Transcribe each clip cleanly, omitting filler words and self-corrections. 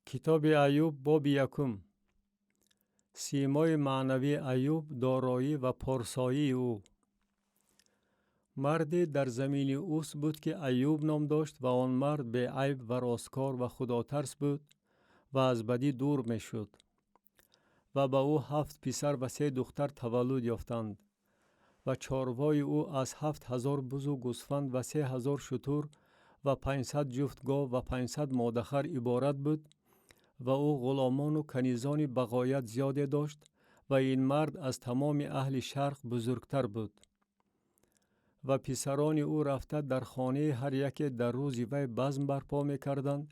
Китоби Аюб, боби якум. Симои маънавии Аюб, дороӣ ва порсоии ӯ. Марде дар замини Ус буд, ки Аюб ном дошт, ва он мард беайб ва росткор ва худотарс буд ва аз бадӣ дур мешуд. Ва ба ӯ ҳафт писар ва се духтар таваллуд ёфтанд. Ва чорвои ӯ аз 7000 бузу гӯсфанд ва 3000 шутур ва 500 ҷуфт гов ва 500 модахар иборат буд, ва ӯ ғуломону канизони бағоят зиёде дошт, ва ин мард аз тамоми аҳли шарқ бузургтар буд. Ва писарони ӯ рафта дар хонаи ҳар яке дар рӯзи вай базм барпо мекарданд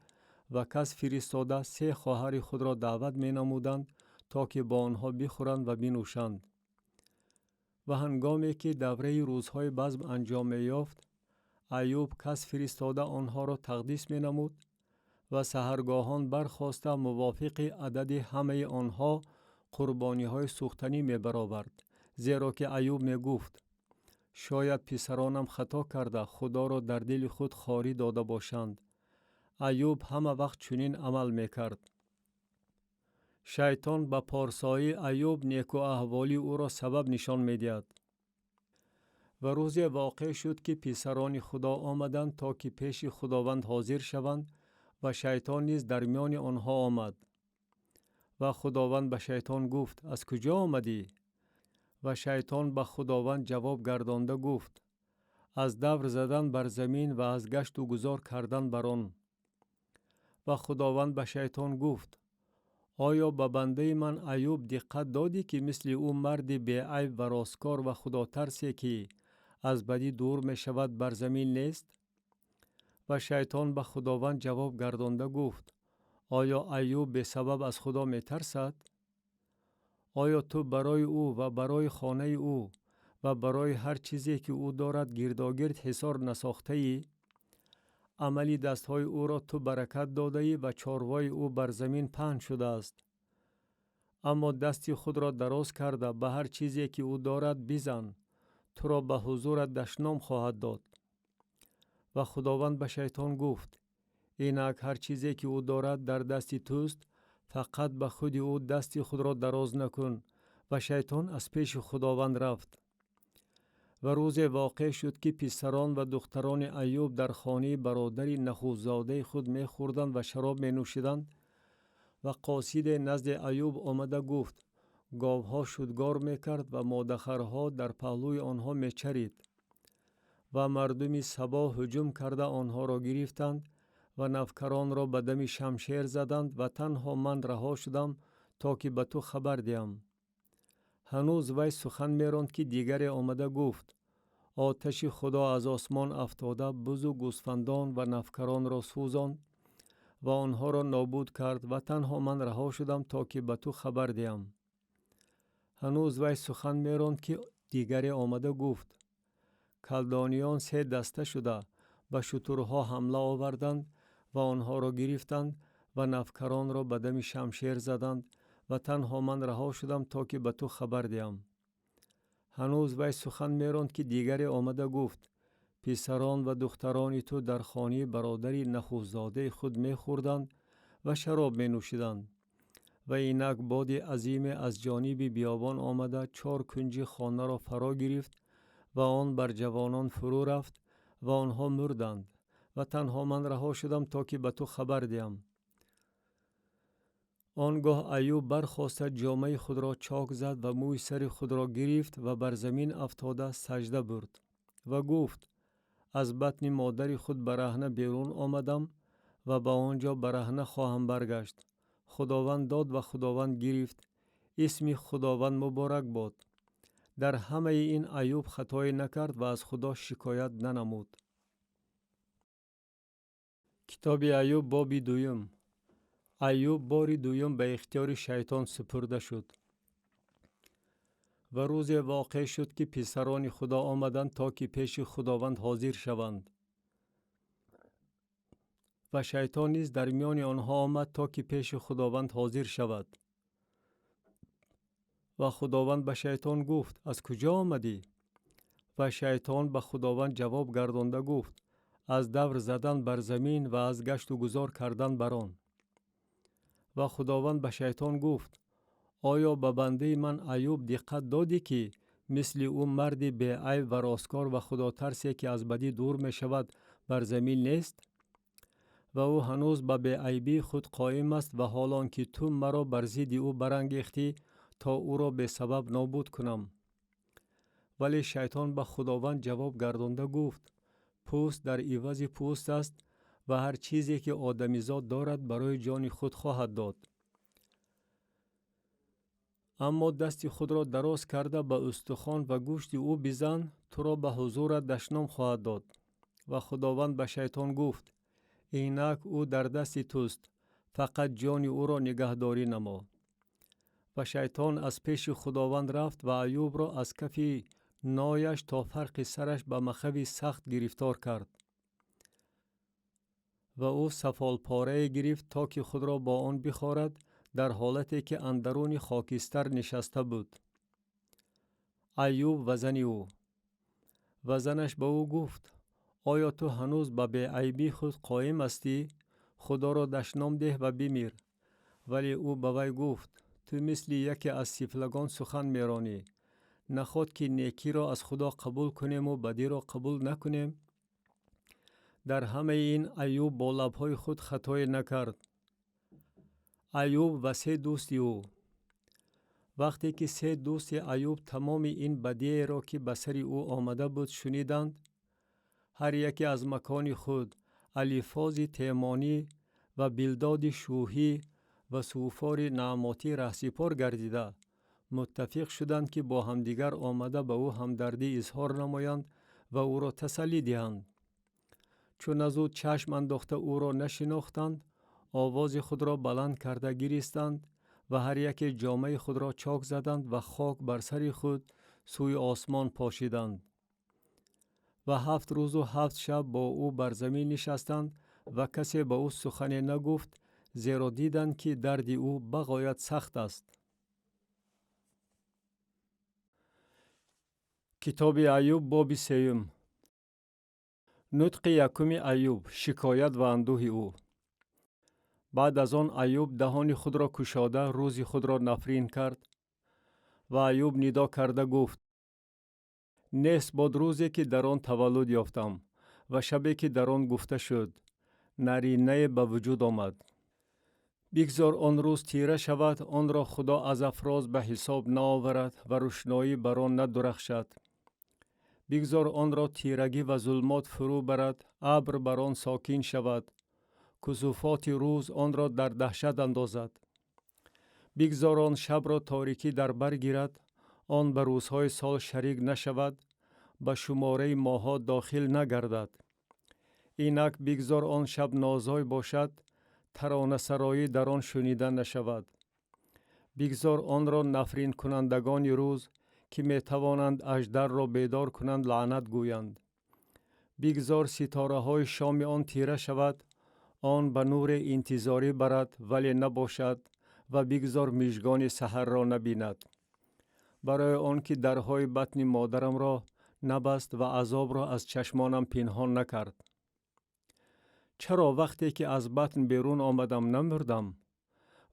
ва кас фиристода се хоҳари худро даъват менамуданд, то ки бо онҳо бихӯранд ва бинӯшанд. Ва ҳангоме ки давраи рӯзҳои базм анҷом меёфт, Аюб кас фиристода онҳоро тақдис менамуд ва саҳаргоҳон бархоста мувофиқи адади ҳамаи онҳо қурбониҳои сӯхтанӣ мебаровард, зеро ки Аюб мегуфт: шояд писаронам хато карда, Худоро дар дили худ хорӣ дода бошанд. Аюб ҳама вақт чунин амал мекард. Шайтон ба порсоии Аюб некӯаҳволии ӯро сабаб нишон медиҳад. Ва рӯзе воқеъ шуд, ки писарони Худо омаданд, то ки пеши Худованд ҳозир шаванд, ва шайтон низ дар миёни онҳо омад. Ва Худованд ба шайтон гуфт: аз куҷо омадӣ? Ва шайтон ба Худованд ҷавоб гардонда гуфт: аз давр задан бар замин ва аз гашту гузор кардан бар он. Ва Худованд ба шайтон гуфт: оё ба бандаи ман Аюб диққат додӣ, ки мисли ӯ марди беайб ва росткор ва худотарсе, ки аз бадӣ дур мешавад, бар замин нест? Ва шайтон ба Худованд ҷавоб гардонда гуфт: оё Аюб бесабаб аз Худо метарсад? Оё ту барои ӯ ва барои хонаи ӯ ва барои ҳар чизе, ки ӯ дорад, гирдогирд ҳисор насохтаӣ? Амали дастҳои ӯро ту баракат додаӣ ва чорвои ӯ бар замин паҳн шудааст. Аммо дасти худро дароз карда ба ҳар чизе, ки ӯ дорад, бизан, туро ба ҳузурат дашном хоҳад дод. Ва Худованд ба шайтон гуфт: инак ҳар чизе, ки ӯ дорад, дар дасти туст, фақат ба худи ӯ дасти худро дароз накун. Ва шайтон аз пеши Худованд рафт. Ва рӯзе воқеъ шуд, ки писарон ва духтарони Аюб дар хонаи бародари нахустзодаи худ мехӯрданд ва шароб менӯшиданд. Ва қосиде назди Аюб омада гуфт: говҳо шудгор мекард ва модахарҳо дар паҳлӯи онҳо мечарид. Ва мардуми Сабо ҳуҷум карда онҳоро гирифтанд ва навкаронро ба дами шамшер заданд, ва танҳо ман раҳо шудам, то ки ба ту хабар диҳам. Ҳанӯз вай сухан меронд, ки дигаре омада гуфт: оташи Худо аз осмон афтода бузу гӯсфандон ва навкаронро сӯзонд ва онҳоро нобуд кард, ва танҳо ман раҳо шудам, то ки ба ту хабар диҳам. Ҳанӯз вай сухан меронд, ки дигаре омада гуфт: калдониён се даста шуда ба шутурҳо ҳамла оварданд ва онҳоро гирифтанд ва навкаронро ба дами шамшер заданд, ва танҳо ман раҳо шудам, то ки ба ту хабар диҳам. Ҳанӯз вай сухан меронд, ки дигаре омада гуфт: писарон ва духтарони ту дар хонаи бародари нахустзодаи худ мехӯрданд ва шароб менӯшиданд. Ва инак боди азиме аз ҷониби биёбон омада чор кунҷи хонаро фаро гирифт ва он бар ҷавонон фурӯ рафт ва онҳо мурданд, ва танҳо ман раҳо шудам, то ки ба ту хабар диҳам. Он гоҳ Аюб бархоста ҷомаи худро чок зад ва мӯи сари худро гирифт ва бар замин афтода саҷда бурд ва гуфт: аз батни модари худ бараҳна берун омадам ва ба он ҷо бараҳна хоҳам баргашт. Худованд дод ва Худованд гирифт, исми Худованд муборак бод. Дар ҳамаи ин Аюб хатое накард ва аз Худо шикоят нанамуд. Китоби Аюб, боби дуюм. Аюб бори дуюм ба ихтиёри шайтон супурда шуд. Ва рӯзе воқеъ шуд, ки писарони Худо омаданд, то ки пеши Худованд ҳозир шаванд. Ва шайтон низ дар миёни онҳо омад, то ки пеши Худованд ҳозир шавад. Ва Худованд ба шайтон гуфт: аз куҷо омадӣ? Ва шайтон ба Худованд ҷавоб гардонда гуфт: аз давр задан бар замин ва аз гашту гузор кардан бар он. Ва Худованд ба Шайтон гуфт: оё ба бандаи ман Аюб диққат додӣ, ки мисли ӯ марди беайб ва росткор ва худотарсе, ки аз бадӣ дур мешавад, бар замин нест? Ва ӯ ҳанӯз ба беайбии худ қоим аст, ва ҳолон ки ту маро бар зидди ӯ барангехтӣ, то ӯро бесабаб нобуд кунам. Вале Шайтон ба Худованд ҷавоб гардонда гуфт: пӯст дар ивази пӯст аст ва ҳар чизе ки одамизод дорад, барои ҷони худ хоҳад дод. Аммо дасти худро дароз карда ба устухон ва гӯшти ӯ бизан, туро ба ҳузурат дашном хоҳад дод. Ва Худованд ба Шайтон гуфт: инак ӯ дар дасти туст, фақат ҷони ӯро нигаҳдорӣ намо. Ва Шайтон аз пеши Худованд рафт ва Аюбро аз кафи нояш то фарқи сараш ба махави сахт гирифтор кард. Ва ӯ сафолпорае гирифт, то ки худро бо он бихорад, дар ҳолате ки андаруни хокистар нишаста буд. Аюб ва зани ӯ. Ва занаш ба ӯ гуфт: оё ту ҳанӯз ба беайбии худ қоим ҳастӣ? Худоро дашном деҳ ва бимир. Вале ӯ ба вай гуфт: ту мисли яке аз сифлагон сухан меронӣ. Наход ки некиро аз Худо қабул кунему бадиро қабул накунем? Дар ҳамаи ин Аюб бо лабҳои худ хатое накард. Аюб ва се дӯсти ӯ. Вақте ки се дӯсти Аюб тамоми ин бадиеро, ки ба сари ӯ омада буд, шуниданд, ҳар яке аз макони худ Алифози Темонӣ ва Билдоди Шӯҳӣ ва Суфори Наъмотӣ раҳсипор гардида, муттафиқ шуданд, ки бо ҳамдигар омада ба ӯ ҳамдардӣ изҳор намоянд ва ӯро тасаллӣ диҳанд. Чун аз ӯ чашм андохта ӯро нашинохтанд, овози худро баланд карда гиристанд ва ҳар яке ҷомаи худро чок заданд ва хок бар сари худ сӯи осмон пошиданд. Ва 7 рӯзу 7 шаб бо ӯ бар замин нишастанд ва касе ба ӯ сухане нагуфт, зеро диданд, ки дарди ӯ бағоят сахт аст. Китоби Аюб, боби сеюм. Нутқи якуми Аюб, шикоят ва андӯҳи ӯ. Баъд аз он Аюб даҳони худро кушода, рӯзи худро нафрин кард ва Аюб нидо карда гуфт: нест бод рӯзе, ки дар он таваллуд ёфтам ва шабе, ки дар он гуфта шуд, наринае ба вуҷуд омад. Бигзор он рӯз тира шавад, онро Худо аз афроз ба ҳисоб наоварад ва рӯшноӣ бар он надурахшад. Бигзор онро тирагӣ ва зулмот фурӯ барад, абр бар он сокин шавад, кусуфоти рӯз онро дар даҳшат андозад. Бигзор он шабро торикӣ дар бар гирад, он ба рӯзҳои сол шарик нашавад, ба шумораи моҳҳо дохил нагардад. Инак бигзор он шаб нозой бошад, таронасароӣ дар он шунида нашавад. Бигзор онро нафринкунандагони рӯз, ки метавонанд аждарро бедор кунанд, лаънат гӯянд. Бигзор ситораҳои шоми он тира шавад, он ба нуре интизорӣ барад, вале набошад, ва бигзор мижгони саҳарро набинад. Барои он ки дарҳои батни модарамро набаст ва азобро аз чашмонам пинҳон накард. Чаро вақте ки аз батн берун омадам намурдам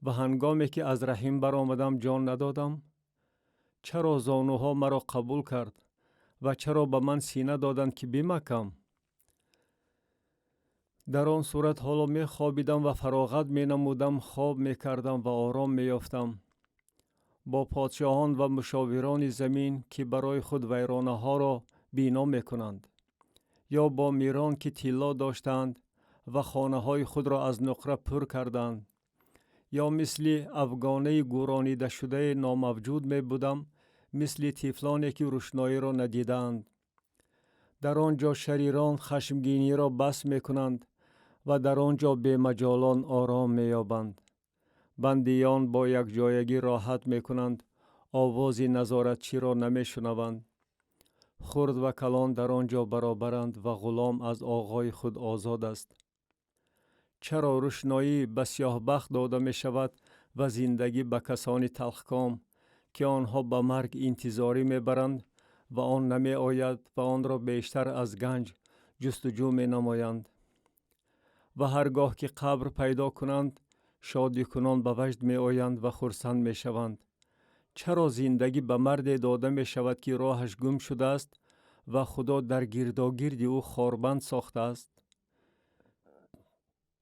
ва ҳангоме ки аз раҳим баромадам ҷон надодам? Чаро зонуҳо маро қабул кард ва чаро ба ман сина доданд, ки бимакам? Дар он сурат ҳоло мехобидам ва фароғат менамудам, хоб мекардам ва ором меёфтам. Бо подшоҳон ва мушовирони замин, ки барои худ вайронаҳоро бино мекунанд, ё бо мирон, ки тилло доштанд ва хонаҳои худро аз нуқра пур карданд, ё мисли афғонаи гӯронидашудаи номавҷуд мебудам, мисли тифлоне, ки рӯшноиро надидаанд. Дар он ҷо шарирон хашмгиниро бас мекунанд ва дар он ҷо бемаҷолон ором меёбанд. Бандиён бо якҷоягӣ роҳат мекунанд, овози назоратчиро намешунаванд. Хурд ва калон дар он ҷо баробаранд ва ғулом аз оғои худ озод аст. Чаро рӯшноӣ ба сиёҳбахт дода мешавад ва зиндагӣ ба касони талхком, ки онҳо ба марг интизорӣ мебаранд ва он намеояд ва онро бештар аз ганҷ ҷустуҷӯ менамоянд? Ва ҳар гоҳ ки қабр пайдо кунанд, Шодикунон ба ваҷд меоянд ва хурсанд мешаванд. Чаро зиндагӣ ба марде дода мешавад, ки роҳаш гум шудааст ва Худо дар гирдогирди ӯ хорбанд сохтааст?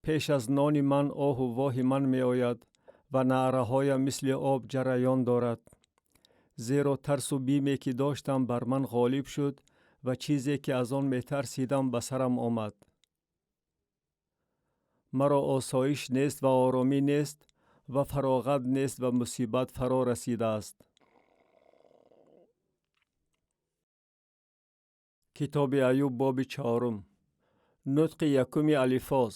Пеш аз нони ман оҳу воҳи ман меояд ва наъраҳоям мисли об ҷараён дорад. Зеро тарсу биме, ки доштам, бар ман ғолиб шуд ва чизе, ки аз он метарсидам, ба сарам омад. Маро осоиш нест ва оромӣ нест ва фароғат нест ва мусибат фаро расидааст. Китоби Аюб, боби чаҳорум. Нутқи якуми Алифоз.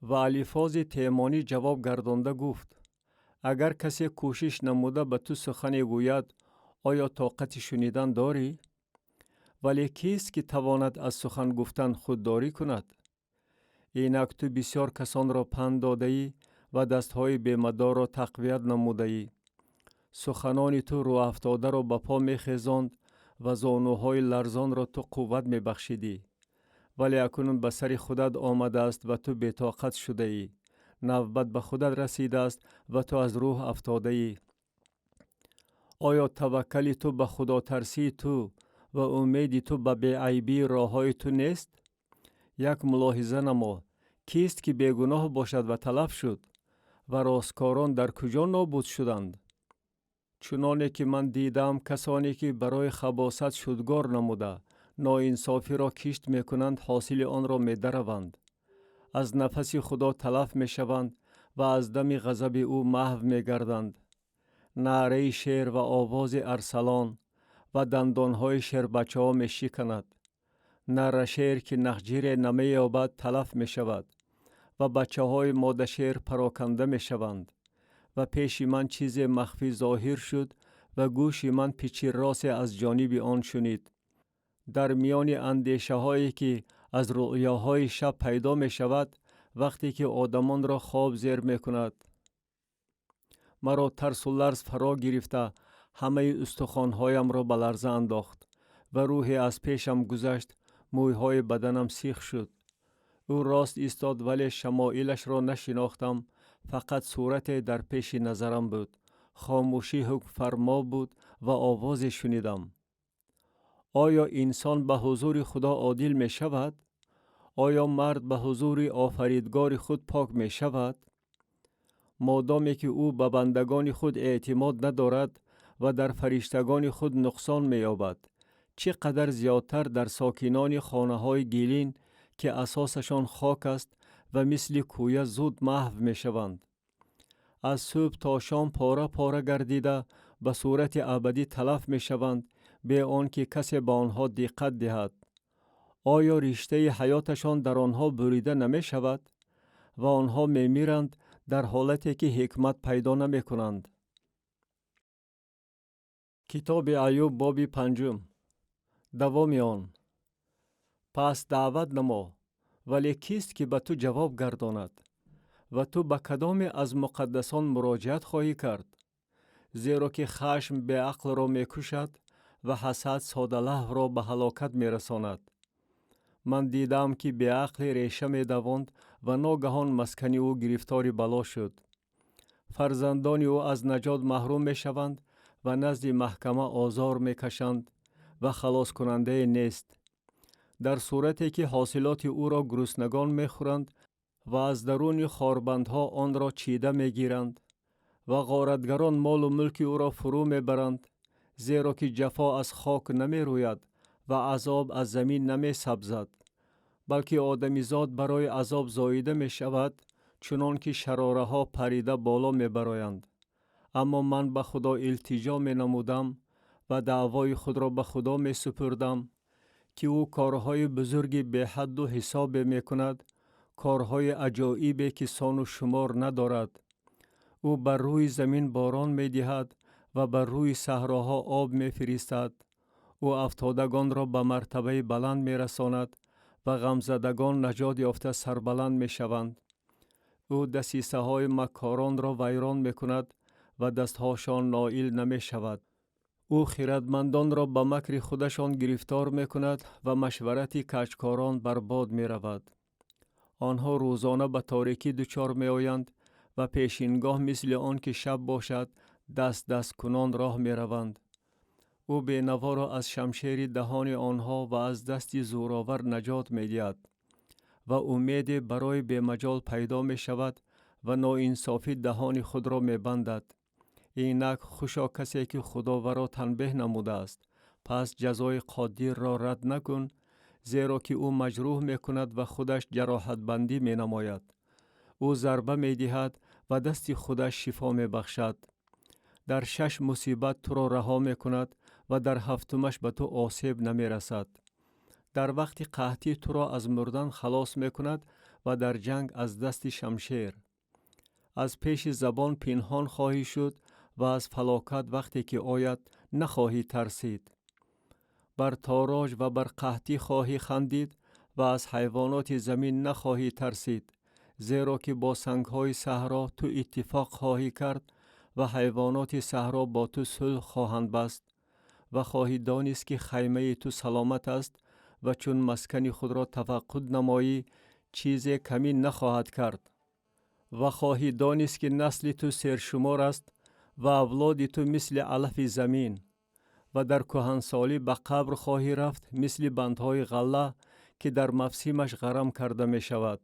Ва Алифози Темонӣ ҷавоб гардонда гуфт: агар касе кӯшиш намуда ба ту сухане гӯяд, оё тоқати шунидан дорӣ? Вале кист, ки тавонад аз сухан гуфтан худдорӣ кунад? Инак ту бисёр касонро панд додаӣ ва дастҳои бемадорро тақвият намудаӣ. Суханони ту рӯҳафтодаро ба по мехезонд ва зонуҳои ларзонро ту қувват мебахшидӣ. Вале акнун ба сари худат омадааст ва ту бетоқат шудаӣ. Навбат ба худат расидааст ва ту аз рӯҳ афтодаӣ. Оё таваккали ту ба худотарсии ту ва умеди ту ба беайбии роҳҳои ту нест? Як мулоҳиза намо: кист, ки бегуноҳ бошад ва талаф шуд? Ва росткорон дар куҷо нобуд шуданд? Чуноне ки ман дидам, касоне ки барои хабосат шудгор намуда ноинсофиро кишт мекунанд, ҳосили онро медараванд. Аз нафаси Худо талаф мешаванд ва аз дами ғазаби ӯ маҳв мегарданд. Наъраи шер ва овози арсалон ва дандонҳои шербачаҳо мешиканад. Наррашер, ки нахҷире намеёбад, талаф мешавад ва бачаҳои модашер пароканда мешаванд. Ва пеши ман чизе махфӣ зоҳир шуд ва гӯши ман пичирросе аз ҷониби он шунид. Дар миёни андешаҳое, ки аз рӯъёҳои шаб пайдо мешавад, вақте ки одамонро хоб зер мекунад. Маро тарсу ларз фаро гирифта, ҳамаи устухонҳоямро ба ларза андохт ва рӯҳе аз пешам гузашт, мӯйҳои баданам сих шуд. Ӯ рост истод, вале шамоилашро нашинохтам, фақат сурате дар пеши назарам буд. Хомӯшӣ ҳукмфармо буд ва овозе шунидам. Оё инсон ба ҳузури Худо одил мешавад? Оё мард ба ҳузури офаридгори худ пок мешавад? Модоме ки ӯ ба бандагони худ эътимод надорад ва дар фариштагони худ нуқсон меёбад, чӣ қадар зиёдтар дар сокинони хонаҳои гилин, ки асосашон хок аст ва мисли кӯя зуд маҳв мешаванд. Аз субҳ то шом пора-пора гардида ба сурати абадӣ талаф мешаванд, бе он ки касе ба онҳо диққат диҳад. Оё риштаи ҳаёташон дар онҳо бурида намешавад? Ва онҳо мемиранд дар ҳолате ки ҳикмат пайдо намекунанд. Китоби Аюб, боби панҷум. Давоми он. Пас даъват намо, вале кист, ки ба ту ҷавоб гардонад? Ва ту ба кадоме аз муқаддасон муроҷиат хоҳӣ кард? Зеро ки хашм беақлро мекушад ва ҳасад содалаҳвро ба ҳалокат мерасонад. Ман дидаам, ки беақле реша медавонд ва ногаҳон маскани ӯ гирифтори бало шуд. Фарзандони ӯ аз наҷот маҳрум мешаванд ва назди маҳкама озор мекашанд ва халоскунандае нест. Дар сурате ки ҳосилоти ӯро гуруснагон мехӯранд ва аз даруни хорбандҳо онро чида мегиранд ва ғоратгарон молу мулки ӯро фурӯ мебаранд, зеро ки ҷафо аз хок намерӯяд ва азоб аз замин намесабзад, балки одамизод барои азоб зоида мешавад, чунон ки шарораҳо парида боло мебароянд. Аммо ман ба Худо илтиҷо менамудам ва даъвои худро ба Худо месупурдам, ки ӯ корҳои бузурги беҳадду ҳисобе мекунад, корҳои аҷоибе, ки сону шумор надорад. Ӯ бар рӯи замин борон медиҳад ва бар рӯи саҳроҳо об мефиристад. Ӯ афтодагонро ба мартабаи баланд мерасонад ва ғамзадагон наҷот ёфта сарбаланд мешаванд. Ӯ дасисаҳои маккоронро вайрон мекунад ва дастҳошон ноил намешавад. Ӯ хирадмандонро ба макри худашон гирифтор мекунад ва машварати каҷкорон бар бод меравад. Онҳо рӯзона ба торикӣ дучор меоянд ва пешингоҳ мисли он ки шаб бошад даст дасткунон роҳ мераванд. Ӯ бенаворо аз шамшери даҳони онҳо ва аз дасти зӯровар наҷот медиҳад ва умеде барои бемаҷол пайдо мешавад ва ноинсофӣ даҳони худро мебандад. Инак хушо касе ки Худо варо танбеҳ намудааст. Пас ҷазои Қодирро рад накун, зеро ки ӯ маҷрӯҳ мекунад ва худаш ҷароҳатбандӣ менамояд. Ӯ зарба медиҳад ва дасти худаш шифо мебахшад. Дар шаш мусибат туро раҳо мекунад ва дар ҳафтумаш ба ту осеб намерасад. Дар вақти қаҳтӣ туро аз мурдан халос мекунад ва дар ҷанг аз дасти шамшер. Аз пеши забон пинҳон хоҳӣ шуд ва аз фалокат вақте ки ояд нахоҳӣ тарсид. Бар тороҷ ва бар қаҳтӣ хоҳӣ хандид ва аз ҳайвоноти замин нахоҳӣ тарсид, зеро ки бо сангҳои саҳро ту иттифоқ хоҳӣ кард ва ҳайвоноти саҳро бо ту сулҳ хоҳанд баст ва хоҳӣ донист ки хаймаи ту саломат аст ва чун маскани худро тафаққуд намоӣ чизе камӣ нахоҳад кард. Ва хоҳӣ донист ки насли ту сершумор аст ва авлоди ту мисли алафи замин. Ва дар кӯҳансолӣ ба қабр хоҳӣ рафт мисли бандҳои ғалла ки дар мавсимаш ғарам карда мешавад.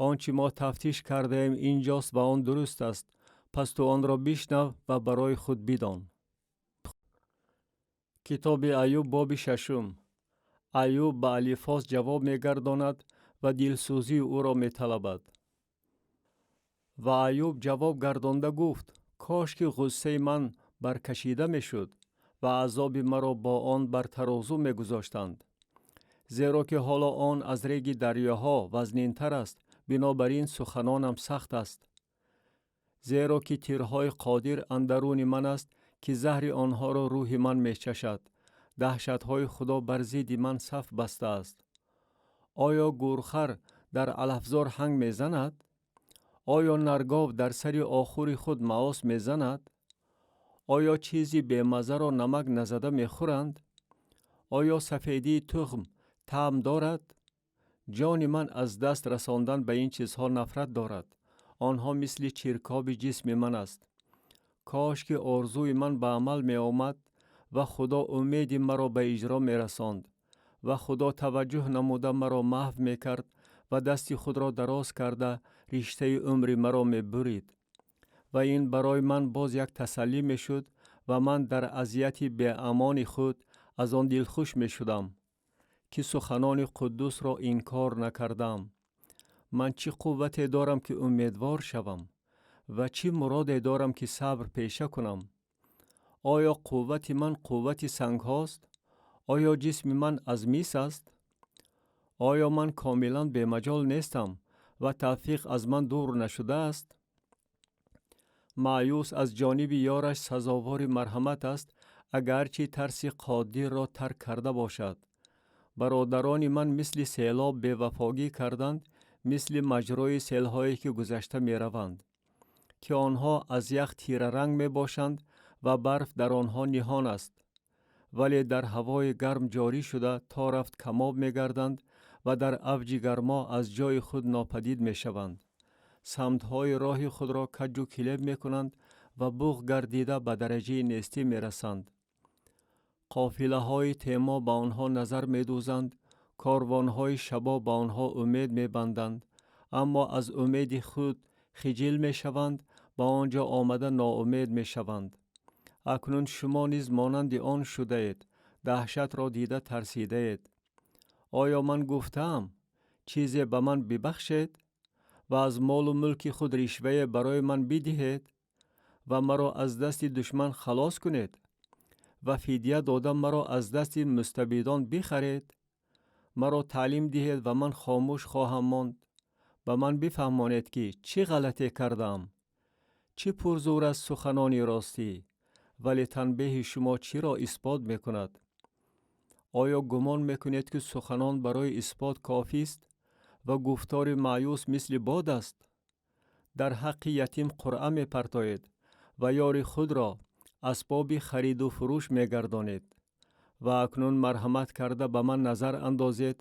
Он чӣ мо тафтиш кардаем инҷост ва он дуруст аст, пас ту онро бишнав ва барои худ бидон. Китоби Аюб, боби шашум. Аюб ба Алифоз ҷавоб мегардонад ва дилсӯзии ӯро металабад. Ва Аюб ҷавоб гардонда гуфт: кош ки ғуссаи ман баркашида мешуд ва азоби маро бо он бар тарозу мегузоштанд. Зеро ки ҳоло он аз реги дарёҳо вазнинтар аст, бинобар ин суханонам сахт аст. Зеро ки тирҳои Қодир андаруни ман аст, ки заҳри онҳоро рӯҳи ман мечашад. Даҳшатҳои Худо бар зидди ман саф бастааст. Оё гӯрхар дар алафзор ҳанг мезанад? Оё наргов дар сари охури худ маос мезанад? Оё чизи бемазаро намак назада мехӯранд? Оё сафедии тухм таъм дорад? Ҷони ман аз даст расондан ба ин чизҳо нафрат дорад. Онҳо мисли чиркоби ҷисми ман аст. Кош ки орзуи ман ба амал меомад ва Худо умеди маро ба иҷро мерасонд ва Худо таваҷҷӯҳ намуда маро маҳв мекард ва дасти худро дароз карда риштаи умри маро мебурид. Ва ин барои ман боз як тасаллӣ мешуд ва ман дар азияти беамони худ аз он дилхуш мешудам, ки суханони Қуддусро инкор накардам. Ман чӣ қуввате дорам ки умедвор шавам ва чӣ муроде дорам ки сабр пеша кунам? Оё қуввати ман қуввати сангҳост? Оё ҷисми ман аз мис аст? Оё ман комилан бемаҷол нестам ва тавфиқ аз ман дур нашудааст? Маъюс аз ҷониби ёраш сазовори марҳамат аст, агарчи тарси Қодирро тарк карда бошад. Бародарони ман мисли селоб бевафогӣ карданд, мисли маҷрои селҳое ки гузашта мераванд, ки онҳо аз ях тираранг мебошанд ва барф дар онҳо ниҳон аст, вале дар ҳавои гарм ҷорӣ шуда то рафт камоб мегарданд ва дар авҷи гармо аз ҷои худ нопадид мешаванд. Самтҳои роҳи худро каҷу килеб мекунанд ва буғ гардида ба дараҷаи нестӣ мерасанд. Қофилаҳои Темо ба онҳо назар медӯзанд, корвонҳои Шабо ба онҳо умед мебанданд, аммо аз умеди худ хиҷил мешаванд, ба он ҷо омада ноумед мешаванд. Акнун шумо низ монанди он шудаед, даҳшатро дида тарсидаед. Оё ман гуфтаам, чизе ба ман бибахшед ва аз молу мулки худ ришвае барои ман бидиҳед ва маро аз дасти душман халос кунед ва фидя дода маро аз дасти мустабидон бихаред? Маро таълим диҳед ва ман хомӯш хоҳам монд. Ба ман бифаҳмонед ки чӣ ғалате кардаам. Чӣ пурзур аст суханони ростӣ, вале танбеҳи шумо чиро исбот мекунад? Оё гумон мекунед ки суханон барои исбот кофист ва гуфтори маъюс мисли бод аст? Дар ҳаққи ятим қуръа мепартоед ва ёри худро асбоби хариду фурӯш мегардонед. Ва акнун марҳамат карда ба ман назар андозед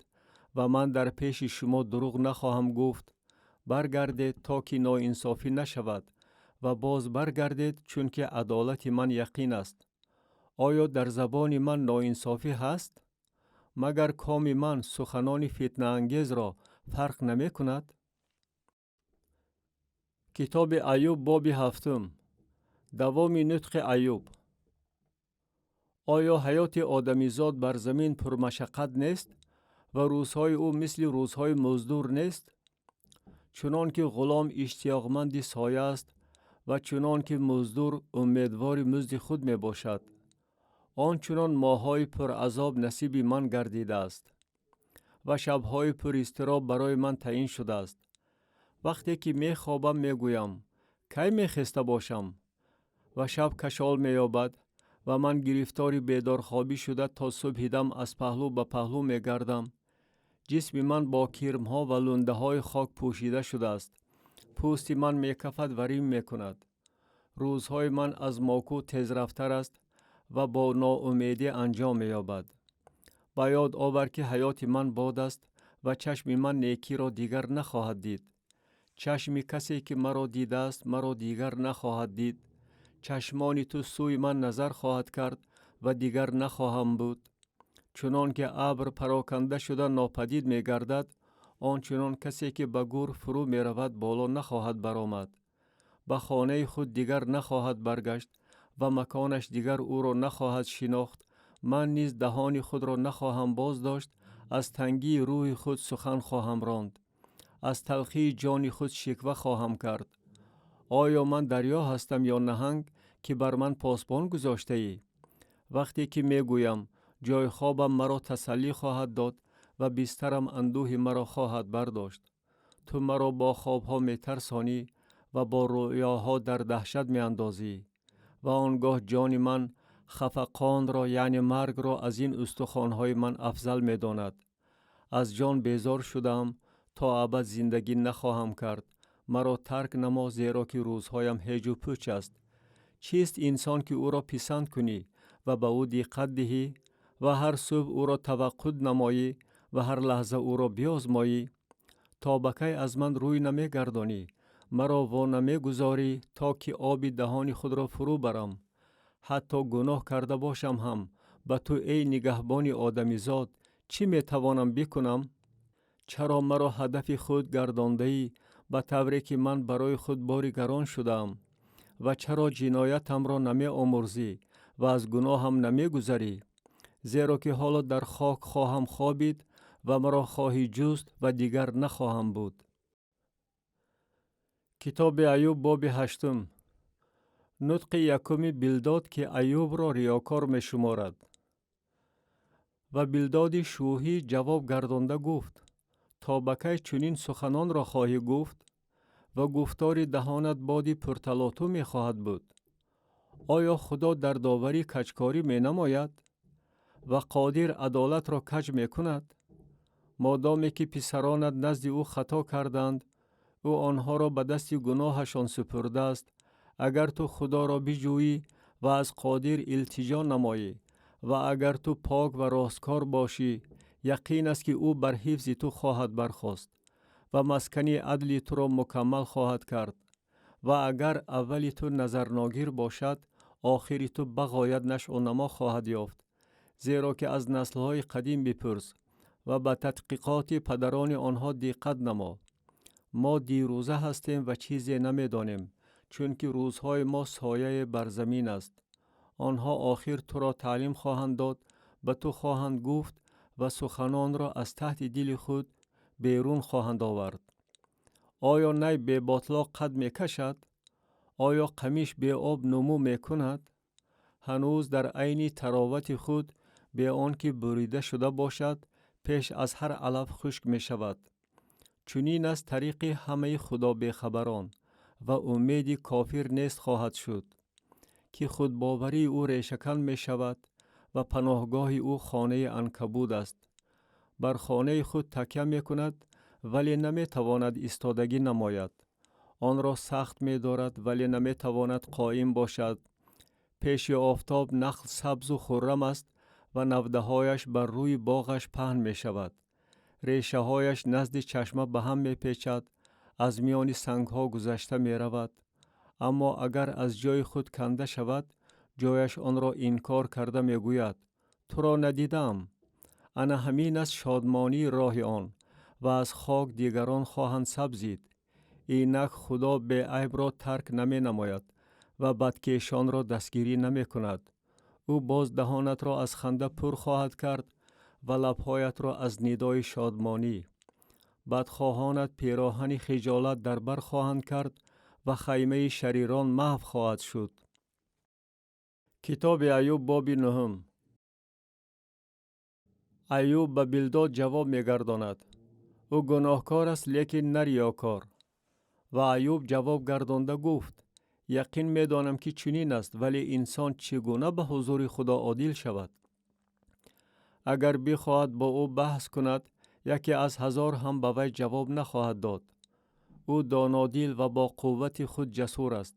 Ва ман дар пеши шумо дурӯғ нахоҳам гуфт. Баргардед, то ки ноинсофӣ нашавад, ва боз баргардед, чунки адолати ман яқин аст. Оё дар забони ман ноинсофӣ ҳаст? Магар коми ман суханони фитнаангезро фарқ намекунад? Китоби Аюб, боби ҳафтум. Давоми нутқи Аюб. Оё ҳаёти одамизод бар замин пурмашаққат нест ва рӯзҳои ӯ мисли рӯзҳои муздур нест? Чунон ки ғулом иштиёқманди соя аст ва чунон ки муздур умедвори музди худ мебошад, он чунон моҳҳои пуразоб насиби ман гардидааст ва шабҳои пуристироб барои ман таъин шудааст. Вақте ки мехобам, мегӯям: «Кай мехеста бошам?» Ва шаб кашол меёбад ва ман гирифтори бедорхобӣ шуда, то субҳи дам аз паҳлӯ ба паҳлӯ мегардам. Ҷисми ман бо кирмҳо ва лундаҳои хок пӯшида шудааст. Пӯсти ман мекафад ва рим мекунад. Рӯзҳои ман аз моку тезрафтар аст ва бо ноумедӣ анҷом меёбад. Ба ёд овар, ки ҳаёти ман бод аст ва чашми ман некиро дигар нахоҳад дид. Чашми касе, ки маро дидааст, маро дигар нахоҳад дид. Чашмони ту сӯи ман назар хоҳад кард ва дигар нахоҳам буд. Чунон ки абр пароканда шуда нопадид мегардад, он чунон касе, ки ба гӯр фурӯ меравад, боло нахоҳад баромад. Ба хонаи худ дигар нахоҳад баргашт ва маконаш дигар ӯро нахоҳад шинохт. Ман низ даҳони худро нахоҳам боз дошт, аз тангии рӯҳи худ сухан хоҳам ронд, аз талхии ҷони худ шиква хоҳам кард. Оё ман дарё ҳастам ё наҳанг, ки бар ман посбон гузоштаӣ? Вақте ки мегӯям: «Ҷойи хобам маро тасаллӣ хоҳад дод ва бистарам андӯҳи маро хоҳад бардошт», ту маро бо хобҳо метарсонӣ ва бо рӯёҳо дар даҳшат меандозӣ. Ва он гоҳ ҷони ман хафақонро, яъне маргро, аз ин устухонҳои ман афзал медонад. Аз ҷон безор шудаам, то абад зиндагӣ нахоҳам кард. Маро тарк намо, зеро ки рӯзҳоям ҳеҷу пуч аст. Чист инсон, ки ӯро писанд кунӣ ва ба ӯ диққат диҳӣ ва ҳар субҳ ӯро таваққуд намоӣ ва ҳар лаҳза ӯро биозмоӣ? То ба кай аз ман рӯй намегардонӣ, маро во намегузорӣ, то ки оби даҳони худро фурӯ барам? Ҳатто гуноҳ карда бошам ҳам, ба ту, эй нигаҳбони одамизод, чӣ метавонам бикунам? Чаро маро ҳадафи худ гардондаӣ, ба тавре ки ман барои худ бори гарон шудаам? Ва чаро ҷиноятамро намеомӯрзӣ ва аз гуноҳам намегузарӣ? Зеро ки ҳоло дар хок хоҳам хобид ва маро хоҳӣ ҷуст ва дигар нахоҳам буд. Китоби Аюб, боби ҳаштум. Нутқи якуми Билдод, ки Аюбро риёкор мешуморад. Ва Билдоди Шӯҳӣ ҷавоб гардонда гуфт: «То ба кай чунин суханонро хоҳӣ гуфт ва гуфтори даҳонат боди пурталотум мехоҳад буд? Оё Худо дар доварӣ каҷкорӣ менамояд ва Қодир адолатро каҷ мекунад? Модоме ки писаронат назди ӯ хато карданд, ӯ онҳоро ба дасти гуноҳашон супурдааст. Агар ту Худоро биҷӯӣ ва аз Қодир илтиҷо намоӣ ва агар ту пок ва росткор бошӣ, яқин аст, ки ӯ бар ҳифзи ту хоҳад бархост ва маскани адли туро мукаммал хоҳад кард. Ва агар аввали ту назарногир бошад, охири ту бағоят нашъунамо хоҳад ёфт. Зеро ки аз наслҳои қадим бипурс ва ба тадқиқоти падарони онҳо диққат намо. Мо дирӯза ҳастем ва чизе намедонем, чунки рӯзҳои мо сояе бар замин аст. Онҳо охир туро таълим хоҳанд дод, ба ту хоҳанд гуфт ва суханонро аз таҳти дили худ берун хоҳанд овард. Оё най беботлоқ қад мекашад? Оё қамиш беоб нумӯ мекунад? Ҳанӯз дар айни таровати худ, бе он ки бурида шуда бошад, пеш аз ҳар алаф хушк мешавад. Чунин аст тариқи ҳамаи худобехабарон ва умеди кофир нест хоҳад шуд, ки худбоварии ӯ решакан мешавад ва паноҳгоҳи ӯ хонаи анкабуд аст. Бар хонаи худ такя мекунад, вале наметавонад истодагӣ намояд. Онро сахт медорад, вале наметавонад қоим бошад. Пеши офтоб нахл сабзу хуррам аст ва навдаҳояш бар рӯи боғаш паҳн мешавад. Решаҳояш назди чашма ба ҳам мепечад, аз миёни сангҳо гузашта меравад. Аммо агар аз ҷои худ канда шавад, ҷояш онро инкор карда мегӯяд: туро надидаам. Ана ҳамин аст шодмонии роҳи он, ва аз хок дигарон хоҳанд сабзид. Инак Худо беайбро тарк наменамояд ва бадкешонро дастгирӣ намекунад. Ӯ боз даҳонатро аз ханда пур хоҳад кард ва лабҳоятро аз нидои шодмонӣ. Бадхоҳонат пироҳани хиҷолат дар бар хоҳанд кард ва хаймаи шарирон маҳв хоҳад шуд. Китоби Аюб, боби нуҳум. Аюб ба Билдод ҷавоб мегардонад. Ӯ гуноҳкор аст, лекин на риёкор. Ва Аюб ҷавоб гардонда гуфт: яқин медонам, ки чунин аст, вале инсон чӣ гуна ба ҳузури Худо одил шавад? Агар бихоҳад бо ӯ баҳс кунад, яке аз 1000 ҳам ба вай ҷавоб нахоҳад дод. Ӯ донодил ва бо қуввати худ ҷасур аст.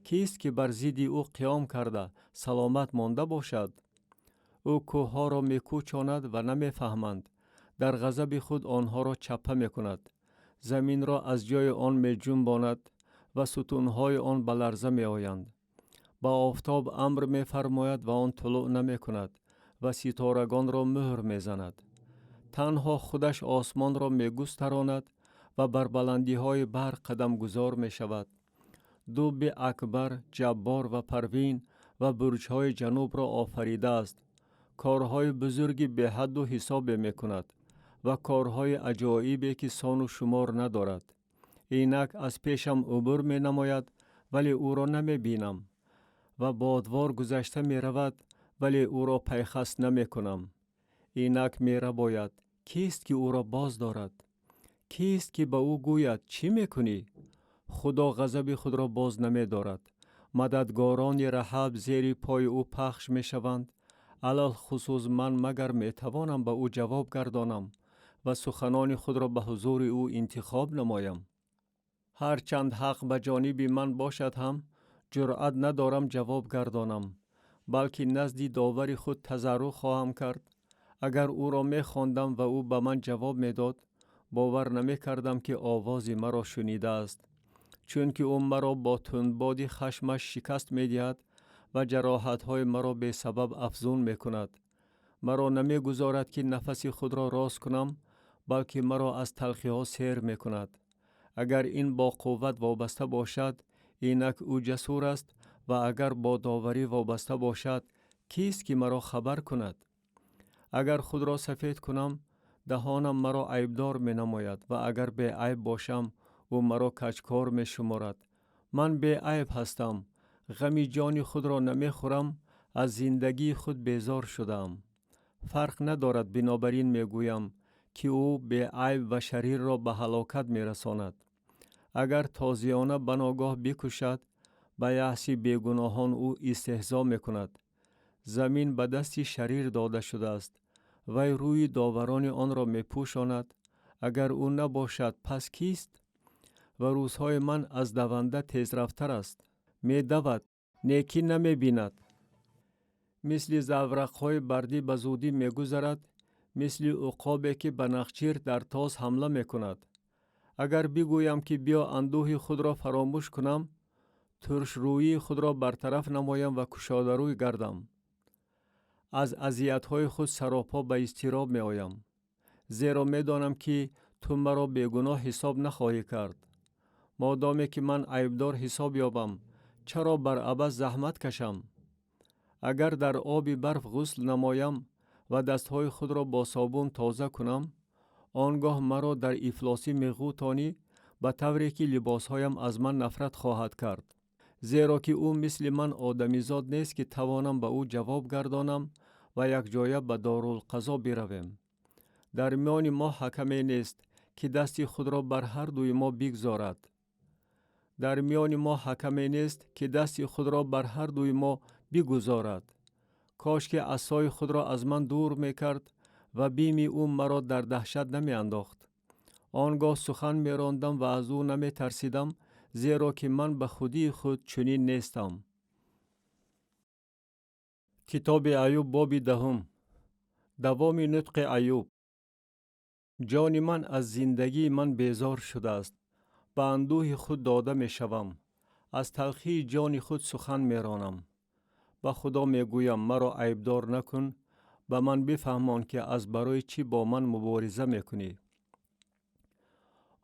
Кист ки бар зидди ӯ қиём карда саломат монда бошад? Ӯ кӯҳҳоро мекӯчонад ва намефаҳманд, дар ғазаби худ онҳоро чаппа мекунад. Заминро аз ҷои он меҷунбонад ва сутунҳои он ба ларза меоянд. Ба офтоб амр мефармояд ва он тулӯъ намекунад ва ситорагонро муҳр мезанад. Танҳо худаш осмонро мегустаронад ва бар баландиҳои баҳр қадамгузор мешавад. Дуби Акбар, Ҷаббор ва Парвин ва бурҷҳои ҷанубро офаридааст. Корҳои бузурги беҳадду ҳисобе мекунад ва корҳои аҷоибе, ки сону шумор надорад. Инак аз пешам убур менамояд, вале ӯро намебинам, ва бодвор гузашта меравад, вале ӯро пайхаст намекунам. Инак мерабояд, кист ки ӯро боз дорад? Кист ки ба ӯ гӯяд: чӣ мекунӣ? Худо ғазаби худро боз намедорад. Мададгорони Раҳаб зери пои ӯ пахш мешаванд. Алалхусус ман магар метавонам ба ӯ ҷавоб гардонам ва суханони худро ба ҳузури ӯ интихоб намоям? Ҳарчанд ҳақ ба ҷониби ман бошад ҳам, ҷуръат надорам ҷавоб гардонам, балки назди довари худ тазарруъ хоҳам кард. Агар ӯро мехондам ва ӯ ба ман ҷавоб медод, бовар намекардам, ки овози маро шунидааст, чунки ӯ маро бо тундбоди хашмаш шикаст медиҳад ва ҷароҳатҳои маро бесабаб афзун мекунад. Маро намегузорад, ки нафаси худро рост кунам, балки маро аз талхиҳо сер мекунад. Агар ин бо қувват вобаста бошад, инак ӯ ҷасур аст, ва агар бо доварӣ вобаста бошад, кист ки маро хабар кунад? Агар худро сафед кунам, даҳонам маро айбдор менамояд, ва агар беайб бошам, ӯ маро каҷкор мешуморад. Ман беайб ҳастам, ғами ҷони худро намехӯрам, аз зиндагии худ безор шудаам. Фарқ надорад, бинобар ин мегӯям, ки ӯ беайб ва шарирро ба ҳалокат мерасонад. Агар тозиёна ба ногоҳ бикушад, ба яъси бегуноҳон ӯ истеҳзо мекунад. Замин ба дасти шарир дода шудааст, вай рӯи доварони онро мепӯшонад. Агар ӯ набошад, пас кист? Ва рӯзҳои ман аз даванда тезрафтар аст, медавад, некӣ намебинад. Мисли заврақҳои бардӣ ба зудӣ мегузарад, мисли уқобе, ки ба нахчир дар тоз ҳамла мекунад. Агар бигӯям, ки биё андӯҳи худро фаромӯш кунам, туршрӯии худро бартараф намоям ва кушодарӯй гардам, аз азиятҳои худ саропо ба изтироб меоям, зеро медонам, ки ту маро бегуноҳ ҳисоб нахоҳӣ кард. Модоме ки ман айбдор ҳисоб ёбам, чаро бар абас заҳмат кашам? Агар дар оби барф ғусл намоям ва дастҳои худро бо собун тоза кунам, он гоҳ маро дар ифлосӣ меғӯтонӣ, ба тавре ки либосҳоям аз ман нафрат хоҳад кард. Зеро ки ӯ мисли ман одамизод нест, ки тавонам ба ӯ ҷавоб гардонам ва якҷоя ба дорулқазо биравем. Дар миёни мо ҳакаме нест, ки дасти худро бар ҳар дуи мо бигзорад. Дар миёни мо ҳакаме нест, ки дасти худро бар ҳар дуи мо бигузорад. Кош ки асои худро аз ман дур мекард ва бими ӯ маро дар даҳшат намеандохт. Он гоҳ сухан мерондам ва аз ӯ наметарсидам, зеро ки ман ба худии худ чунин нестам. Китоби Аюб, боби 10. Давоми нутқи Аюб. Ҷони ман аз зиндагии ман безор шудааст, ба андӯҳи худ дода мешавам, аз талхии ҷони худ сухан меронам. Ба Худо мегӯям: маро айбдор накун, ба ман бифаҳмон, ки аз барои чӣ бо ман мубориза мекунӣ.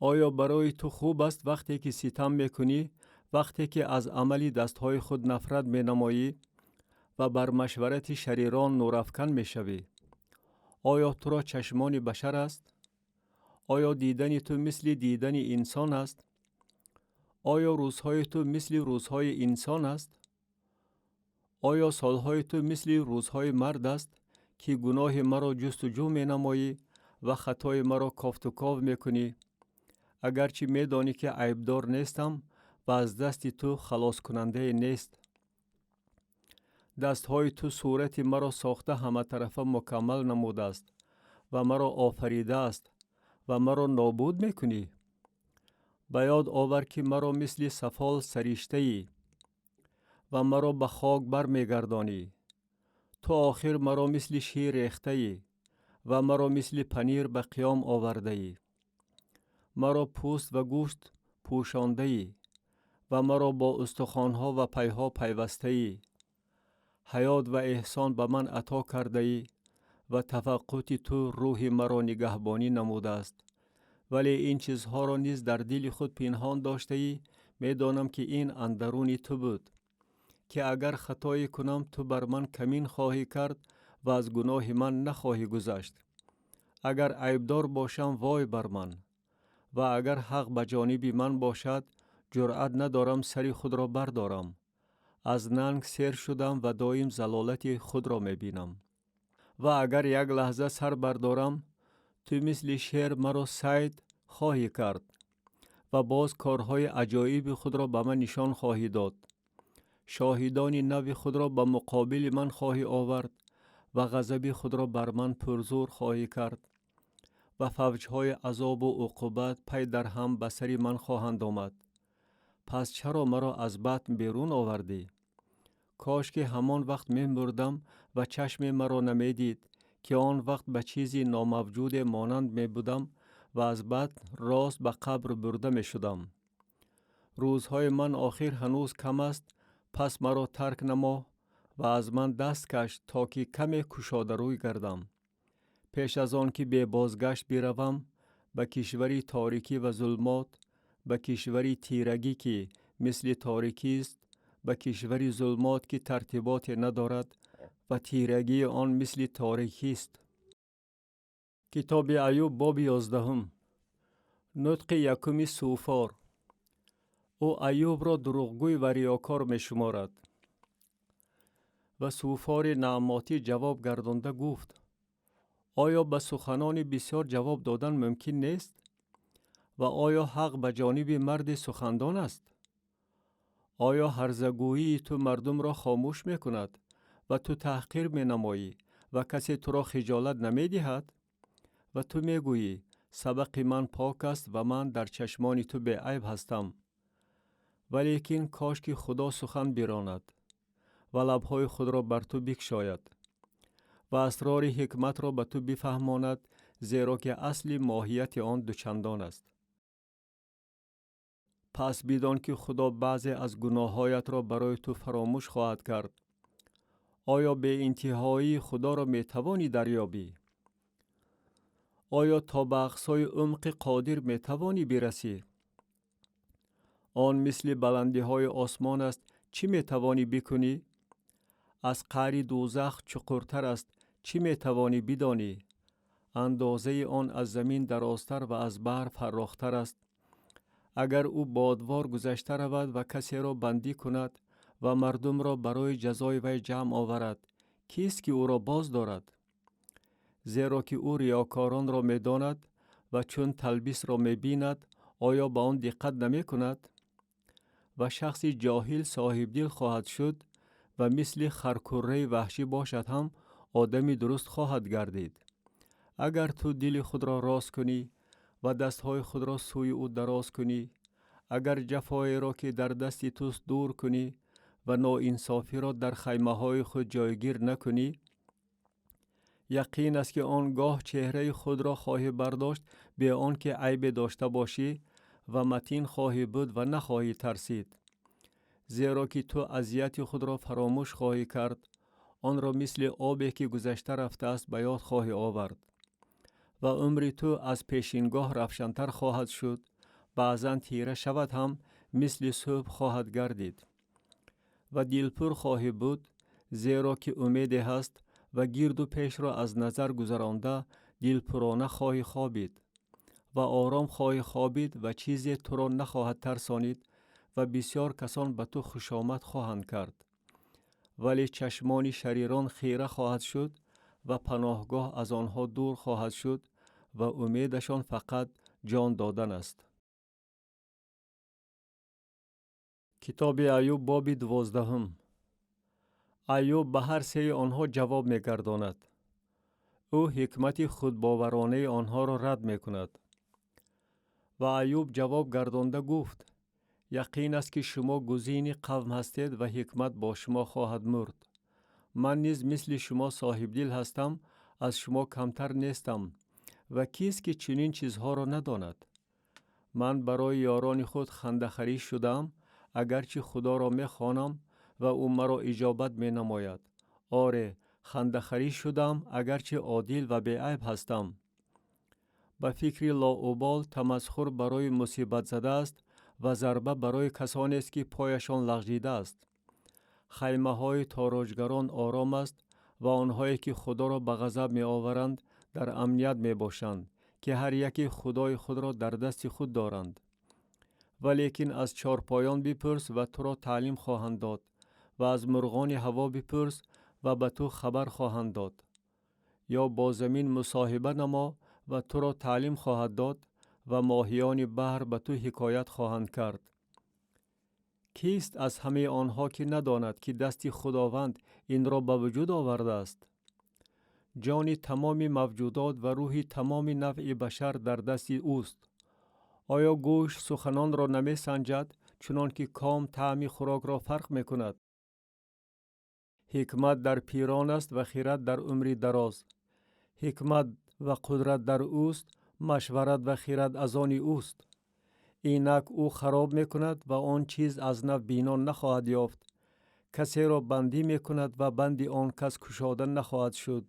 Оё барои ту хуб аст вақте ки ситам мекунӣ, вақте ки аз амали дастҳои худ нафрат менамоӣ ва бар машварати шарирон нурафкан мешавӣ? Оё туро чашмони башар аст? Оё дидани ту мисли дидани инсон аст? Оё рӯзҳои ту мисли рӯзҳои инсон аст? Оё солҳои ту мисли рӯзҳои мард аст, ки гуноҳи маро ҷустуҷӯ менамоӣ ва хатои маро кофтуков мекунӣ? Агарчи медонӣ, ки айбдор нестам ва аз дасти ту халоскунандае нест. Дастҳои ту сурати маро сохта ҳаматарафа мукаммал намудааст ва маро офаридааст ва маро нобуд мекунӣ? Ба ёд овар, ки маро мисли сафол сариштаӣ ва маро ба хок бармегардонӣ. Ту охир маро мисли шир рехтаӣ ва маро мисли панир ба қиём овардаӣ. Маро пӯст ва гӯшт пӯшондаӣ ва маро бо устухонҳо ва пайҳо пайвастаӣ. Ҳаёт ва эҳсон ба ман ато кардаӣ ва тафаққути ту рӯҳи маро нигаҳбонӣ намудааст. Вале ин чизҳоро низ дар дили худ пинҳон доштаӣ. Медонам, ки ин андаруни ту буд, ки агар хатое кунам, ту бар ман камин хоҳӣ кард ва аз гуноҳи ман нахоҳӣ гузашт. Агар айбдор бошам, вой бар ман, ва агар ҳақ ба ҷониби ман бошад, ҷуръат надорам сари худро бардорам. Аз нанг сер шудам ва доим залолати худро мебинам. Ва агар як лаҳза сар бардорам, ту мисли шер маро сайд хоҳӣ кард ва боз корҳои аҷоиби худро ба ман нишон хоҳӣ дод. Шоҳидони нави худро ба муқобили ман хоҳӣ овард ва ғазаби худро бар ман пурзур хоҳӣ кард ва фавҷҳои азобу уқубат пай дар ҳам ба сари ман хоҳанд омад. Пас чаро маро аз батн берун овардӣ? Кош ки ҳамон вақт мемурдам ва чашме маро намедид, ки он вақт ба чизи номавҷуде монанд мебудам ва аз батн рост ба қабр бурда мешудам. Рӯзҳои ман охир ҳанӯз кам аст, пас маро тарк намо ва аз ман даст каш, то ки каме кушодарӯй гардам, пеш аз он ки бебозгашт биравам ба кишвари торикӣ ва зулмот, ба кишвари тирагӣ, ки мисли торикист, ба кишвари зулмот, ки тартиботе надорад ва тирагии он мисли торикист. Китоби Аюб, боби 11. Нутқи якуми Суфор. Ӯ Аюбро дурӯғгӯй ва риёкор мешуморад. Ва Суфори Наъмотӣ ҷавоб гардонда гуфт: оё ба суханони бисёр ҷавоб додан мумкин нест? Ва оё ҳақ ба ҷониби марди сухандон аст? Оё ҳарзагӯии ту мардумро хомӯш мекунад ва ту таҳқир менамоӣ ва касе туро хиҷолат намедиҳад? Ва ту мегӯӣ: сабақи ман пок аст ва ман дар чашмони ту беайб ҳастам. Валекин кош ки Худо сухан биронад ва лабҳои худро бар ту бикшояд ва асрори ҳикматро ба ту бифаҳмонад, зеро ки асли моҳияти он дучандон аст. Пас бидон, ки Худо баъзе аз гуноҳҳоятро барои ту фаромӯш хоҳад кард. Оё беинтиҳоии Худоро метавонӣ дарёбӣ? Оё то ба ақсои умқи Қодир метавонӣ бирасӣ? Он мисли баландиҳои осмон аст, чӣ метавонӣ бикунӣ? Аз қаъри дӯзах чуқуртар аст, чӣ метавонӣ бидонӣ? Андозаи он аз замин дарозтар ва аз баҳр фаррохтар аст. Агар ӯ бодвор гузашта равад ва касеро бандӣ кунад ва мардумро барои ҷазои вай ҷамъ оварад, кист ки ӯро боз дорад? Зеро ки ӯ риёкоронро медонад ва чун талбисро мебинад, оё ба он диққат намекунад? Ва шахси ҷоҳил соҳибдил хоҳад шуд ва мисли харкурраи ваҳшӣ бошад ҳам одами дуруст хоҳад гардид. Агар ту дили худро рост кунӣ ва дастҳои худро сӯи ӯ дароз кунӣ, агар ҷафоеро, ки дар дасти туст, дур кунӣ ва ноинсофиро дар хаймаҳои худ ҷойгир накунӣ, Яқин аст, ки он гоҳ чеҳраи худро хоҳӣ бардошт бе он ки айбе дошта бошӣ ва матин хоҳӣ буд ва нахоҳӣ тарсид. Зеро ки ту азияти худро фаромӯш хоҳӣ кард, онро мисли обе ки гузашта рафтааст ба ёд хоҳӣ овард. Ва умри ту аз пешингоҳ равшантар хоҳад шуд, баъзан тира шавад ҳам мисли субҳ хоҳад гардид. Ва дилпур хоҳӣ буд, зеро ки умеде ҳаст ва гирду пешро аз назар гузаронда дилпурона хоҳӣ хобид. Ва ором хоҳӣ хобид ва чизе туро нахоҳад тарсонид ва бисёр касон ба ту хушомад хоҳанд кард. Вале чашмони шарирон хира хоҳад шуд ва паноҳгоҳ аз онҳо дур хоҳад шуд ва умедашон фақат ҷон додан аст. Китоби Аюб боби 12. Аюб ба ҳар сеи онҳо ҷавоб мегардонад. Ӯ ҳикмати худбоваронаи онҳоро рад мекунад. Ва Аюб ҷавоб гардонда гуфт: яқин аст, ки шумо гузини қавм ҳастед ва ҳикмат бо шумо хоҳад мурд. Ман низ мисли шумо соҳибдил ҳастам, аз шумо камтар нестам. Ва кист, ки чунин чизҳоро надонад? Ман барои ёрони худ хандахарӣ шудаам, агарчи Худоро мехонам ва ӯ маро иҷобат менамояд. Оре, хандахарӣ шудаам, агарчи одил ва беайб ҳастам. Ба фикри лоубол тамасхур барои мусибатзада аст ва зарба барои касонест, ки пояшон лағжидааст. Хаймаҳои тороҷгарон ором аст ва онҳое, ки Худоро ба ғазаб меоваранд, дар амният мебошанд, ки ҳар яке Худои худро дар дасти худ доранд. Валекин аз чорпоён бипурс ва туро таълим хоҳанд дод ва аз мурғони ҳаво бипурс ва ба ту хабар хоҳанд дод. Ё бо замин мусоҳиба намо ва туро таълим хоҳад дод ва моҳиёни баҳр ба ту ҳикоят хоҳанд кард. Кист аз ҳамаи онҳо, ки надонад, ки дасти Худованд инро ба вуҷуд овардааст? Ҷони тамоми мавҷудот ва рӯҳи тамоми навъи башар дар дасти ӯст. Оё гӯш суханонро намесанҷад, чунон ки ком таъми хӯрокро фарқ мекунад? Ҳикмат дар пирон аст ва хирад дар умри дароз. Ҳикмат ва қудрат дар ӯст, машварат ва хирад аз они ӯст. Инак ӯ хароб мекунад ва он чиз аз нав бино нахоҳад ёфт. Касеро бандӣ мекунад ва банди он кас кушода нахоҳад шуд.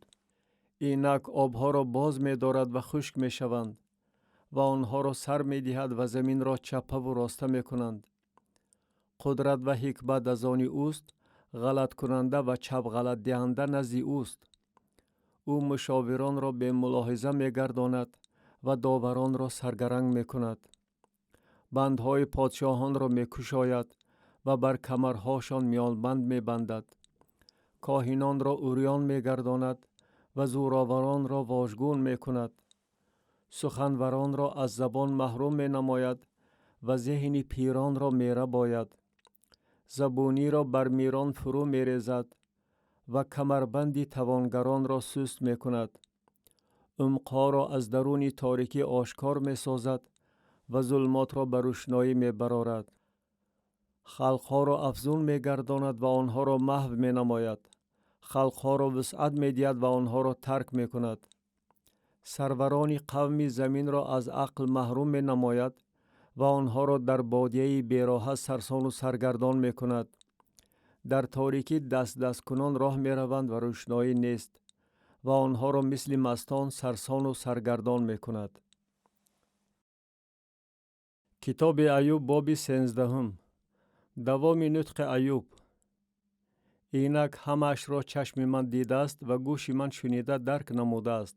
Инак обҳоро боз медорад ва хушк мешаванд ва онҳоро сар медиҳад ва заминро чаппаву роста мекунанд. Қудрат ва ҳикмат аз они ӯст, ғалаткунанда ва чапғалатдиҳанда назди ӯст. Ӯ мушовиронро бемулоҳиза мегардонад ва доваронро саргаранг мекунад. Бандҳои подшоҳонро мекушояд ва бар камарҳошон миёнбанд мебандад. Коҳинонро урён мегардонад ва зӯроваронро вожгун мекунад. Суханваронро аз забон маҳрум менамояд ва зеҳни пиронро мерабояд. Забуниро бар мирон фурӯ мерезад ва камарбанди тавонгаронро суст мекунад. Умқҳоро аз даруни торикӣ ошкор месозад ва зулмотро ба рӯшноӣ мебарорад. Халқҳоро афзун мегардонад ва онҳоро маҳв менамояд. Халқҳоро вусъат медиҳад ва онҳоро тарк мекунад. Сарварони қавми заминро аз ақл маҳрум менамояд ва онҳоро дар бодияи бероҳа сарсону саргардон мекунад. Дар торикӣ даст-дасткунон роҳ мераванд ва рӯшноӣ нест ва онҳоро мисли мастон сарсону саргардон мекунад. Китоби Аюб боби 13. Давоми нутқи Аюб. Инак ҳамаашро чашми ман дидааст ва гӯши ман шунида дарк намудааст.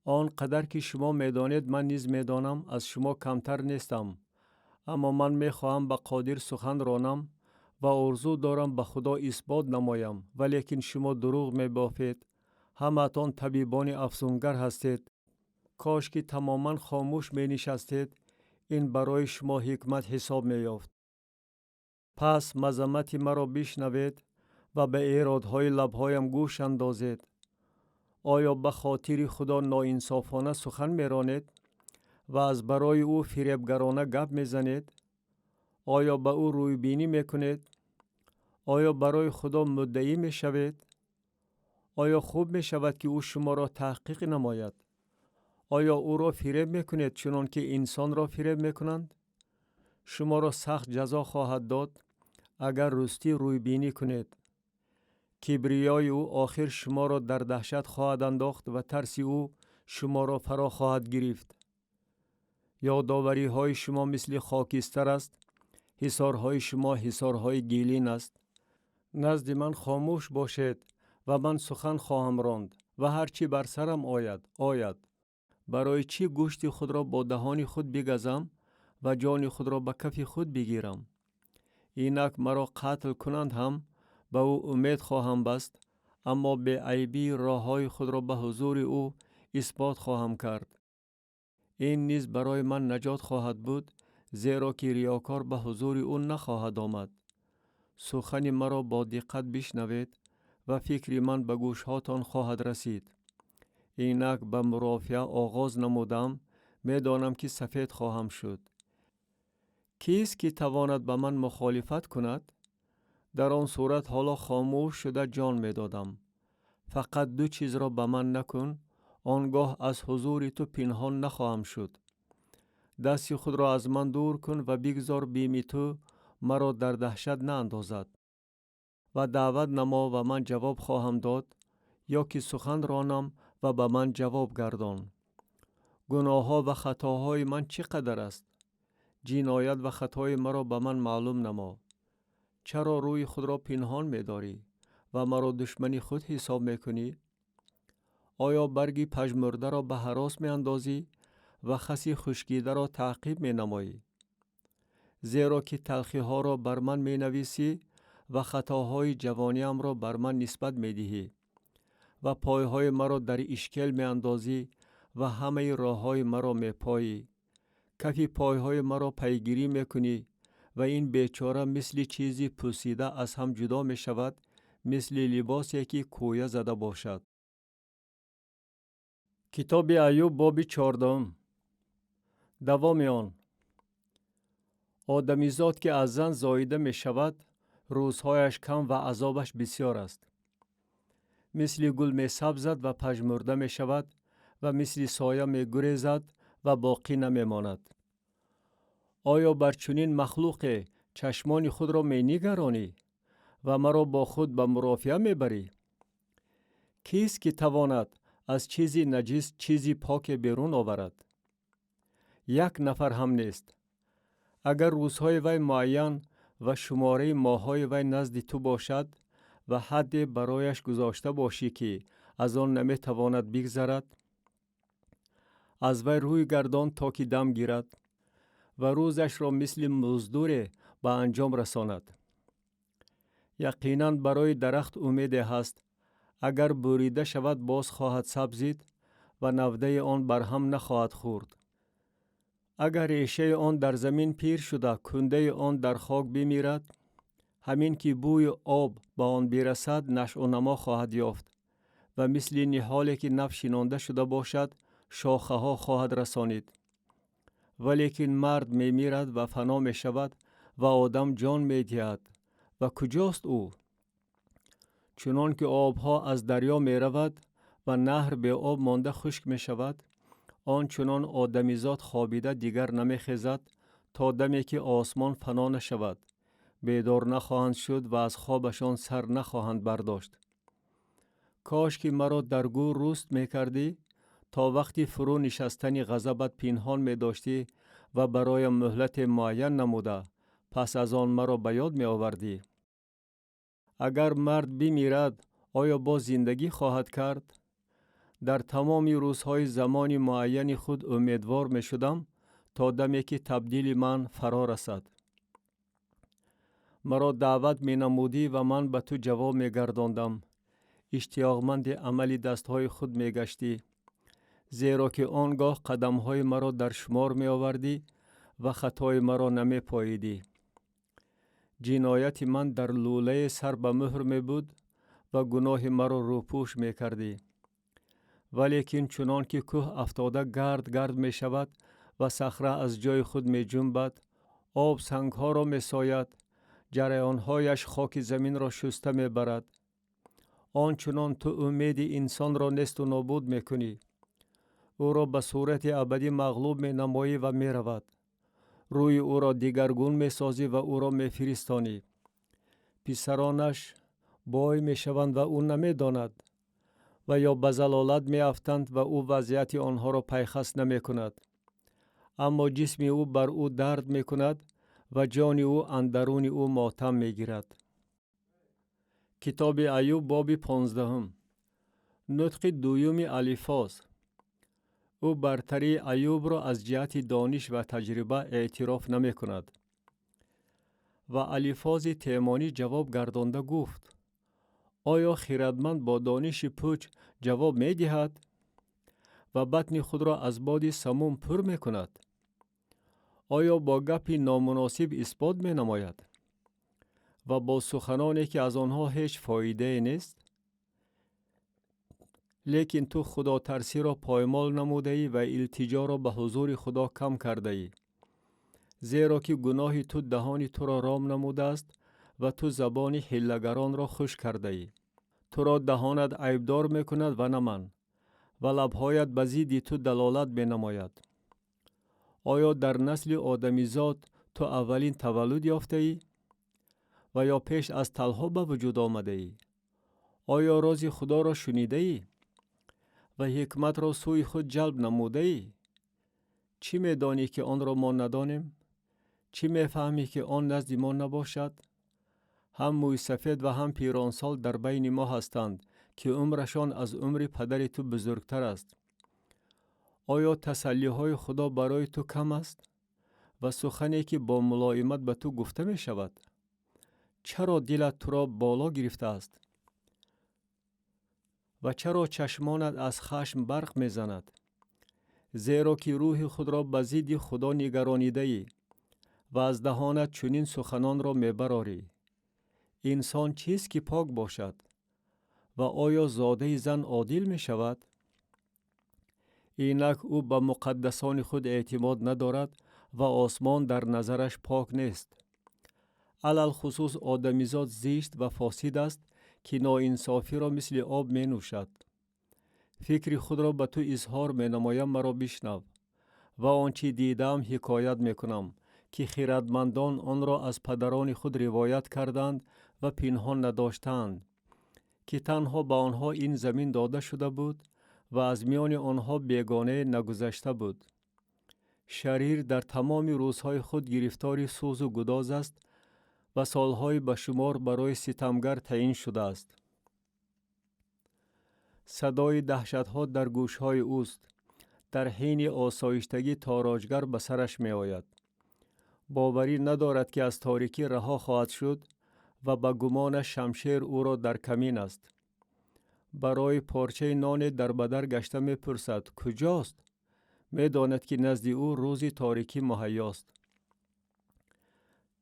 Он қадар ки шумо медонед, ман низ медонам, аз шумо камтар нестам. Аммо ман мехоҳам ба Қодир сухан ронам ва орзу дорам ба Худо исбот намоям, валекин шумо дурӯғ мебофед. Ҳамаатон табибони афсунгар ҳастед. Кош ки тамоман хомӯш менишастед, ин барои шумо ҳикмат ҳисоб меёфт. Пас мазаммати маро бишнавед ва ба эродҳои лабҳоям гӯш андозед. Оё ба хотири Худо ноинсофона сухан меронед ва аз барои ӯ фиребгарона гап мезанед? Оё ба ӯ рӯйбинӣ мекунед? Оё барои Худо муддаӣ мешавед? Оё хуб мешавад, ки ӯ шуморо таҳқиқ намояд? Оё ӯро фиреб мекунед, чунон ки инсонро фиреб мекунанд? Шуморо сахт ҷазо хоҳад дод, агар рӯстӣ рӯйбинӣ кунед. Кибриёи ӯ охир шуморо дар даҳшат хоҳад андохт ва тарси ӯ шуморо фаро хоҳад гирифт. Ёдовариҳои шумо мисли хокистар аст, ҳисорҳои шумо ҳисорҳои гилин аст. Назди ман хомӯш бошед ва ман сухан хоҳам ронд ва ҳар чӣ бар сарам ояд, ояд. Барои чӣ гӯшти худро бо даҳони худ бигазам ва ҷони худро ба кафи худ бигирам? Инак маро қатл кунанд ҳам, ба ӯ умед хоҳам баст, аммо беайбии роҳҳои худро ба ҳузури ӯ исбот хоҳам кард. Ин низ барои ман наҷот хоҳад буд, зеро ки риёкор ба ҳузури ӯ нахоҳад омад. Сухани маро бо диққат бишнавед ва фикри ман ба гӯшҳотон хоҳад расид. Инак ба мурофиа оғоз намудам, медонам ки сафед хоҳам шуд. Кист ки тавонад ба ман мухолифат кунад? Дар он сурат ҳоло хомӯш шуда ҷон медодам. Фақат ду чизро ба ман накун, он гоҳ аз ҳузури ту пинҳон нахоҳам шуд. Дасти худро аз ман дур кун ва бигзор бими ту маро дар даҳшат наандозад. Ва даъват намо ва ман ҷавоб хоҳам дод, ё ки сухан ронам ва ба ман ҷавоб гардон. Гуноҳҳо ва хатоҳои ман чӣ қадар аст? Ҷиноят ва хатои маро ба ман маълум намо. Чаро рӯи худро пинҳон медорӣ ва маро душмани худ ҳисоб мекунӣ? Оё барги пажмурдаро ба ҳарос меандозӣ ва хаси хушкидаро таъқиб менамоӣ? Зеро ки талхиҳоро бар ман менависӣ ва хатоҳои ҷавониамро бар ман нисбат медиҳӣ ва пойҳои маро дар ишкел меандозӣ ва ҳамаи роҳҳои маро мепоӣ. Кафи пойҳои маро пайгирӣ мекунӣ ва ин бечора мисли чизи пӯсида аз ҳам ҷудо мешавад, мисли либосе ки кӯя зада бошад. Китоби Аюб, боби 14. Давоми он. Одамизод ки аз зан зоида мешавад, рӯзҳояш кам ва азобаш бисёр аст. Мисли гул месабзад ва пажмурда мешавад ва мисли соя мегурезад ва боқӣ намемонад. Оё бар чунин махлуқе чашмони худро менигаронӣ ва маро бо худ ба мурофиа мебарӣ? Кист ки тавонад аз чизи наҷис чизи поке берун оварад? Як нафар ҳам нест. Агар рӯзҳои вай муайян ва шумораи моҳҳои вай назди ту бошад ва ҳадде барояш гузошта бошӣ, ки аз он наметавонад бигзарад, аз вай рӯй гардон то ки дам гирад ва рӯзашро мисли муздуре ба анҷом расонад. Яқинан барои дарахт умеде ҳаст. Агар бурида шавад, боз хоҳад сабзид ва навдаи он барҳам нахоҳад хӯрд. Агар решаи он дар замин пир шуда, кундаи он дар хок бимирад, ҳамин ки бӯи об ба он бирасад, нашъунамо хоҳад ёфт ва мисли ниҳоле ки нав шинонда шуда бошад, шохаҳо хоҳад расонид. Валекин мард мемирад ва фано мешавад ва одам ҷон медиҳад. Ва куҷост ӯ? Чунон ки обҳо аз дарё меравад ва наҳр беоб монда хушк мешавад, он чунон одамизод хобида дигар намехезад то даме ки осмон фано нашавад, бедор нахоҳанд шуд ва аз хобашон сар нахоҳанд бардошт. Кош ки маро дар гӯр руст мекардӣ, то вақти фурӯ нишастани ғазабат пинҳон медоштӣ ва бароям муҳлате муайян намуда, пас аз он маро ба ёд меовардӣ. Агар мард бимирад, оё боз зиндагӣ хоҳад кард? Дар тамоми рӯзҳои замони муайяни худ умедвор мешудам, то даме ки табдили ман фаро расад. Маро даъват менамудӣ ва ман ба ту ҷавоб мегардондам. Иштиёқманди амали дастҳои худ мегаштӣ, зеро ки он гоҳ қадамҳои маро дар шумор меовардӣ ва хатои маро намепоидӣ. Ҷинояти ман дар лӯлае сар ба муҳр мебуд ва гуноҳи маро рӯпӯш мекардӣ. Валекин чунон ки кӯҳ афтода гард гард мешавад ва сахра аз ҷои худ меҷунбад, об сангҳоро месояд, ҷараёнҳояш хоки заминро шуста мебарад. Он чунон ту умеди инсонро несту нобуд мекунӣ. Ӯро ба сурати абадӣ мағлуб менамоӣ ва меравад. Рӯи ӯро дигаргун месозӣ ва ӯро мефиристонӣ. Писаронаш бой мешаванд ва ӯ намедонад, ва ё ба залолат меафтанд ва ӯ вазъияти онҳоро пайхас намекунад. Аммо ҷисми ӯ бар ӯ дард мекунад ва ҷони ӯ андаруни ӯ мотам мегирад. Китоби Аюб, боби 15. Нутқи дуюми Алифоз. Ӯ бартарии Аюбро аз ҷиҳати дониш ва таҷриба эътироф намекунад. Ва Алифози Темонӣ ҷавоб гардонда гуфт: оё хирадманд бо дониши пуч ҷавоб медиҳад ва батни худро аз боди самум пур мекунад? Оё бо гапи номуносиб исбот менамояд ва бо суханоне ки аз онҳо ҳеҷ фоидае нест? Лекин ту худотарсиро поймол намудаӣ ва илтиҷоро ба ҳузури Худо кам кардаӣ, зеро ки гуноҳи ту даҳони туро ром намудааст ва ту забони ҳиллагаронро хуш кардаӣ. Туро даҳонат айбдор мекунад ва на ман, ва лабҳоят ба зидди ту далолат менамояд. Оё дар насли одамизод ту аввалин таваллуд ёфтаӣ ва ё пеш аз талҳо ба вуҷуд омадаӣ? Оё рози Худоро шунидаӣ ва ҳикматро сӯи худ ҷалб намудаӣ? Чӣ медонӣ ки онро мо надонем? Чӣ мефаҳмӣ ки он назди мо набошад? Ҳам мӯйсафед ва ҳам пиронсол дар байни мо ҳастанд, ки умрашон аз умри падари ту бузургтар аст. Оё тасаллиҳои Худо барои ту кам аст ва сухане ки бо мулоимат ба ту гуфта мешавад? Чаро дилат туро боло гирифтааст ва чаро чашмонат аз хашм барқ мезанад? Зеро ки рӯҳи худро ба зидди Худо нигаронидаӣ ва аз даҳонат чунин суханонро мебарорӣ. Инсон чист ки пок бошад? Ва оё зодаи зан одил мешавад? Инак ӯ ба муқаддасони худ эътимод надорад ва осмон дар назараш пок нест. Алалхусус одамизод зишт ва фосид аст, ки ноинсофиро мисли об менӯшад. Фикри худро ба ту изҳор менамоям, маро бишнав, ва он чӣ дидаам ҳикоят мекунам, ки хирадмандон онро аз падарони худ ривоят карданд ва пинҳон надоштаанд, ки танҳо ба онҳо ин замин дода шуда буд ва аз миёни онҳо бегонае нагузашта буд. Шарир дар тамоми рӯзҳои худ гирифтори сӯзу гудоз аст ва солҳои ба шумор барои ситамгар таъин шудааст. Садои даҳшатҳо дар гӯшҳои ӯст, дар ҳини осоиштагӣ тороҷгар ба сараш меояд. Боварӣ надорад, ки аз торикӣ раҳо хоҳад шуд ва ба гумонаш шамшер ӯро дар камин аст. Барои порчаи ноне дар бадар гашта мепурсад: куҷост? Медонад, ки назди ӯ рӯзи торикӣ муҳайёст.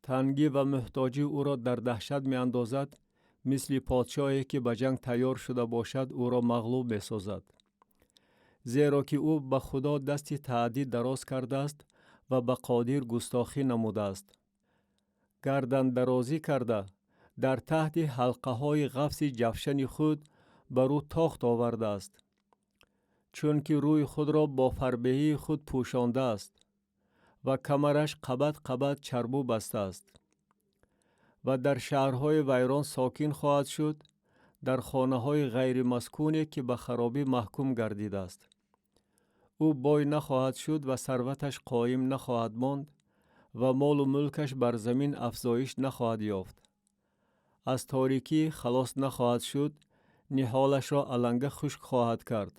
Тангӣ ва муҳтоҷӣ ӯро дар даҳшат меандозад, мисли подшоҳе ки ба ҷанг тайёр шуда бошад, ӯро мағлуб месозад. Зеро ки ӯ ба Худо дасти таъдид дароз кардааст ва ба Қодир густохӣ намудааст. Гардандарозӣ карда, дар таҳти ҳалқаҳои ғафси ҷавшани худ бар ӯ тохт овардааст, чунки рӯи худро бо фарбеҳии худ пӯшондааст ва камараш қабат қабат чарбу бастааст. Ва дар шаҳрҳои вайрон сокин хоҳад шуд, дар хонаҳои ғайримаскуне ки ба харобӣ маҳкум гардидааст. Ӯ бой нахоҳад шуд ва сарваташ қоим нахоҳад монд ва молу мулкаш бар замин афзоиш нахоҳад ёфт. Аз торикӣ халос нахоҳад шуд, ниҳолашро аланга хушк хоҳад кард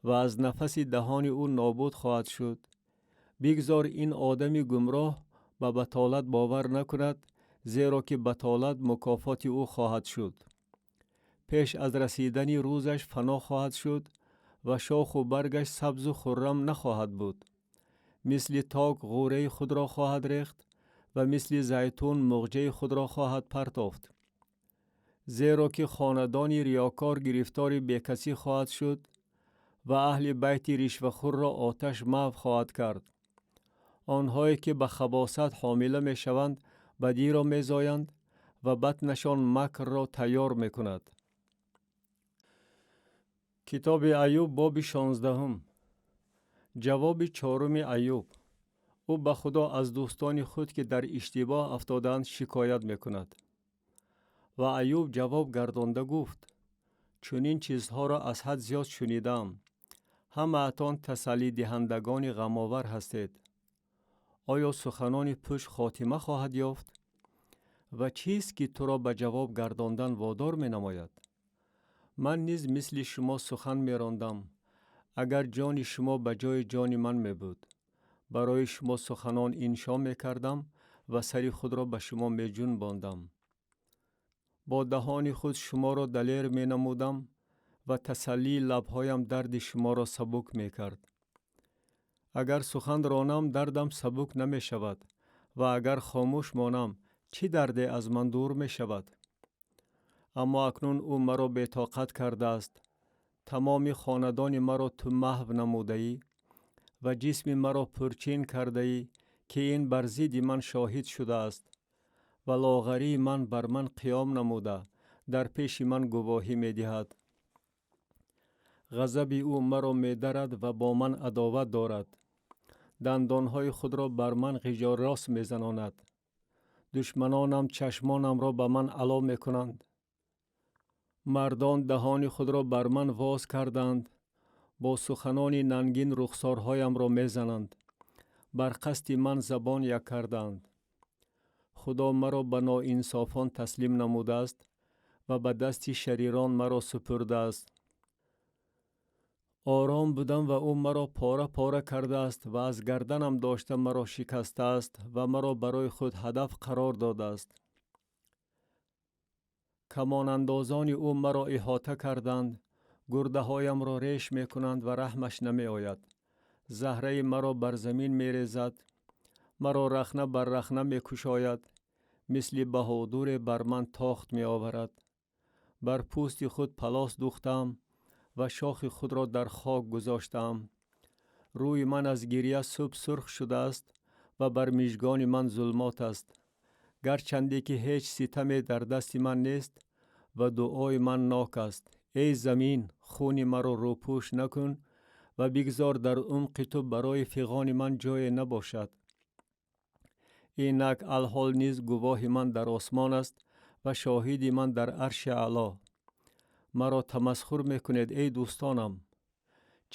ва аз нафаси даҳони ӯ нобуд хоҳад шуд. Бигзор ин одами гумроҳ ба батолат бовар накунад, зеро ки батолат мукофоти ӯ хоҳад шуд. Пеш аз расидани рӯзаш фано хоҳад шуд ва шоху баргаш сабзу хуррам нахоҳад буд. Мисли ток ғӯраи худро хоҳад рехт ва мисли зайтун муғҷаи худро хоҳад партофт. Зеро ки хонадони риёкор гирифтори бекасӣ хоҳад шуд ва аҳли байти ришвахӯрро оташ маҳв хоҳад кард. Онҳое ки ба хабосат ҳомила мешаванд, бадиро мезоянд ва батнашон макрро тайёр мекунад. Китоби Аюб, боби 16. Ҷавоби чоруми Аюб. Ӯ ба Худо аз дӯстони худ, ки дар иштибоҳ афтодаанд, шикоят мекунад. Ва Аюб ҷавоб гардонда гуфт: чунин чизҳоро аз ҳад зиёд шунидаам. Ҳамаатон тасаллидиҳандагони ғамовар ҳастед. Оё суханони пуч хотима хоҳад ёфт? Ва чист, ки туро ба ҷавоб гардондан водор менамояд? Ман низ мисли шумо сухан мерондам, агар ҷони шумо ба ҷои ҷони ман мебуд. Барои шумо суханон иншо мекардам ва сари худро ба шумо меҷунбондам. Бо даҳони худ шуморо далер менамудам ва тасаллии лабҳоям дарди шуморо сабук мекард. Агар сухан ронам, дардам сабук намешавад ва агар хомӯш монам, чӣ дарде аз ман дур мешавад? Аммо акнун ӯ маро бетоқат кардааст. Тамоми хонадони маро ту маҳв намудаӣ ва ҷисми маро пурчин кардаӣ, ки ин бар зидди ман шоҳид шудааст ва лоғарии ман бар ман қиём намуда дар пеши ман гувоҳӣ медиҳад. Ғазаби ӯ маро медарад ва бо ман адоват дорад. Дандонҳои худро бар ман ғиҷорос мезанонад. Душманонам чашмонамро ба ман ало мекунанд. Мардон даҳони худро бар ман воз карданд, бо суханони нангин рухсорҳоямро мезананд, бар қасди ман забон як карданд. Худо маро ба ноинсофон таслим намудааст ва ба дасти шарирон маро супурдааст. Ором будам ва ӯ маро пора-пора кардааст ва аз гарданам дошта маро шикастааст ва маро барои худ ҳадаф қарор додааст. Камонандозони ӯ маро иҳота карданд, гурдаҳоямро реш мекунанд ва раҳмаш намеояд. Заҳраи маро бар замин мерезад, маро рахна бар рахна мекушояд, мисли баҳодуре бар ман тохт меоварад. Бар пӯсти худ палос духтам ва шохи худро дар хок гузоштаам. Рӯи ман аз гиря суб сурх шудааст ва бар мижгони ман зулмот аст. Гарчанде ки ҳеҷ ситаме дар дасти ман нест ва дуои ман нок аст. Эй замин, хуни маро рӯпӯш накун ва бигзор дар умқи ту барои фиғони ман ҷое набошад. Инак алҳол низ гувоҳи ман дар осмон аст ва шоҳиди ман дар арши аъло. Маро тамасхур мекунед, эй дӯстонам.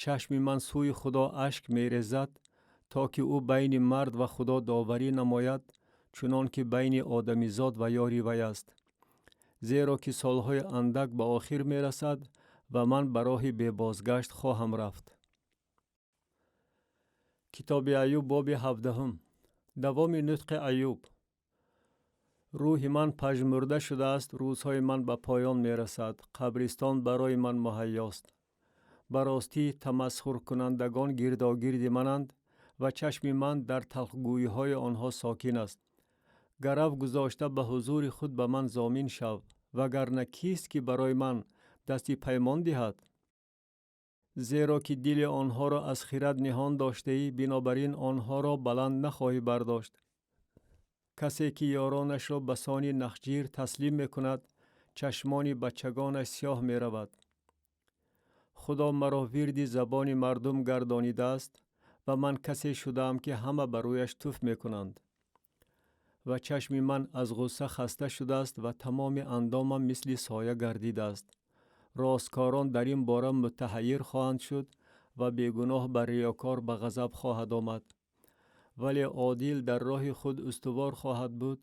Чашми ман сӯи Худо ашк мерезад, то ки ӯ байни мард ва Худо доварӣ намояд, чунон ки байни одамизод ва ёри вай аст. Зеро ки солҳои андак ба охир мерасад ва ман ба роҳи бебозгашт хоҳам рафт. Китоби Аюб, боби 17. Давоми нутқи Аюб. Рӯҳи ман пажмурда шудааст, рӯзҳои ман ба поён мерасад, қабристон барои ман муҳайёст. Ба ростӣ тамасхуркунандагон гирдогирди мананд ва чашми ман дар талхгӯиҳои онҳо сокин аст. Гарав гузошта ба ҳузури худ ба ман зомин шав, вагарна кист, ки барои ман дасти паймон диҳад? Зеро ки дили онҳоро аз хирад ниҳон доштаӣ, бинобар ин онҳоро баланд нахоҳӣ бардошт. Касе ки ёронашро ба сони нахҷир таслим мекунад, чашмони бачагонаш сиёҳ меравад. Худо маро вирди забони мардум гардонидааст ва ман касе шудаам, ки ҳама ба рӯяш туф мекунанд. Ва чашми ман аз ғусса хаста шудааст ва тамоми андомам мисли соя гардидааст. Росткорон дар ин бора муттаҳайир хоҳанд шуд ва бегуноҳ бар риёкор ба ғазаб хоҳад омад. Вале одил дар роҳи худ устувор хоҳад буд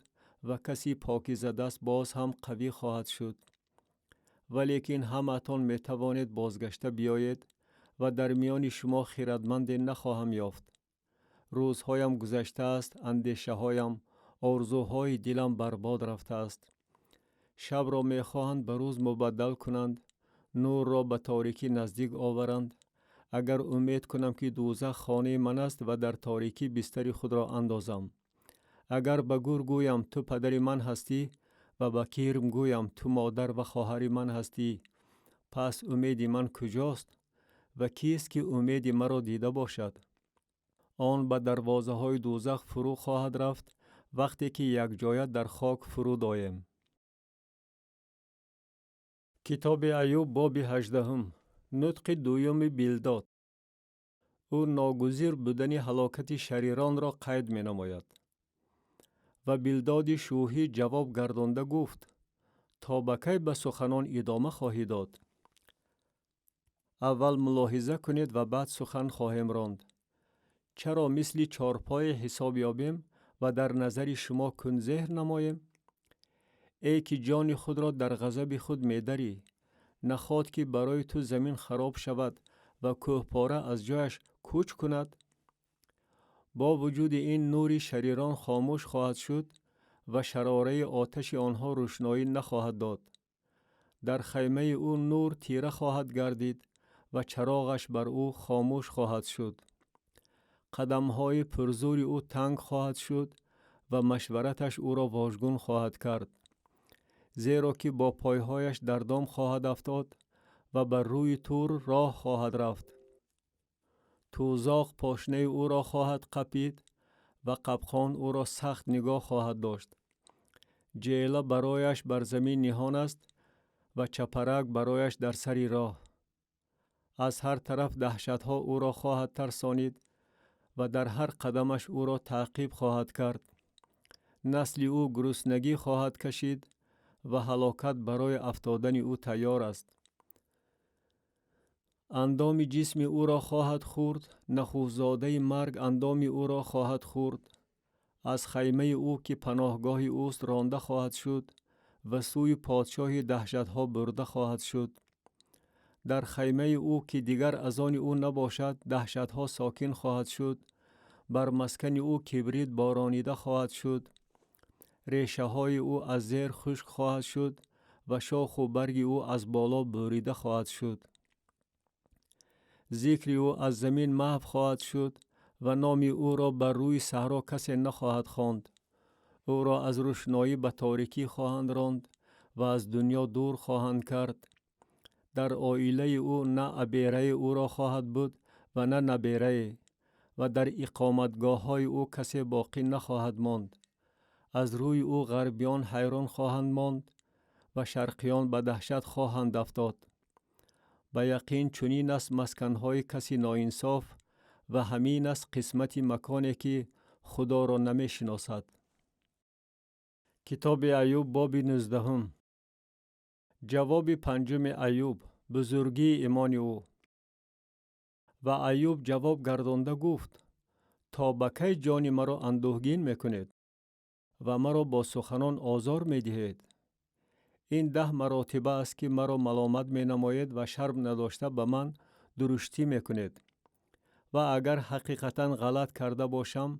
ва каси покизадаст боз ҳам қавӣ хоҳад шуд. Валекин ҳамаатон метавонед бозгашта биёед ва дар миёни шумо хирадманде нахоҳам ёфт. Рӯзҳоям гузаштааст, андешаҳоям, орзуҳои дилам барбод рафтааст. Шабро мехоҳанд ба рӯз мубаддал кунанд, нурро ба торикӣ наздик оваранд. Агар умед кунам, ки дӯзах хонаи ман аст ва дар торикӣ бистари худро андозам. Агар ба гур гӯям, ту падари ман ҳастӣ, ва ба кирм гӯям, ту модар ва хоҳари ман ҳастӣ, пас умеди ман куҷост ва кист, ки умеди маро дида бошад? Он ба дарвозаҳои дӯзах фурӯ хоҳад рафт, вақте ки якҷоя дар хок фуруд оем. Китоби Аюб, боби 18. Нутқи дуюми Билдод. Ӯ ногузир будани ҳалокати шариронро қайд менамояд. Ва Билдоди Шӯҳӣ ҷавоб гардонда гуфт: то ба кай ба суханон идома хоҳӣ дод? Аввал мулоҳиза кунед ва баъд сухан хоҳем ронд. Чаро мисли чорпое ҳисоб ёбем ва дар назари шумо кунзеҳр намоем? Эй ки ҷони худро дар ғазаби худ медарӣ, нахоҳад ки барои ту замин хароб шавад ва кӯҳпора аз ҷояш кӯч кунад? Бо вуҷуди ин нури шарирон хомӯш хоҳад шуд ва шарораи оташи онҳо рӯшноӣ нахоҳад дод. Дар хаймаи ӯ нур тира хоҳад гардид ва чароғаш бар ӯ хомӯш хоҳад шуд. Қадамҳои пурзури ӯ танг хоҳад шуд ва машвараташ ӯро вожгун хоҳад кард. Зеро ки бо пойҳояш дар дом хоҳад афтод ва бар рӯи тур роҳ хоҳад рафт. Тузоқ пошнаи ӯро хоҳад қапид ва қапқон ӯро сахт нигоҳ хоҳад дошт. Ҷела барояш бар замин ниҳон аст ва чапарак барояш дар сари роҳ. Аз ҳар тараф даҳшатҳо ӯро хоҳад тарсонид ва дар ҳар қадамаш ӯро таъқиб хоҳад кард. Насли ӯ гуруснагӣ хоҳад кашид ва ҳалокат барои афтодани ӯ тайёр аст. Андоми ҷисми ӯро хоҳад хӯрд, нахӯзодаи марг андоми ӯро хоҳад хӯрд. Аз хаймаи ӯ ки паноҳгоҳи ӯст ронда хоҳад шуд ва сӯи подшоҳи даҳшатҳо бурда хоҳад шуд. Дар хаймаи ӯ ки дигар аз они ӯ набошад, даҳшатҳо сокин хоҳад шуд. Бар маскани ӯ кибрит боронида хоҳад шуд. Решаҳои ӯ аз зер хушк хоҳад шуд ва шоху барги ӯ аз боло бурида хоҳад шуд. Зикри ӯ аз замин маҳв хоҳад шуд ва номи ӯро бар рӯи саҳро касе нахоҳад хонд. Ӯро аз рӯшноӣ ба торикӣ хоҳанд ронд ва аз дунё дур хоҳанд кард. Дар оилаи ӯ на абераи ӯро хоҳад буд ва на наберае, ва дар иқоматгоҳҳои ӯ касе боқӣ нахоҳад монд. Аз рӯи ӯ ғарбиён ҳайрон хоҳанд монд ва шарқиён ба даҳшат хоҳанд афтод. Ба яқин чунин аст масканҳои каси ноинсоф ва ҳамин аст қисмати маконе ки Худоро намешиносад. Китоби Аюб, боби 19. Ҷавоби панҷуми Аюб, бузургии имони ӯ. Ва Аюб ҷавоб гардонда гуфт: то ба кай ҷони маро андӯҳгин мекунед ва маро бо суханон озор медиҳед? Ин 10 маротиба аст ки маро маломат менамоед ва шарм надошта ба ман дуруштӣ мекунед. Ва агар ҳақиқатан ғалат карда бошам,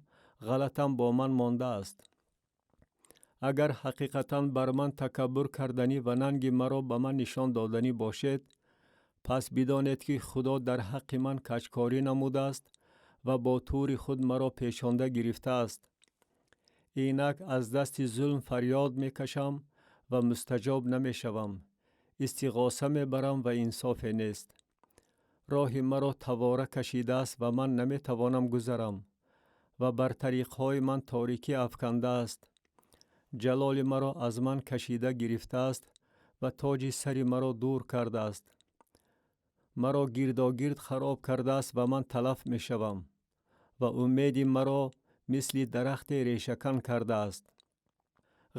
ғалатам бо ман мондааст. Агар ҳақиқатан бар ман такаббур карданӣ ва нанги маро ба ман нишон доданӣ бошед, пас бидонед ки Худо дар ҳаққи ман каҷкорӣ намудааст ва бо тури худ маро пешонда гирифтааст. Инак аз дасти зулм фарёд мекашам ва мустаҷоб намешавам, истиғоса мебарам ва инсофе нест. Роҳи маро тавора кашидааст ва ман наметавонам гузарам ва бар тариқҳои ман торикӣ афкандааст. Ҷалоли маро аз ман кашида гирифтааст ва тоҷи сари маро дур кардааст. Маро гирдогирд хароб кардааст ва ман талаф мешавам ва умеди маро мисли дарахте решакан кардааст.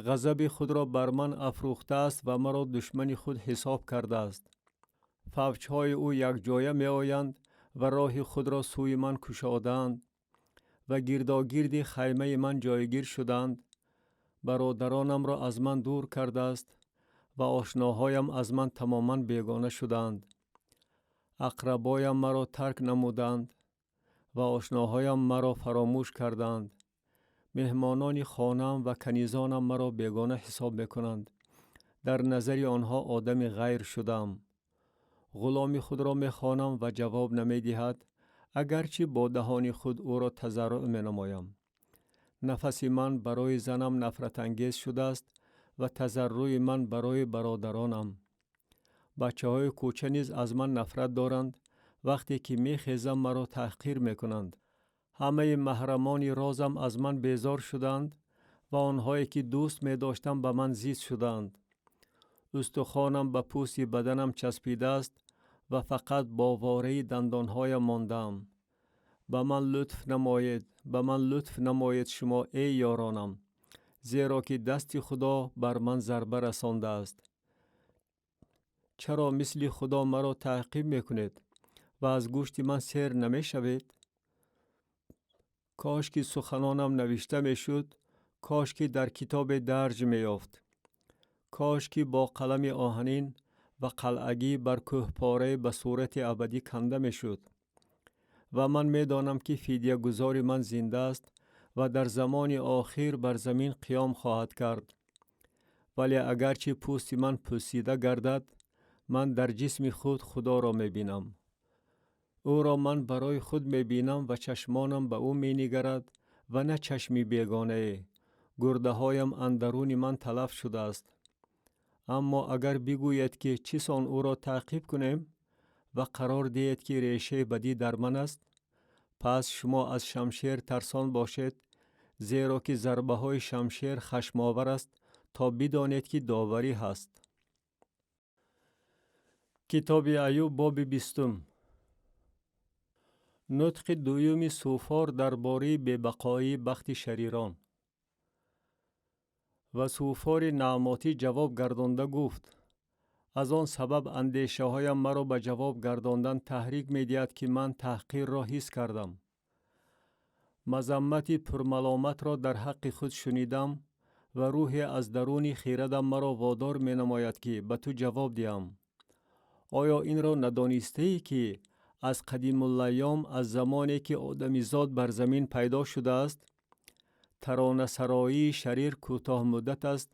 Ғазаби худро бар ман афрӯхтааст ва маро душмани худ ҳисоб кардааст. Фавҷҳои ӯ якҷоя меоянд ва роҳи худро сӯи ман кушодаанд ва гирдогирди хаймаи ман ҷойгир шудаанд. Бародаронамро аз ман дур кардааст ва ошноҳоям аз ман тамоман бегона шудаанд. Ақрабоям маро тарк намуданд ва ошноҳоям маро фаромӯш кардаанд. Меҳмонони хонаам ва канизонам маро бегона ҳисоб мекунанд. Дар назари онҳо одами ғайр шудаам. Ғуломи худро мехонам ва ҷавоб намедиҳад, агарчи бо даҳони худ ӯро тазарруъ менамоям. Нафаси ман барои занам нафратангез шудааст ва тазарруи ман барои бародаронам. Бачаҳои кӯча низ аз ман нафрат доранд, вақте ки мехезам маро таҳқир мекунанд. Ҳамаи маҳрамони розам аз ман безор шуданд ва онҳое ки дӯст медоштам ба ман зид шуданд. Устухонам ба пӯсти баданам часпидааст Ва фақат бо вораи дандонҳоям мондаам. Ба ман лутф намоед, ба ман лутф намоед шумо, эй ёронам, зеро ки дасти Худо бар ман зарба расондааст. Чаро мисли Худо маро таъқиб мекунед ва аз гӯшти ман сер намешавед? Кош ки суханонам навишта мешуд, кош ки дар китобе дарҷ меёфт. Кош ки бо қалами оҳанин ва қалъагӣ бар кӯҳпорае ба сурати абадӣ канда мешуд. Ва ман медонам, ки фидягузори ман зинда аст ва дар замони охир бар замин қиём хоҳад кард. Вале агарчи пӯсти ман пӯсида гардад, ман дар ҷисми худ Худоро мебинам. Ӯро ман барои худ мебинам ва чашмонам ба ӯ менигарад ва на чашми бегонае. Гурдаҳоям андаруни ман талаф шудааст. Аммо агар бигӯед, ки чӣ сон ӯро таъқиб кунем, ва қарор диҳед, ки решаи бадӣ дар ман аст, пас шумо аз шамшер тарсон бошед, зеро ки зарбаҳои шамшер хашмовар аст, то бидонед, ки доварӣ ҳаст. Китоби Аюб, боби 20-ум. Нутқи дуюми Суфор дар бораи бебақоии бахти шарирон. Ва Суфори Наъмотӣ ҷавоб гардонда гуфт: аз он сабаб андешаҳоям маро ба ҷавоб гардондан таҳрик медиҳад, ки ман таҳқирро ҳис кардам. Мазаммати пурмаломатро дар ҳаққи худ шунидам ва рӯҳе аз даруни хирадам маро водор менамояд, ки ба ту ҷавоб диҳам. Оё инро надонистаӣ, ки аз қадимулайём, аз замоне ки одамизод бар замин пайдо шудааст, таронасароии шарир кӯтоҳмуддат аст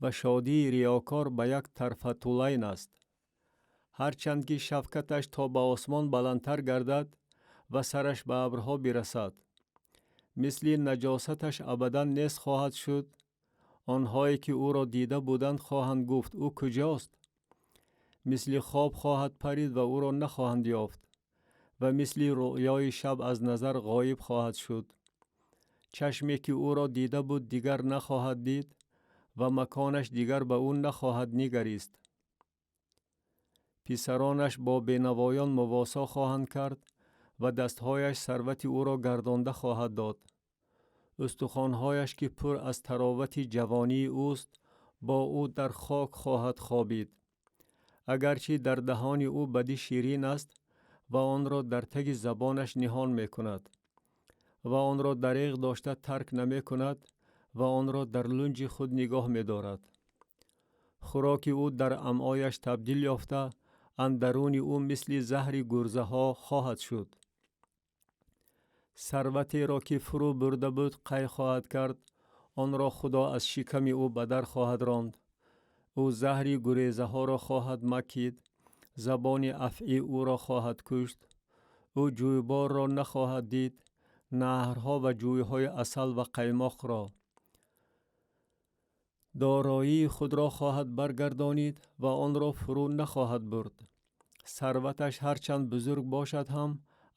ва шодии риёкор ба як тарфатулайн аст? Ҳарчанд ки шавкаташ то ба осмон баландтар гардад ва сараш ба абрҳо бирасад, мисли наҷосаташ абадан нест хоҳад шуд. Онҳое ки ӯро дида буданд, хоҳанд гуфт: «Ӯ куҷост?» Мисли хоб хоҳад парид ва ӯро нахоҳанд ёфт ва мисли рӯъёи шаб аз назар ғоиб хоҳад шуд. Чашме ки ӯро дида буд, дигар нахоҳад дид ва маконаш дигар ба ӯ нахоҳад нигарист. Писаронаш бо бенавоён мувосо хоҳанд кард ва дастҳояш сарвати ӯро гардонда хоҳад дод. Устухонҳояш, ки пур аз таровати ҷавонии ӯст, бо ӯ дар хок хоҳад хобид. Агарчи дар даҳони ӯ бадӣ ширин аст ва онро дар таги забонаш ниҳон мекунад ва онро дареғ дошта тарк намекунад ва онро дар лунҷи худ нигоҳ медорад. Хӯроки ӯ дар амъояш табдил ёфта, андаруни ӯ мисли заҳри гурзаҳо хоҳад шуд. Сарватеро, ки фурӯ бурда буд, қай хоҳад кард, онро Худо аз шиками ӯ ба дар хоҳад ронд. Ӯ заҳри гурезаҳоро хоҳад макид, забони афъӣ ӯро хоҳад кушт. Ӯ ҷӯйборро нахоҳад дид, наҳрҳо ва ҷӯйҳои асал ва қаймоқро. Дороии худро хоҳад баргардонид ва онро фурӯ нахоҳад бурд. Сарваташ ҳарчанд бузург бошад ҳам,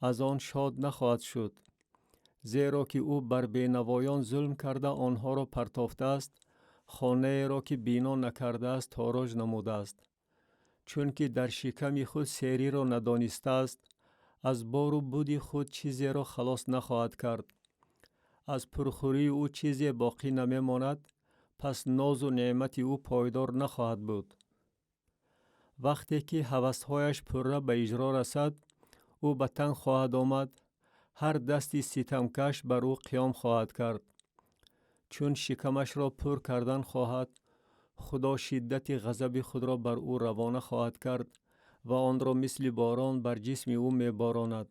аз он шод нахоҳад шуд, зеро ки ӯ бар бенавоён зулм карда, онҳоро партофтааст, хонаеро, ки бино накардааст, тороҷ намудааст. Чунки дар шиками худ сериро надонистааст, аз бору буди худ чизеро халос нахоҳад кард. Аз пурхӯрии ӯ чизе боқӣ намемонад, пас нозу неъмати ӯ пойдор нахоҳад буд. Вақте ки ҳавасҳояш пурра ба иҷро расад, ӯ ба танг хоҳад омад, ҳар дасти ситамкаш бар ӯ қиём хоҳад кард. Чун шикамашро пур кардан хоҳад, Худо шиддати ғазаби худро бар ӯ равона хоҳад кард ва онро мисли борон бар ҷисми ӯ меборонад.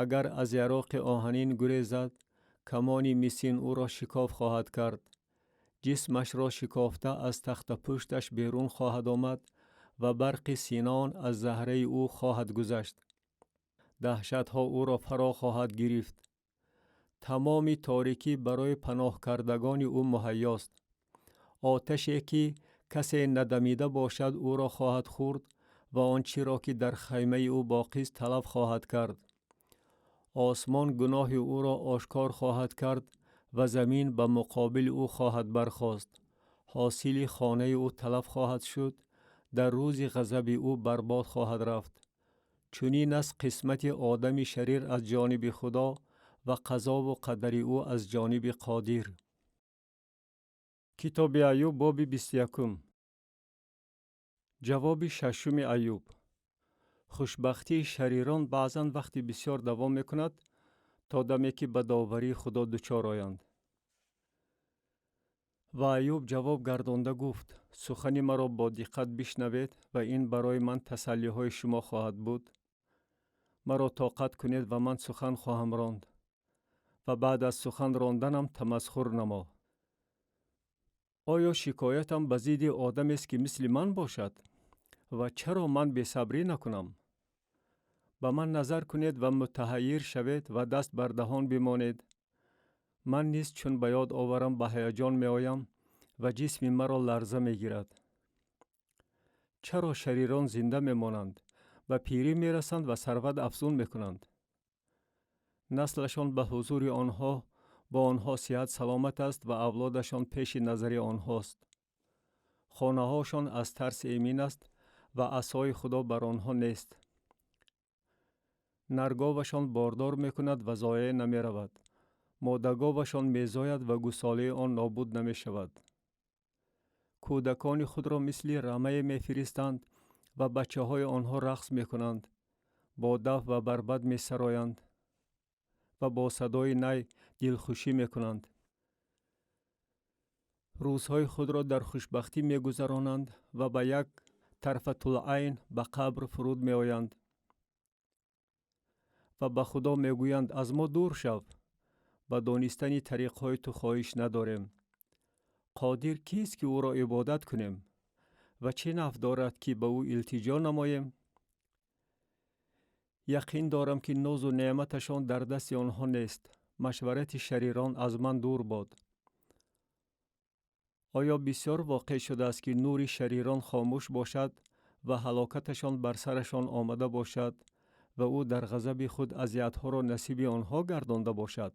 Агар аз яроқи оҳанин гурезад, камони мисин ӯро шикоф хоҳад кард. Ҷисмашро шикофта, аз тахтапушташ берун хоҳад омад ва барқи синон аз заҳраи ӯ хоҳад гузашт. Даҳшатҳо ӯро фаро хоҳад гирифт. Тамоми торикӣ барои паноҳкардагони ӯ муҳайёст. Оташе, ки касе надамида бошад, ӯро хоҳад хӯрд ва он чиро, ки дар хаймаи ӯ боқист, талаф хоҳад кард. Осмон гуноҳи ӯро ошкор хоҳад кард ва замин ба муқобили ӯ хоҳад бархост. Ҳосили хонаи ӯ талаф хоҳад шуд, дар рӯзи ғазаби ӯ барбод хоҳад рафт. Чунин аст қисмати одами шарир аз ҷониби Худо ва қазову қадари ӯ аз ҷониби Қодир. Китоби Аюб, боби 21. Ҷавоби шашуми Аюб. Хушбахтии шарирон баъзан вақти бисёр давом мекунад, то даме ки ба доварии Худо дучор оянд. Ва Аюб ҷавоб гардонда гуфт: сухани маро бо диққат бишнавед ва ин барои ман тасаллиҳои шумо хоҳад буд. Маро тоқат кунед ва ман сухан хоҳам ронд ва баъд аз сухан ронданам тамасхур намо. Оё шикоятам ба зидди одамест, ки мисли ман бошад? Ва чаро ман бесабрӣ накунам? Ба ман назар кунед ва мутаҳаййир шавед ва даст бар даҳон бимонед. Ман низ чун ба ёд оварам, ба ҳаяҷон меоям ва ҷисми маро ларза мегирад. Чаро шарирон зинда мемонанд, ба пирӣ мерасанд ва сарват афзун мекунанд? Наслашон ба ҳузури онҳо бо онҳо сиҳат саломат аст ва авлодашон пеши назари онҳост. Хонаҳошон аз тарс эмин аст ва асои Худо бар онҳо нест. Нарговашон бордор мекунад ва зоеъ намеравад. Модаговашон мезояд ва гусолаи он нобуд намешавад. Кӯдакони худро мисли рамае мефиристанд ва бачаҳои онҳо рақс мекунанд, бо даф ва барбат месароянд ва бо садои най дилхушӣ мекунанд. Рӯзҳои худро дар хушбахтӣ мегузаронанд ва ба як тарфатулайн ба қабр фуруд меоянд ва ба Худо мегӯянд: аз мо дур шав, ба донистани тариқҳои ту хоҳиш надорем. Қодир кист, ки ӯро ибодат кунем? Ва чӣ нафъ дорад, ки ба ӯ илтиҷо намоем? Яқин дорам, ки нозу неъматашон дар дасти онҳо нест. Машварати шарирон аз ман дур бод. Оё бисёр воқеъ шудааст, ки нури шарирон хомӯш бошад ва ҳалокаташон бар сарашон омада бошад ва ӯ дар ғазаби худ азиятҳоро насиби онҳо гардонда бошад?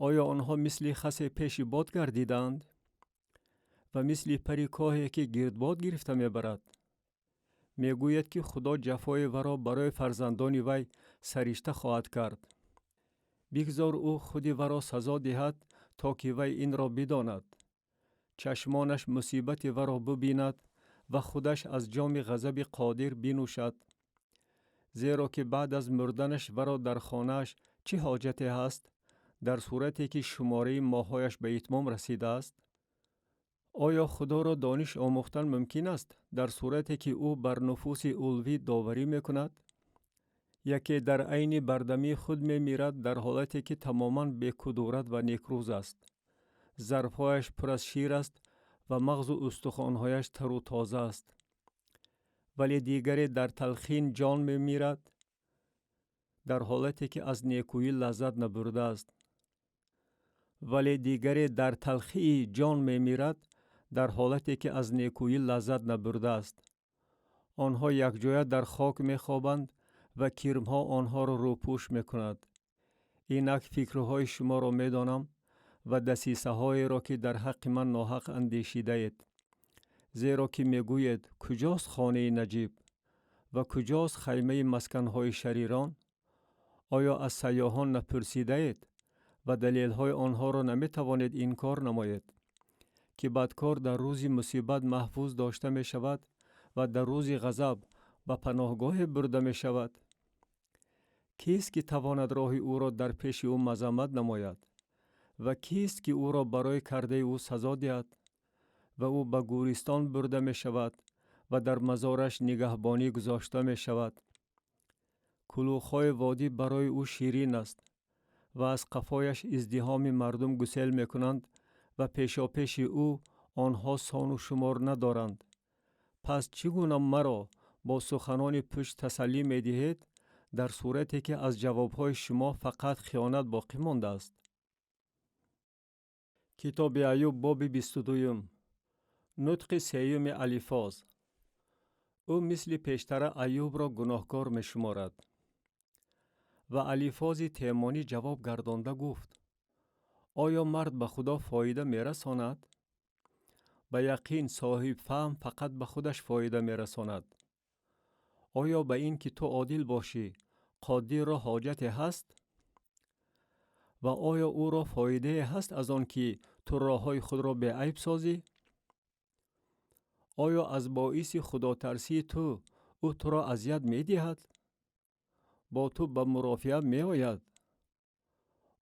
Оё онҳо мисли хасе пеши бод гардидаанд ва мисли пари коҳе, ки гирдбод гирифта мебарад? Мегӯяд, ки Худо ҷафои варо барои фарзандони вай саришта хоҳад кард. Бигзор ӯ худи варо сазо диҳад, то ки вай инро бидонад. Чашмонаш мусибати варо бубинад ва худаш аз ҷоми ғазаби Қодир бинӯшад. Зеро ки баъд аз мурданаш варо дар хонааш чӣ ҳоҷате ҳаст, дар сурате ки шумораи моҳҳояш ба итмом расидааст? Оё Худоро дониш омӯхтан мумкин аст, дар сурате ки ӯ бар нуфуси улвӣ доварӣ мекунад? Яке дар айни бардамии худ мемирад, дар ҳолате ки тамоман бекудурат ва некрӯз аст. Зарфҳояш пур аз шир аст ва мағзу устухонҳояш тару тоза аст. Вале дигаре дар талхин ҷон мемирад, дар ҳолате ки аз некӯӣ лаззат набурдааст. Вале дигаре дар талхии ҷон мемирад, дар ҳолате ки аз некӯӣ лаззат набурдааст. Онҳо якҷоя дар хок мехобанд ва кирмҳо онҳоро рӯпӯш мекунад. Инак фикрҳои шуморо медонам ва дасисаҳоеро, ки дар ҳаққи ман ноҳақ андешидаед. Зеро ки мегӯед: куҷост хонаи наҷиб ва куҷост хаймаи масканҳои шарирон? Оё аз сайёҳон напурсидаед ва далелҳои онҳоро наметавонед инкор намоед, ки бадкор дар рӯзи мусибат маҳфуз дошта мешавад ва дар рӯзи ғазаб ба паноҳгоҳе бурда мешавад? Кист, ки тавонад роҳи ӯро дар пеши ӯ мазаммат намояд? Ва кист, ки ӯро барои кардаи ӯ сазо диҳад? Ва ӯ ба гӯристон бурда мешавад ва дар мазораш нигаҳбонӣ гузошта мешавад. Кулухҳои водӣ барои ӯ ширин аст ва аз қафояш издиҳоми мардум гусел мекунанд ва пешопеши ӯ онҳо сону шумор надоранд. Пас чӣ гуна маро бо суханони пуч тасаллӣ медиҳед, дар сурате ки аз ҷавобҳои шумо фақат хиёнат боқӣ мондааст? Китоби Аюб, боби 22-юм. Нутқи сеюми Алифоз. Ӯ мисли пештара Аюбро гуноҳкор мешуморад. Ва Алифози Темонӣ ҷавоб гардонда гуфт: оё мард ба Худо фоида мерасонад? Ба яқин, соҳибфаҳм фақат ба худаш фоида мерасонад. Оё ба ин ки ту одил бошӣ, Қодирро ҳоҷате ҳаст? Ва оё ӯро фоидае ҳаст аз он ки ту роҳҳои худро беайб созӣ? Оё аз боиси худотарсии ту ӯ туро азият медиҳад? Бо ту ба мурофиа меояд?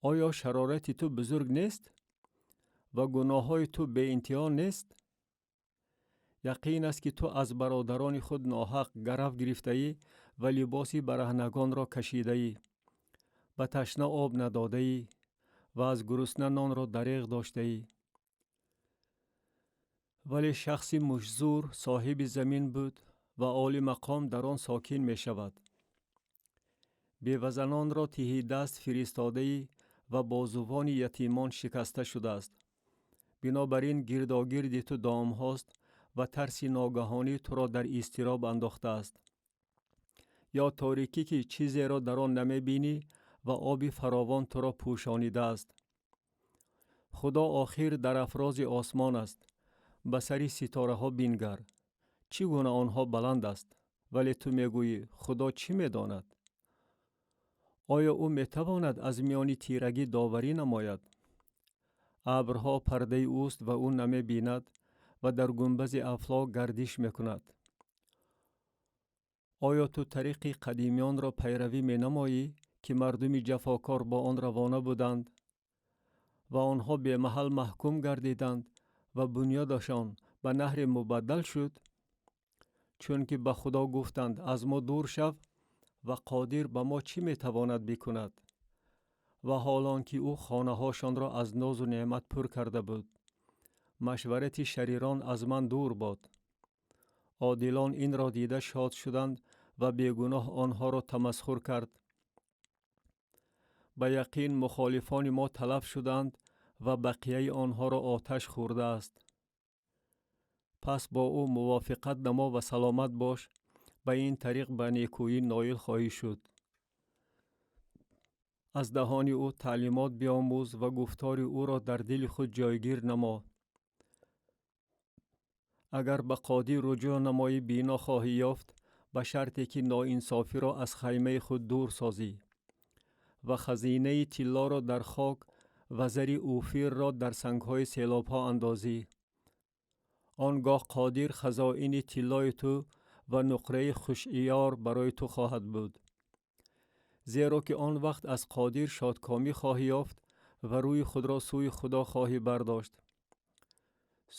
Оё шарорати ту бузург нест ва гуноҳҳои ту беинтиҳо нест? Яқин аст, ки ту аз бародарони худ ноҳақ гарав гирифтаӣ ва либоси бараҳнагонро кашидаӣ, ба ташна об надодаӣ ва аз гурусна нонро дареғ доштаӣ. Вале шахси муштзур соҳиби замин буд ва олимақом дар он сокин мешавад. Бевазанонро тиҳидаст фиристодаӣ ва бозувони ятимон шикаста шудааст. Бинобар ин гирдогирди ту домҳост ва тарси ногаҳонӣ туро дар изтироб андохтааст. Ё торикӣ, ки чизеро дар он намебинӣ ва оби фаровон туро пӯшонидааст. Худо охир дар афрози осмон аст. Ба сари ситораҳо бингар. Чӣ гуна онҳо баланд аст, вале ту мегӯӣ: Худо чӣ медонад? Оё ӯ метавонад аз миёни тирагӣ доварӣ намояд? Абрҳо пардаи ӯст ва ӯ намебинад ва дар гунбази афлок гардиш мекунад. Оё ту тариқи қадимиёнро пайравӣ менамоӣ, ки мардуми ҷафокор бо он равона буданд ва онҳо бемаҳал маҳкум гардиданд ва бунёдашон ба наҳре мубаддал шуд? Чунки ба Худо гуфтанд: аз мо дур шав ва Қодир ба мо чӣ метавонад бикунад? Ва ҳол он ки ӯ хонаҳошонро аз нозу неъмат пур карда буд. Машварати шарирон аз ман дур бод. Одилон инро дида шод шуданд ва бегуноҳ онҳоро тамасхур кард. Ба яқин мухолифони мо талаф шуданд ва бақияи онҳоро оташ хӯрдааст. Пас бо ӯ мувофиқат намо ва саломат бош, ба ин тариқ ба некӯӣ ноил хоҳӣ шуд. Аз даҳони ӯ таълимот биомӯз ва гуфтори ӯро дар дили худ ҷойгир намо. Агар ба Қодир руҷӯъ намоӣ, бино хоҳӣ ёфт, ба шарте ки ноинсофиро аз хаймаи худ дур созӣ ва хазинаи тиллоро дар хок ва зари уфирро дар сангҳои селобҳо андозӣ. Он гоҳ Қодир хазоини тиллои ту ва нуқраи хушиёр барои ту хоҳад буд. Зеро ки он вақт аз Қодир шодкомӣ хоҳӣ ёфт ва рӯи худро сӯи Худо хоҳӣ бардошт.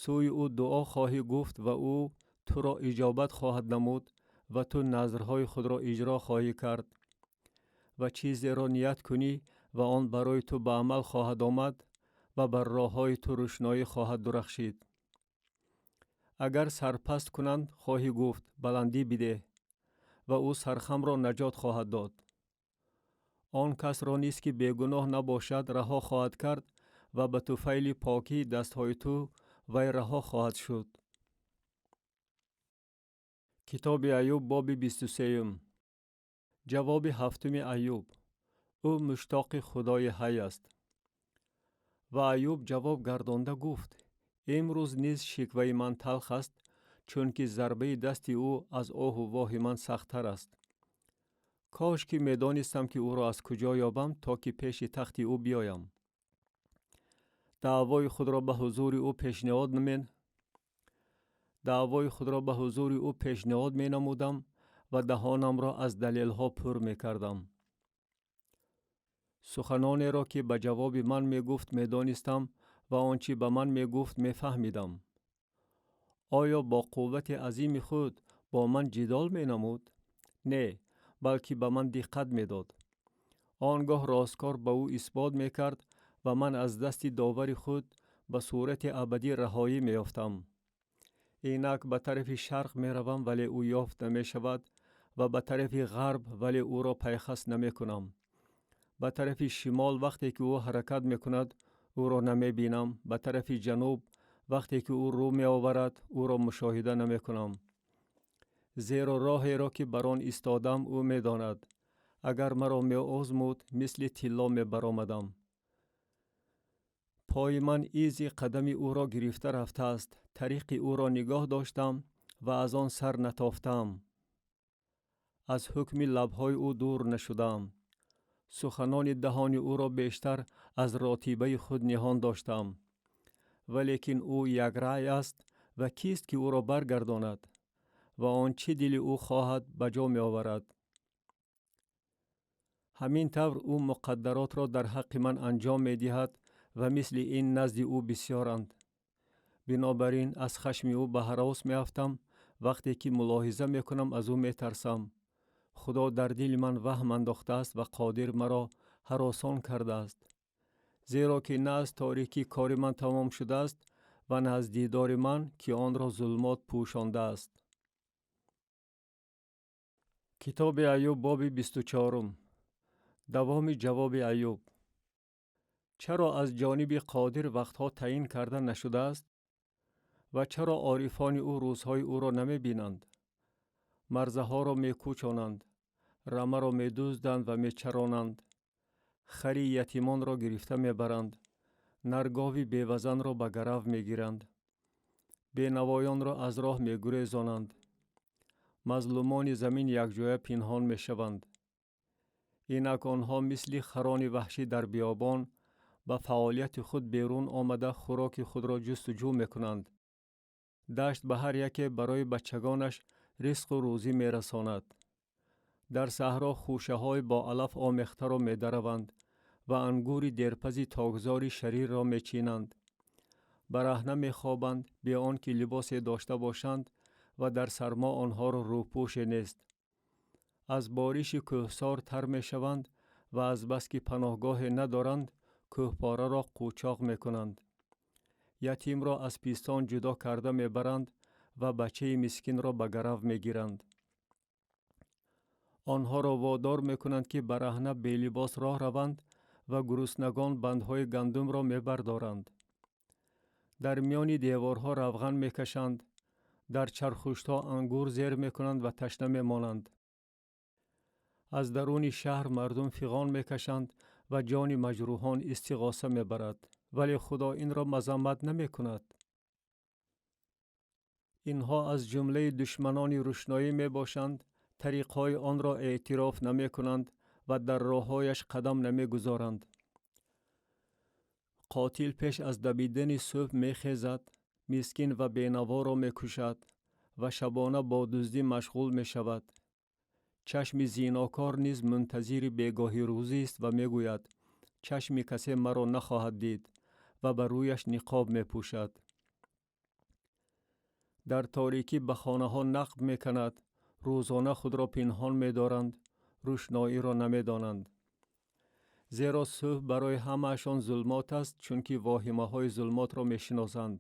Сӯи ӯ дуо хоҳӣ гуфт ва ӯ туро иҷобат хоҳад намуд ва ту назрҳои худро иҷро хоҳӣ кард ва чизеро ният кунӣ ва он барои ту ба амал хоҳад омад ва бар роҳҳои ту рӯшноӣ хоҳад дурахшид. Агар сарпаст кунанд, хоҳӣ гуфт: баландӣ бидеҳ, ва ӯ сархамро наҷот хоҳад дод. Он касро низ, ки бегуноҳ набошад, раҳо хоҳад кард ва ба туфайли покии дастҳои ту вай раҳо хоҳад шуд. Китоби Аюб, боби 23-юм. Ҷавоби ҳафтуми Аюб. Ӯ муштоқи Худои ҳай аст. Ва Аюб ҷавоб гардонда гуфт: имрӯз низ шикваи ман талх аст, чунки зарбаи дасти ӯ аз оҳу воҳи ман сахттар аст. Кош ки медонистам, ки ӯро аз куҷо ёбам, то ки пеши тахти ӯ биёям. Даъвои худро ба ҳузури ӯ пешниҳод мен даъвои худро ба ҳузури ӯ пешниҳод менамудам ва даҳонамро аз далелҳо пур мекардам. Суханонеро, ки ба ҷавоби ман мегуфт, медонистам ва он чӣ ба ман мегуфт, мефаҳмидам. Оё бо қуввати азими худ бо ман ҷидол менамуд? Не, балки ба ман диққат медод. Он гоҳ росткор ба ӯ исбот мекард ва ман аз дасти довари худ ба сурати абадӣ раҳоӣ меёфтам. Инак ба тарафи шарқ меравам, вале ӯ ёфт намешавад, ва ба тарафи ғарб, вале ӯро пайхас намекунам. Ба тарафи шимол, вақте ки ӯ ҳаракат мекунад, ӯро намебинам. Ба тарафи ҷануб, вақте ки ӯ рӯ меоварад, ӯро мушоҳида намекунам. Зеро роҳеро, ки бар он истодам, ӯ медонад. Агар маро меозмуд, мисли тилло мебаромадам. Пои ман изи қадами ӯро гирифта рафтааст. Тариқи ӯро нигоҳ доштам ва аз он сар натофтаам. Аз ҳукми лабҳои ӯ дур нашудаам. Суханони даҳони ӯро бештар аз ротибаи худ ниҳон доштаам. Валекин ӯ якрай аст ва кист ки ӯро баргардонад? Ва он чӣ дили ӯ хоҳад ба ҷо меоварад. Ҳамин тавр ӯ муқаддаротро дар ҳаққи ман анҷом медиҳад ва мисли ин назди ӯ бисёранд. Бинобар ин аз хашми ӯ ба ҳарос меафтам, вақте ки мулоҳиза мекунам аз ӯ метарсам. Худо дар дили ман ваҳм андохтааст ва қодир маро ҳаросон кардааст. Зеро ки на аз торикӣ кори ман тамом шудааст ва на аз дидори ман, ки онро зулмот пӯшондааст. Китоби Аюб, боби 24. Давоми ҷавоби Аюб. Чаро аз ҷониби Қодир вақтҳо таъин карда нашудааст? Ва чаро орифони ӯ рӯзҳои ӯро намебинанд? Марзаҳоро мекӯчонанд, рамаро медузданд ва мечаронанд, хари ятимонро гирифта мебаранд, наргови бевазанро ба гарав мегиранд, бенавоёнро аз роҳ мегурезонанд, мазлумони замин якҷоя пинҳон мешаванд. Инак онҳо мисли харони ваҳшӣ дар биёбон ба фаъолияти худ берун омада хӯроки худро ҷустуҷӯ мекунанд. Дашт ба ҳар яке барои бачагонаш ризқу рӯзӣ мерасонад. Дар саҳро хӯшаҳои бо алаф омехтаро медараванд ва ангури дерпази токзори шарирро мечинанд. Бараҳна мехобанд, бе он ки либосе дошта бошанд ва дар сармо онҳоро рӯпӯше нест. Аз бориши кӯҳсор тар мешаванд ва азбаски паноҳгоҳе надоранд, кӯҳпораро қӯчоқ мекунанд. Ятимро аз пистон ҷудо карда мебаранд ва бачаи мискинро ба гарав мегиранд. Онҳоро водор мекунанд, ки бараҳна белибос роҳ раванд ва гуруснагон бандҳои гандумро мебардоранд. Дар миёни деворҳо равған мекашанд, дар чархуштҳо ангур зер мекунанд ва ташна мемонанд. Аз даруни шаҳр мардум фиғон мекашанд ва ҷони маҷрӯҳон истиғоса мебарад, вале Худо инро мазаммат намекунад. Инҳо аз ҷумлаи душманони рӯшноӣ мебошанд, тариқҳои онро эътироф намекунанд ва дар роҳҳояш қадам намегузоранд. Қотил пеш аз давидани субҳ мехезад, мискин ва бенаворо мекушад ва шабона бо дуздӣ машғул мешавад. Чашми зинокор низ мунтазири бегоҳи рӯзист ва мегӯяд: чашми касе маро нахоҳад дид, ва ба рӯяш ниқоб мепӯшад. Дар торикӣ ба хонаҳо нақб меканад, рӯзона худро пинҳон медоранд, рӯшноиро намедонанд. Зеро субҳ барои ҳамаашон зулмот аст, чунки воҳимаҳои зулмотро мешиносанд.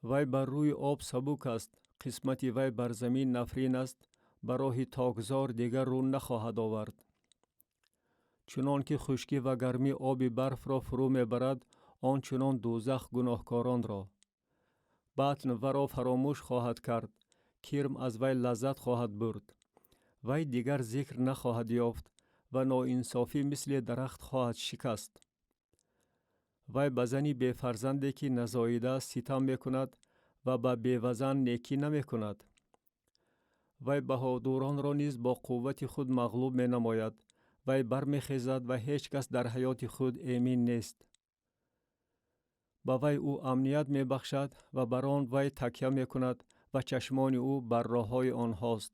Вай бар рӯи об сабук аст, қисмати вай бар замин нафрин аст, ба роҳи токзор дигар рӯ нахоҳад овард. Чунон ки хушкӣ ва гармӣ оби барфро фурӯ мебарад, он чунон дӯзах гуноҳкоронро. Батн варо фаромӯш хоҳад кард, кирм аз вай лаззат хоҳад бурд. Вай дигар зикр нахоҳад ёфт ва ноинсофӣ мисли дарахт хоҳад шикаст. Вай ба зани бефарзанде ки назоидааст ситам мекунад ва ба бевазан некӣ намекунад. Вай баҳодуронро низ бо қуввати худ мағлуб менамояд. Вай бармехезад ва ҳеҷ кас дар ҳаёти худ эмин нест. Ба вай ӯ амният мебахшад ва бар он вай такя мекунад ва чашмони ӯ бар роҳҳои онҳост.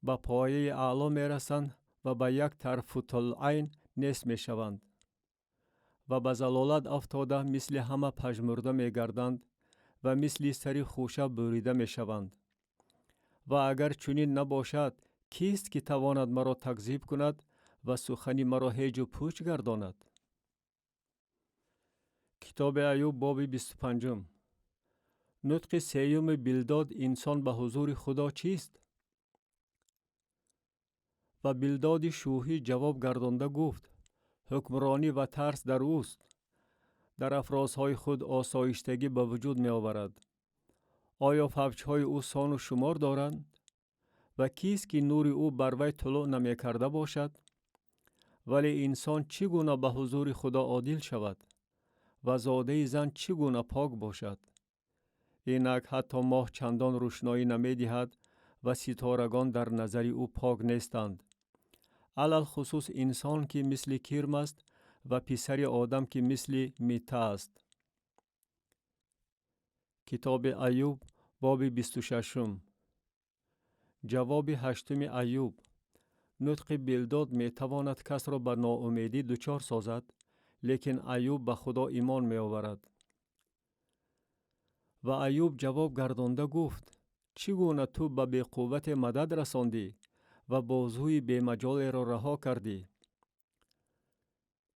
Ба пояи аъло мерасанд ва ба як тарфатулайн нест мешаванд ва ба залолат афтода мисли ҳама пажмурда мегарданд ва мисли сари хӯша бурида мешаванд. Ва агар чунин набошад, кист ки тавонад маро такзиб кунад ва сухани маро ҳеҷу пуч гардонад? Китоби Аюб, боби 25. Нутқи сеюми Билдод: инсон ба ҳузури Худо чист? Ва Билдоди шӯҳӣ ҷавоб гардонда гуфт: ҳукмронӣ ва тарс дар ӯст. Дар афрозҳои худ осоиштагӣ ба вуҷуд меоварад. Оё фавҷҳои ӯ сону шумор доранд? Ва кист ки нури ӯ бар вай тулӯъ намекарда бошад? Вале инсон чӣ гуна ба ҳузури Худо одил шавад? Ва зодаи зан чӣ гуна пок бошад? Инак ҳатто моҳ чандон рӯшноӣ намедиҳад Ва ситорагон дар назари ӯ пок нестанд. Алалхусус инсон, ки мисли кирм аст, ва писари одам, ки мисли мита аст. Китоби Аюб, боби 26-ум. Ҷавоби ҳаштуми Аюб. Нутқи Билдод метавонад касро ба ноумедӣ дучор созад, лекин Аюб ба Худо имон меоварад. Ва Аюб ҷавоб гардонда гуфт: «Чӣ гуна ту ба беқуввате мадад расондӣ ва бозуи бемаҷолеро раҳо кардӣ?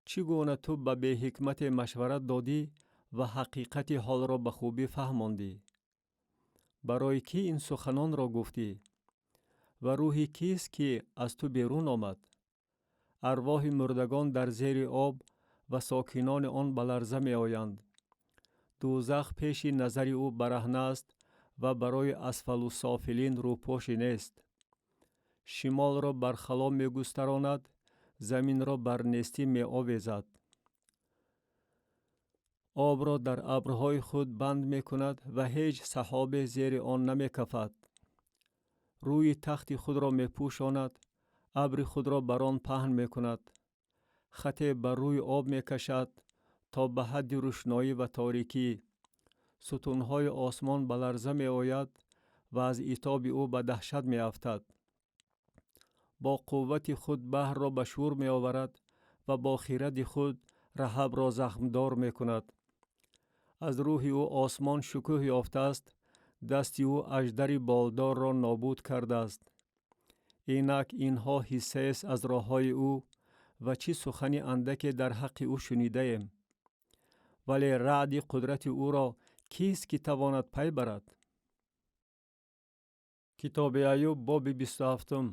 Чӣ гуна ту ба беҳикмате машварат додӣ ва ҳақиқати ҳолро ба хубӣ фаҳмондӣ? Барои кӣ ин суханонро гуфтӣ? Ва рӯҳи кист, ки аз ту берун омад? Арвоҳи мурдагон дар зери об ва сокинони он ба ларза меоянд. Дӯзах пеши назари ӯ бараҳна аст ва барои асфалусофилин рӯпоше нест. Шимолро бар хало мегустаронад, заминро бар нестӣ меовезад, обро дар абрҳои худ банд мекунад ва ҳеҷ саҳобе зери он намекафад. Рӯи тахти худро мепӯшонад, абри худро бар он паҳн мекунад. Хате бар рӯи об мекашад то ба ҳадди рӯшноӣ ва торикӣ. Сутунҳои осмон ба ларза меояд ва аз итоби ӯ ба даҳшат меафтад. Бо қуввати худ баҳрро ба шӯр меоварад ва бо хиради худ Раҳабро захмдор мекунад. Аз рӯҳи ӯ осмон шукӯҳ ёфтааст, дасти ӯ аждари болдорро нобуд кардааст. Инак, инҳо ҳиссаест аз роҳҳои ӯ ва чӣ сухани андаке дар ҳаққи ӯ шунидаем. Вале раъди қудрати ӯро кист, ки тавонад пай барад?» Китоби Аюб, боби 27-ум.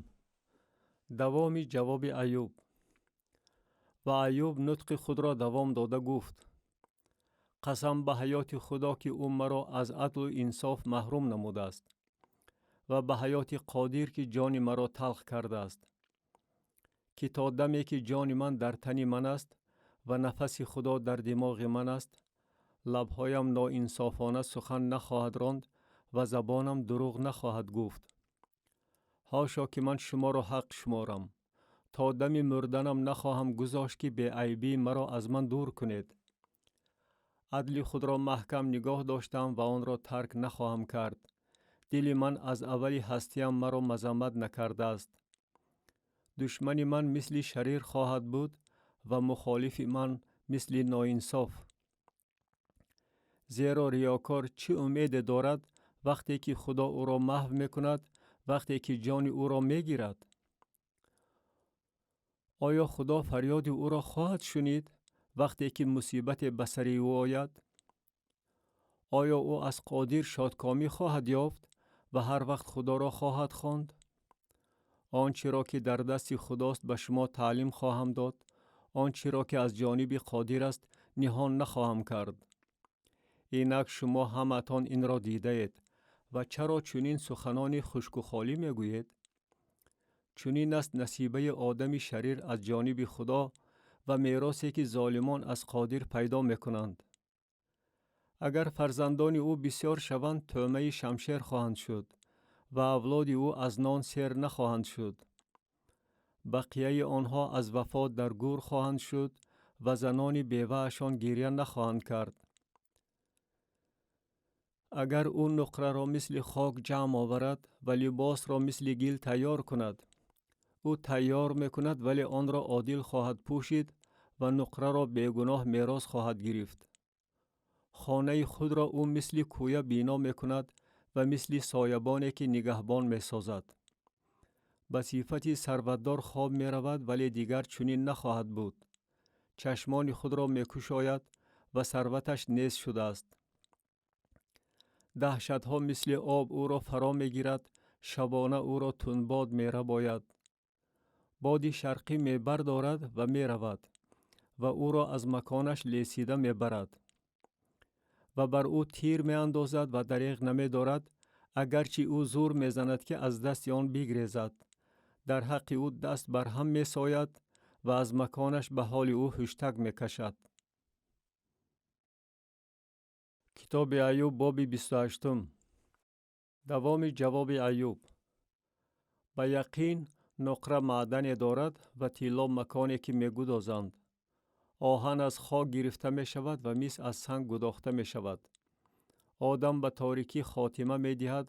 Давоми ҷавоби Аюб. Ва Аюб нутқи худро давом дода гуфт: «Қасам ба ҳаёти Худо, ки ӯ маро аз адлу инсоф маҳрум намудааст, ва ба ҳаёти Қодир, ки ҷони маро талх кардааст, ки то даме ки ҷони ман дар тани ман аст ва нафаси Худо дар димоғи ман аст, лабҳоям ноинсофона сухан нахоҳад ронд ва забонам дурӯғ нахоҳад гуфт. Ҳошо, ки ман шуморо ҳақ шуморам! То дами мурданам нахоҳам гузошт, ки беайбии маро аз ман дур кунед. Адли худро маҳкам нигоҳ доштам ва онро тарк нахоҳам кард. Дили ман аз аввали ҳастиям маро мазаммат накардааст. Душмани ман мисли шарир хоҳад буд ва мухолифи ман мисли ноинсоф. Зеро риёкор чӣ умеде дорад, вақте ки Худо ӯро маҳв мекунад, вақте ки ҷони ӯро мегирад? Оё Худо фарёди ӯро хоҳад шунид, вақте ки мусибате ба сари ӯ ояд? Оё ӯ аз Қодир шодкомӣ хоҳад ёфт ва ҳар вақт Худоро хоҳад хонд? Он чиро ки дар дасти Худост, ба шумо таълим хоҳам дод, он чиро ки аз ҷониби Қодир аст, ниҳон нахоҳам кард. Инак, шумо ҳамаатон инро дидаед ва чаро чунин суханони хушкухолӣ мегӯед? Чунин аст насибаи одами шарир аз ҷониби Худо ва меросе, ки золимон аз Қодир пайдо мекунанд. Агар фарзандони ӯ бисёр шаванд, тӯъмаи шамшер хоҳанд шуд ва авлоди ӯ аз нон сер нахоҳанд шуд. Бақияи онҳо аз вафот дар гӯр хоҳанд шуд ва занони беваашон гиря нахоҳанд кард. Агар ӯ нуқраро мисли хок ҷамъ оварад ва либосро мисли гил тайёр кунад, ӯ тайёр мекунад, вале онро одил хоҳад пӯшид ва нуқраро бегуноҳ мерос хоҳад гирифт. Хонаи худро ӯ мисли кӯя бино мекунад ва мисли соябоне, ки нигаҳбон месозад. Ба сифати сарватдор хоб меравад, вале дигар чунин нахоҳад буд. Чашмони худро мекушояд ва сарваташ нест шудааст. Даҳшатҳо мисли об ӯро фаро мегирад, шабона ӯро тунбод мерабояд. Боди шарқӣ мебардорад ва меравад ва ӯро аз маконаш лесида мебарад ва бар ӯ тир меандозад ва дареғ намедорад, агарчи ӯ зур мезанад, ки аз дасти он бигрезад. Дар ҳаққи ӯ даст бар ҳам месояд ва аз маконаш ба ҳоли ӯ ҳуштак мекашад». Китоби Аюб, боби 28-ум. Давоми ҷавоби Аюб. Ба яқин нуқра маъдане дорад ва тилло маконе ки мегудозанд. Оҳан аз хок гирифта мешавад ва мис аз санг гудохта мешавад. Одам ба торикӣ хотима медиҳад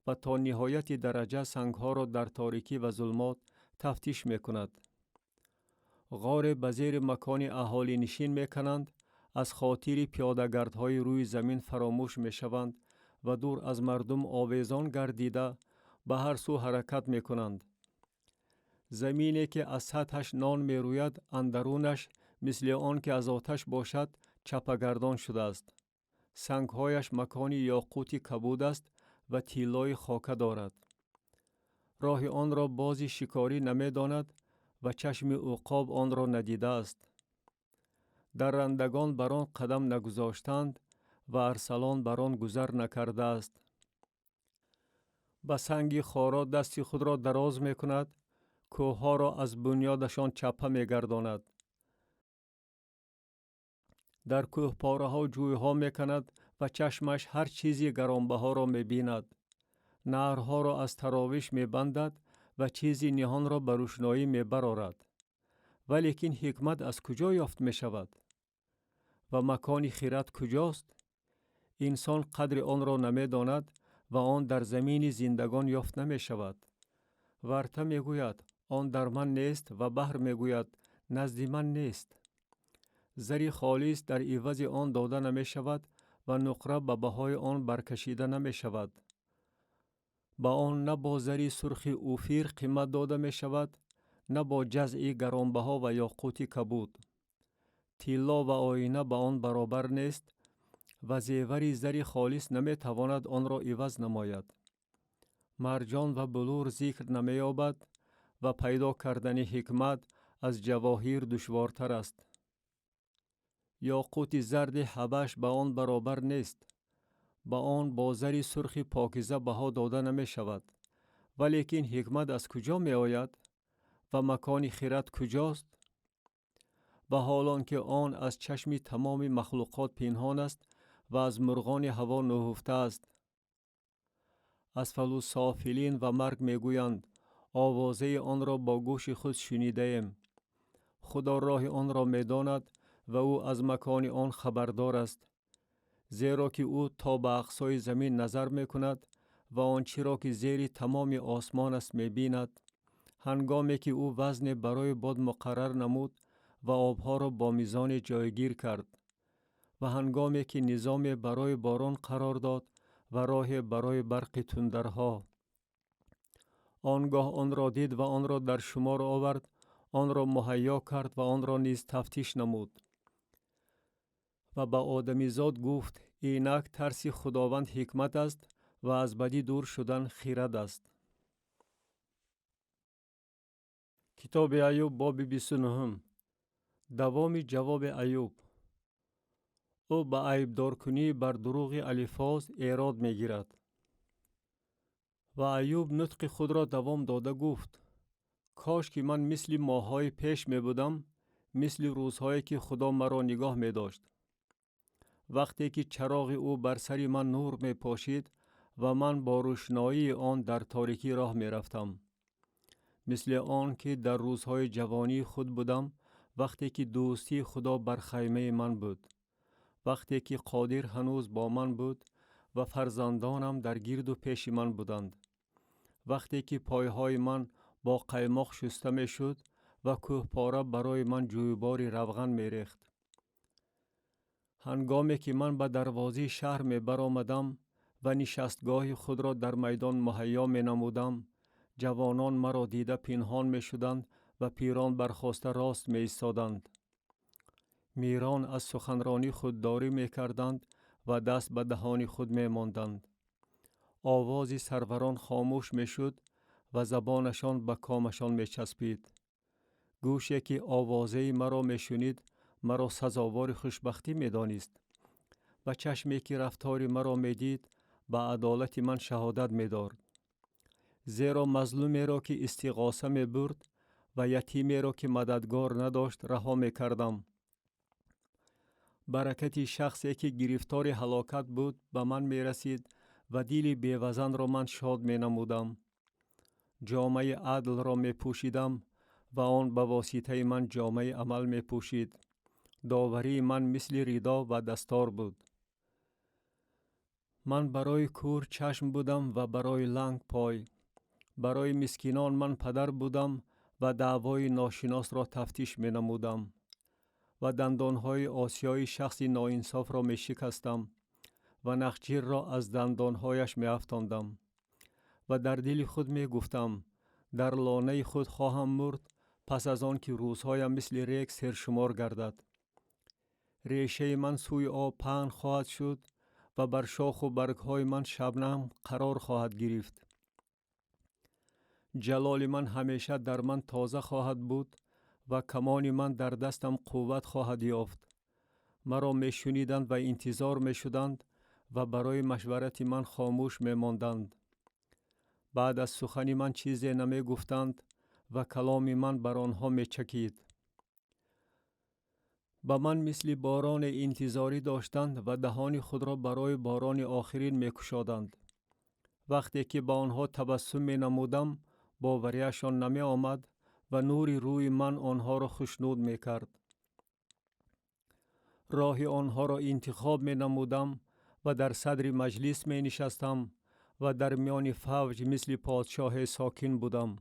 ва то ниҳояти дараҷа сангҳоро дар торикӣ ва зулмот тафтиш мекунад. Ғоре ба зери макони аҳолинишин мекананд, аз хотири пиёдагардҳои рӯи замин фаромӯш мешаванд ва дур аз мардум овезон гардида ба ҳар сӯ ҳаракат мекунанд. Замине ки аз сатҳаш нон мерӯяд, андарунаш мисли он ки аз оташ бошад, чапагардон шудааст. Сангҳояш макони ёқути кабуд аст ва тиллои хока дорад. Роҳи онро бози шикорӣ намедонад ва чашми уқоб онро надидааст. Даррандагон бар он қадам нагузоштанд ва арсалон бар он гузар накардааст. Ба санги хоро дасти худро дароз мекунад, кӯҳҳоро аз бунёдашон чаппа мегардонад. Дар кӯҳпораҳо ҷӯйҳо меканад ва чашмаш ҳар чизи гаронбаҳоро мебинад. Наҳрҳоро аз таровиш мебандад ва чизи ниҳонро ба рӯшноӣ мебарорад. Валекин ҳикмат аз куҷо ёфт мешавад? Ва макони хирад куҷост? Инсон қадри онро намедонад ва он дар замини зиндагон ёфт намешавад. Варта мегӯяд, он дар ман нест ва баҳр мегӯяд, назди ман нест. Зари холис дар ивази он дода намешавад ва нуқра ба баҳои он баркашида намешавад. Ба он на бо зари сурхи Уфир қимат дода мешавад, на бо ҷазъи гаронбаҳо ва ёқути кабуд. Тилло ва оина ба он баробар нест ва зевари зари холис наметавонад онро иваз намояд. Марҷон ва булур зикр намеёбад ва пайдо кардани ҳикмат аз ҷавоҳир душвортар аст. Ёқути зарди ҳабаш ба он баробар нест. Ба он бо зари сурхи покиза баҳо дода намешавад. Валекин ҳикмат аз куҷо меояд? Ва макони хирад куҷост? Ва ҳол он ки он аз чашми тамоми махлуқот пинҳон аст ва аз мурғони ҳаво нуҳуфта аст. Асфалу софилин ва марг мегӯянд, овозаи онро бо гӯши худ шунидаем. Худо роҳи онро медонад ва ӯ аз макони он хабардор аст. Зеро ки ӯ то ба ақсои замин назар мекунад ва он чиро ки зери тамоми осмон аст мебинад. Ҳангоме ки ӯ вазне барои бод муқаррар намуд ва обҳоро бо мизоне ҷойгир кард. Ва ҳангоме ки низоме барои борон қарор дод ва роҳе барои барқи тундарҳо. Он гоҳ онро дид ва онро дар шумор овард, онро муҳайё кард ва онро низ тафтиш намуд. Ва ба одамизод гуфт, инак тарси Худованд ҳикмат аст ва аз бадӣ дур шудан хирад аст. Китоби Аюб, боби 29. Давоми ҷавоби Аюб. Ӯ ба айбдоркунӣ бар дурӯғи Алифоз эрод мегирад. Ва Аюб нутқи худро давом дода гуфт: кош ки ман мисли моҳҳои пеш мебудам, мисли рӯзҳое ки Худо маро нигоҳ медошт. Вақте ки чароғи ӯ бар сари ман нур мепошид ва ман бо рӯшноии он дар торикӣ роҳ мерафтам. Мисли он ки дар рӯзҳои ҷавонии худ будам, вақте ки дӯстии Худо бар хаймаи ман буд, вақте ки Қодир ҳанӯз бо ман буд ва фарзандонам дар гирду пеши ман буданд, вақте ки пойҳои ман бо қаймоқ шуста мешуд ва кӯҳпора барои ман ҷӯйбори равған мерехт. Ҳангоме ки ман ба дарвозаи шаҳр мебаромадам ва нишастгоҳи худро дар майдон муҳайё менамудам, ҷавонон маро дида пинҳон мешуданд ва пирон бархоста рост меистоданд. Мирон аз суханронӣ худдорӣ мекарданд ва даст ба даҳони худ мемонданд. Овози сарварон хомӯш мешуд ва забонашон ба комашон мечаспид. Гӯше ки овозаи маро мешунид, маро сазовори хушбахтӣ медонист ва чашме ки рафтори маро медид, ба адолати ман шаҳодат медод. Зеро мазлумеро ки истиғоса мебурд ва ятимеро ки мададгор надошт раҳо мекардам. Баракати шахсе ки гирифтори ҳалокат буд ба ман мерасид ва дили бевазанро ман шод менамудам. Ҷомаи адлро мепӯшидам ва он ба воситаи ман ҷомаи амал мепӯшид. Доварии ман мисли ридо ва дастор буд. Ман барои кӯр чашм будам ва барои ланг пой. Барои мискинон ман падар будам ва даъвои ношиносро тафтиш менамудам ва дандонҳои осиёи шахси ноинсофро мешикастам ва нахчирро аз дандонҳояш меафтондам. Ва дар дили худ мегуфтам: дар лонаи худ хоҳам мурд, пас аз он ки рӯзҳоям мисли рег сершумор гардад. Решаи ман сӯи об паҳн хоҳад шуд ва бар шоху баргҳои ман шабнам қарор хоҳад гирифт. Ҷалоли ман ҳамеша дар ман тоза хоҳад буд ва камони ман дар дастам қувват хоҳад ёфт. Маро мешуниданд ва интизор мешуданд ва барои машварати ман хомӯш мемонданд. Баъд аз сухани ман чизе намегуфтанд ва каломи ман бар онҳо мечакид. Ба ман мисли бороне интизорӣ доштанд ва даҳони худро барои борони охирин мекушоданд. Вақте ки ба онҳо табассум менамудам, боварияшон намеомад ва нури рӯи ман онҳоро хушнуд мекард. Роҳи онҳоро интихоб менамудам ва дар садри маҷлис менишастам ва дар миёни фавҷ мисли подшоҳе сокин будам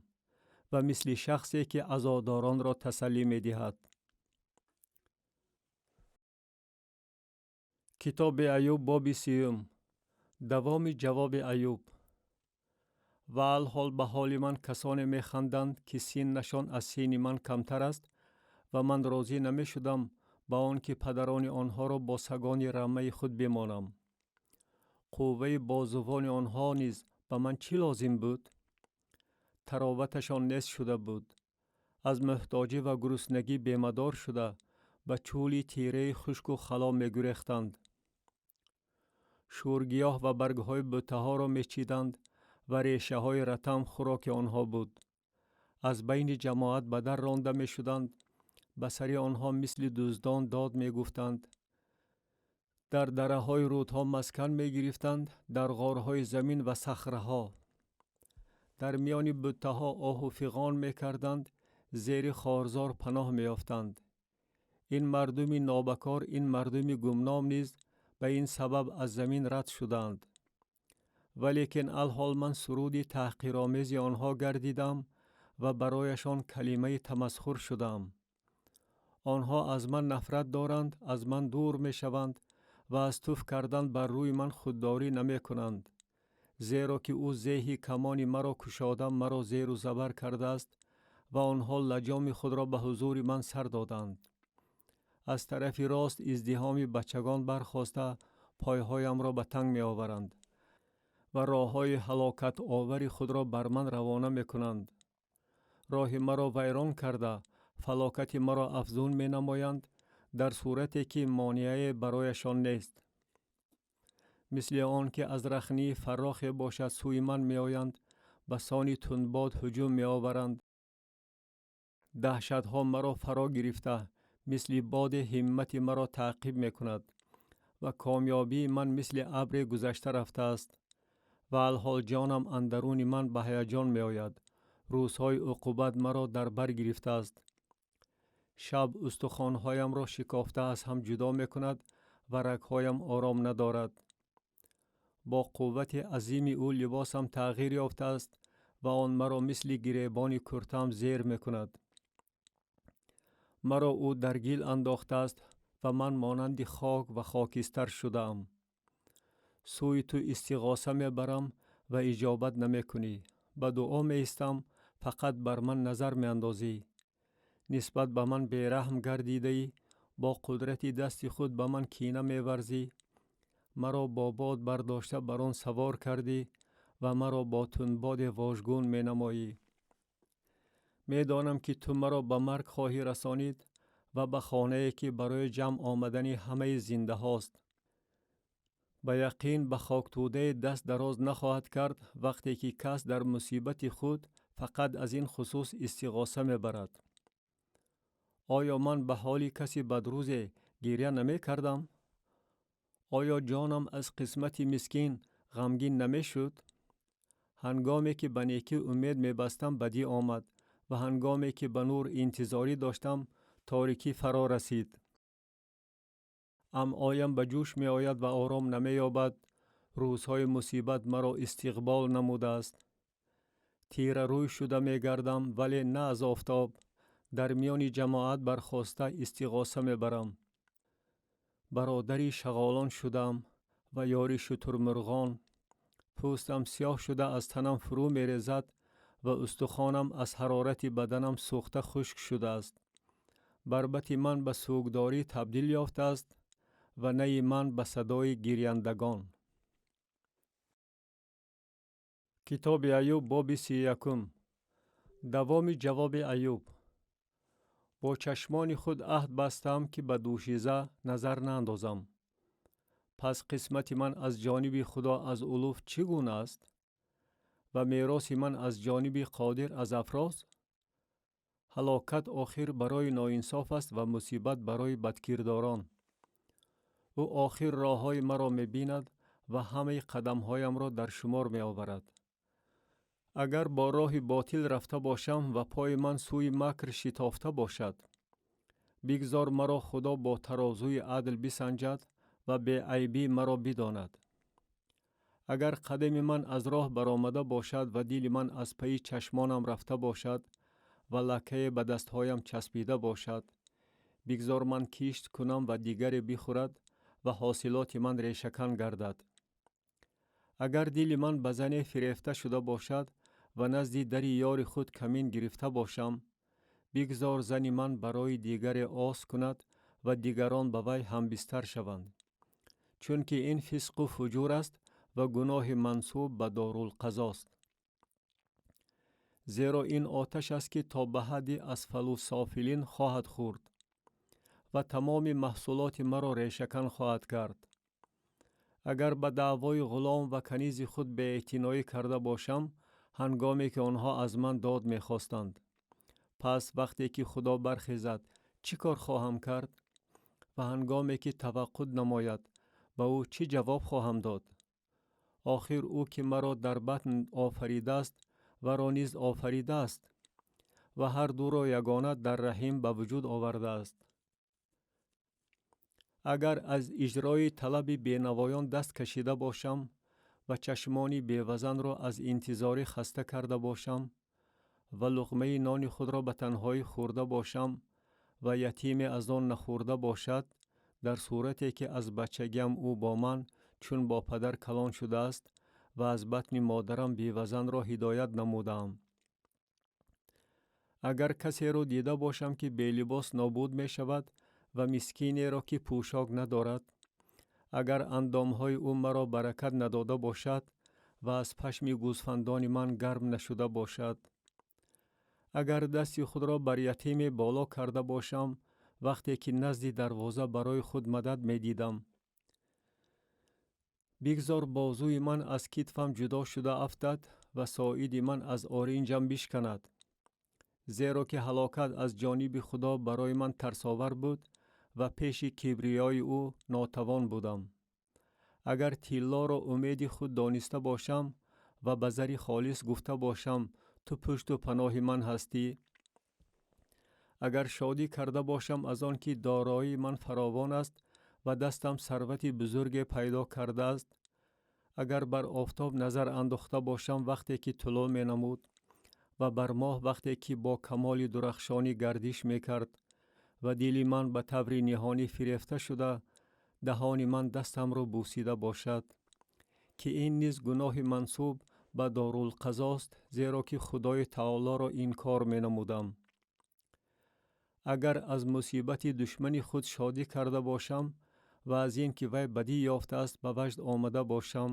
ва мисли шахсе ки азодоронро тасаллӣ медиҳад. Китоби Аюб, боби 30. Давоми ҷавоби Аюб. Ва алҳол ба ҳоли ман касоне механданд, ки синнашон аз синни ман камтар аст ва ман розӣ намешудам ба он ки падарони онҳоро бо сагони рамаи худ бимонам. Қувваи бозувони онҳо низ ба ман чӣ лозим буд? Тароваташон нест шуда буд. Аз муҳтоҷӣ ва гуруснагӣ бемадор шуда ба чӯли тираи хушку хало мегурехтанд. Шӯргиёҳ ва баргҳои бутаҳоро мечиданд ва решаҳои ратам хӯроки онҳо буд. Аз байни ҷамоат ба дар ронда мешуданд, ба сари онҳо мисли дуздон дод мегуфтанд. Дар дараҳои рӯдҳо маскан мегирифтанд, дар ғорҳои замин ва сахраҳо. Дар миёни буттаҳо оҳу фиғон мекарданд, зери хорзор паноҳ меёфтанд. Ин мардуми нобакор, ин мардуми гумном низ ба ин сабаб аз замин рад шуданд. Валекин алҳол ман суруди таҳқиромези онҳо гардидам ва барояшон калимаи тамасхур шудам. Онҳо аз ман нафрат доранд, аз ман дур мешаванд ва аз туф кардан бар рӯи ман худдорӣ намекунанд, зеро ки ӯ зеҳи камони маро кушода маро зеру забар кардааст ва онҳо лаҷоми худро ба ҳузури ман сар доданд. Аз тарафи рост издиҳоми бачагон бархоста пойҳоямро ба танг меоваранд ва роҳҳои ҳалокатовари худро бар ман равона мекунанд. Роҳи маро вайрон карда фалокати маро афзун менамоянд, дар сурате ки монеае барояшон нест. Мисли он ки аз рахнии фаррохе бошад сӯи ман меоянд, ба сони тундбод ҳуҷум меоваранд. Даҳшатҳо маро фаро гирифта, мисли боде ҳиммати маро таъқиб мекунад ва комёбии ман мисли абре гузашта рафтааст. Ва алҳол ҷонам андаруни ман ба ҳаяҷон меояд. Рӯзҳои уқубат маро дар бар гирифтааст. Шаб устухонҳоямро шикофта аз ҳам ҷудо мекунад ва рагҳоям ором надорад. Бо қуввати азими ӯ либосам тағйир ёфтааст ва он маро мисли гиребони куртам зер мекунад. Маро ӯ дар гил андохтааст ва ман монанди хок ва хокистар шудаам. Сӯи ту истиғоса мебарам ва иҷобат намекунӣ. Ба дуо меистам, фақат бар ман назар меандозӣ. Нисбат ба ман бераҳм гардидаӣ, бо қудрати дасти худ ба ман кина меварзӣ. Маро бо бод бардошта бар он савор кардӣ ва маро бо тундбоде вожгун менамоӣ. Медонам ки ту маро ба марг хоҳӣ расонид ва ба хонае ки барои ҷамъ омадани ҳамаи зиндаҳост. Ба яқин ба хоктӯдае даст дароз нахоҳад кард, вақте ки кас дар мусибати худ фақат аз ин хусус истиғоса мебарад. Оё ман ба ҳоли каси бадрӯзе гиря намекардам? Оё ҷонам аз қисмати мискин ғамгин намешуд? Ҳангоме ки ба некӣ умед мебастам, бадӣ омад, ва ҳангоме ки ба нур интизорӣ доштам, торикӣ фаро расид. Амъоям ба ҷӯш меояд ва ором намеёбад. Рӯзҳои мусибат маро истиқбол намудааст. Тирарӯй шуда мегардам, вале на аз офтоб. Дар миёни ҷамоат бархоста истиғоса мебарам. Бародари шағолон шудам ва ёри шутурмурғон. Пӯстам сиёҳ шуда аз танам фурӯ мерезад ва устухонам аз ҳарорати баданам сӯхта хушк шудааст. Барбати ман ба сӯгдорӣ табдил ёфтааст ва найи ман ба садои гиряндагон. Китоби Аюб, боби 31. Давоми ҷавоби Аюб. Бо чашмони худ аҳд бастам, ки ба дӯшиза назар наандозам. Пас қисмати ман аз ҷониби Худо аз улуф чӣ гуна аст? Ва мероси ман аз ҷониби Қодир аз афроз? Ҳалокат охир барои ноинсоф аст ва мусибат барои бадкирдорон. Ӯ охир роҳҳои маро мебинад ва ҳамаи қадамҳоямро дар шумор меоварад. Агар бо роҳи ботил рафта бошам ва пои ман сӯи макр шитофта бошад, бигзор маро Худо бо тарозуи адл бисанҷад ва беайбӣ маро бидонад. Агар қадами ман аз роҳ баромада бошад ва дили ман аз пайи чашмонам рафта бошад ва лаккае ба дастҳоям часпида бошад, бигзор ман кишт кунам ва дигаре бихӯрад ва ҳосилоти ман решакан гардад. Агар дили ман ба зане фирефта шуда бошад ва назди дари ёри худ камин гирифта бошам, бигзор зани ман барои дигаре оз кунад ва дигарон ба вай ҳамбистар шаванд. Чунки ин фисқу фуҷур аст ва гуноҳи мансуб ба дорулқазост. Зеро ин оташ аст, ки то ба ҳадди асфалу софилин хоҳад хӯрд ва тамоми маҳсулоти маро решакан хоҳад кард. Агар ба даъвои ғулом ва канизи худ беэътиноӣ карда бошам, ҳангоме ки онҳо аз ман дод мехостанд, пас вақте ки Худо бархезад, чӣ кор хоҳам кард? Ва ҳангоме ки таваққуд намояд, ба ӯ чӣ ҷавоб хоҳам дод? Охир ӯ ки маро дар батн офаридааст, варо низ офаридааст ва ҳар дуро ягона дар раҳим ба вуҷуд овардааст. Агар аз иҷрои талаби бенавоён даст кашида бошам ва чашмони бевазанро аз интизорӣ хаста карда бошам ва луқмаи нони худро ба танҳоӣ хӯрда бошам ва ятиме аз он нахӯрда бошад, дар сурате ки аз бачагиам ӯ бо ман чун бо падар калон шудааст ва аз батни модарам бевазанро ҳидоят намудаам. Агар касеро дида бошам, ки белибос нобуд мешавад ва мискинеро, ки пӯшок надорад, агар андомҳои ӯ маро баракат надода бошад ва аз пашми гӯсфандони ман гарм нашуда бошад, агар дасти худро бар ятиме боло карда бошам, вақте ки назди дарвоза барои худ мадад медидам, бигзор бозуи ман аз китфам ҷудо шуда афтад ва соиди ман аз оринҷам бишканад. Зеро ки ҳалокат аз ҷониби Худо барои ман тарсовар буд ва пеши кибриёи ӯ нотавон будам. Агар тиллоро умеди худ дониста бошам ва ба зари холис гуфта бошам, ту пушту паноҳи ман ҳастӣ, агар шодӣ карда бошам аз он ки дороии ман фаровон аст ва дастам сарвати бузурге пайдо кардааст, агар бар офтоб назар андохта бошам вақте ки тулӯъ менамуд ва бар моҳ вақте ки бо камоли дурахшонӣ гардиш мекард ва дили ман ба таври ниҳонӣ фирефта шуда, даҳони ман дастамро бусида бошад, ки ин низ гуноҳи мансуб ба дорулқазост, зеро ки Худои Таолоро инкор менамудам. Агар аз мусибати душмани худ шодӣ карда бошам ва аз ин ки вай бадӣ ёфтааст ба ваҷд омада бошам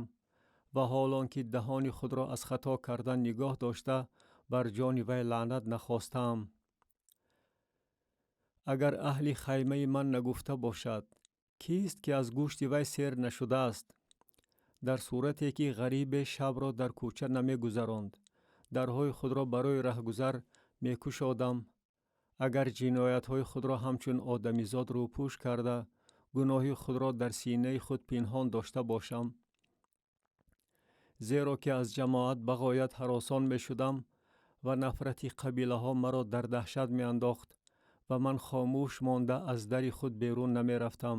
ва ҳолон ки даҳони худро аз хато кардан нигоҳ дошта бар ҷони вай лаънат нахостаам, агар аҳли хаймаи ман нагуфта бошад, кист ки аз гӯшти вай сер нашудааст, дар сурате ки ғарибе шабро дар кӯча намегузаронд, дарҳои худро барои раҳгузар мекушодам, агар ҷиноятҳои худро ҳамчун одамизод рӯпӯш карда, гуноҳи худро дар синаи худ пинҳон дошта бошам, Зеро ки аз ҷамоат ба ғоят ҳаросон мешудам ва нафрати қабилаҳо маро дар даҳшат меандохт ва ман хомӯш монда аз дари худ берун намерафтам.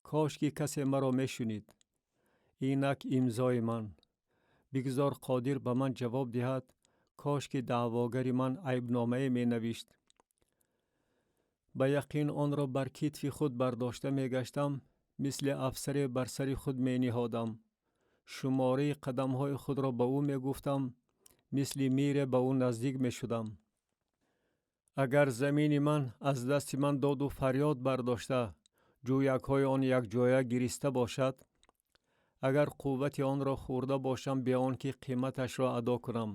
Кош ки касе маро мешунид. Инак имзои ман. Бигзор Қодир ба ман ҷавоб диҳад, кош ки даъвогари ман айбномае менавишт. Ба яқин онро бар китфи худ бардошта мегаштам, мисли афсаре бар сари худ мениҳодам. Шумораи қадамҳои худро ба ӯ мегуфтам, мисли мире ба ӯ наздик мешудам. Агар замини ман аз дасти ман доду фарёд бардошта, ҷӯякҳои он якҷоя гириста бошад, агар қуввати онро хӯрда бошам бе он ки қиматашро адо кунам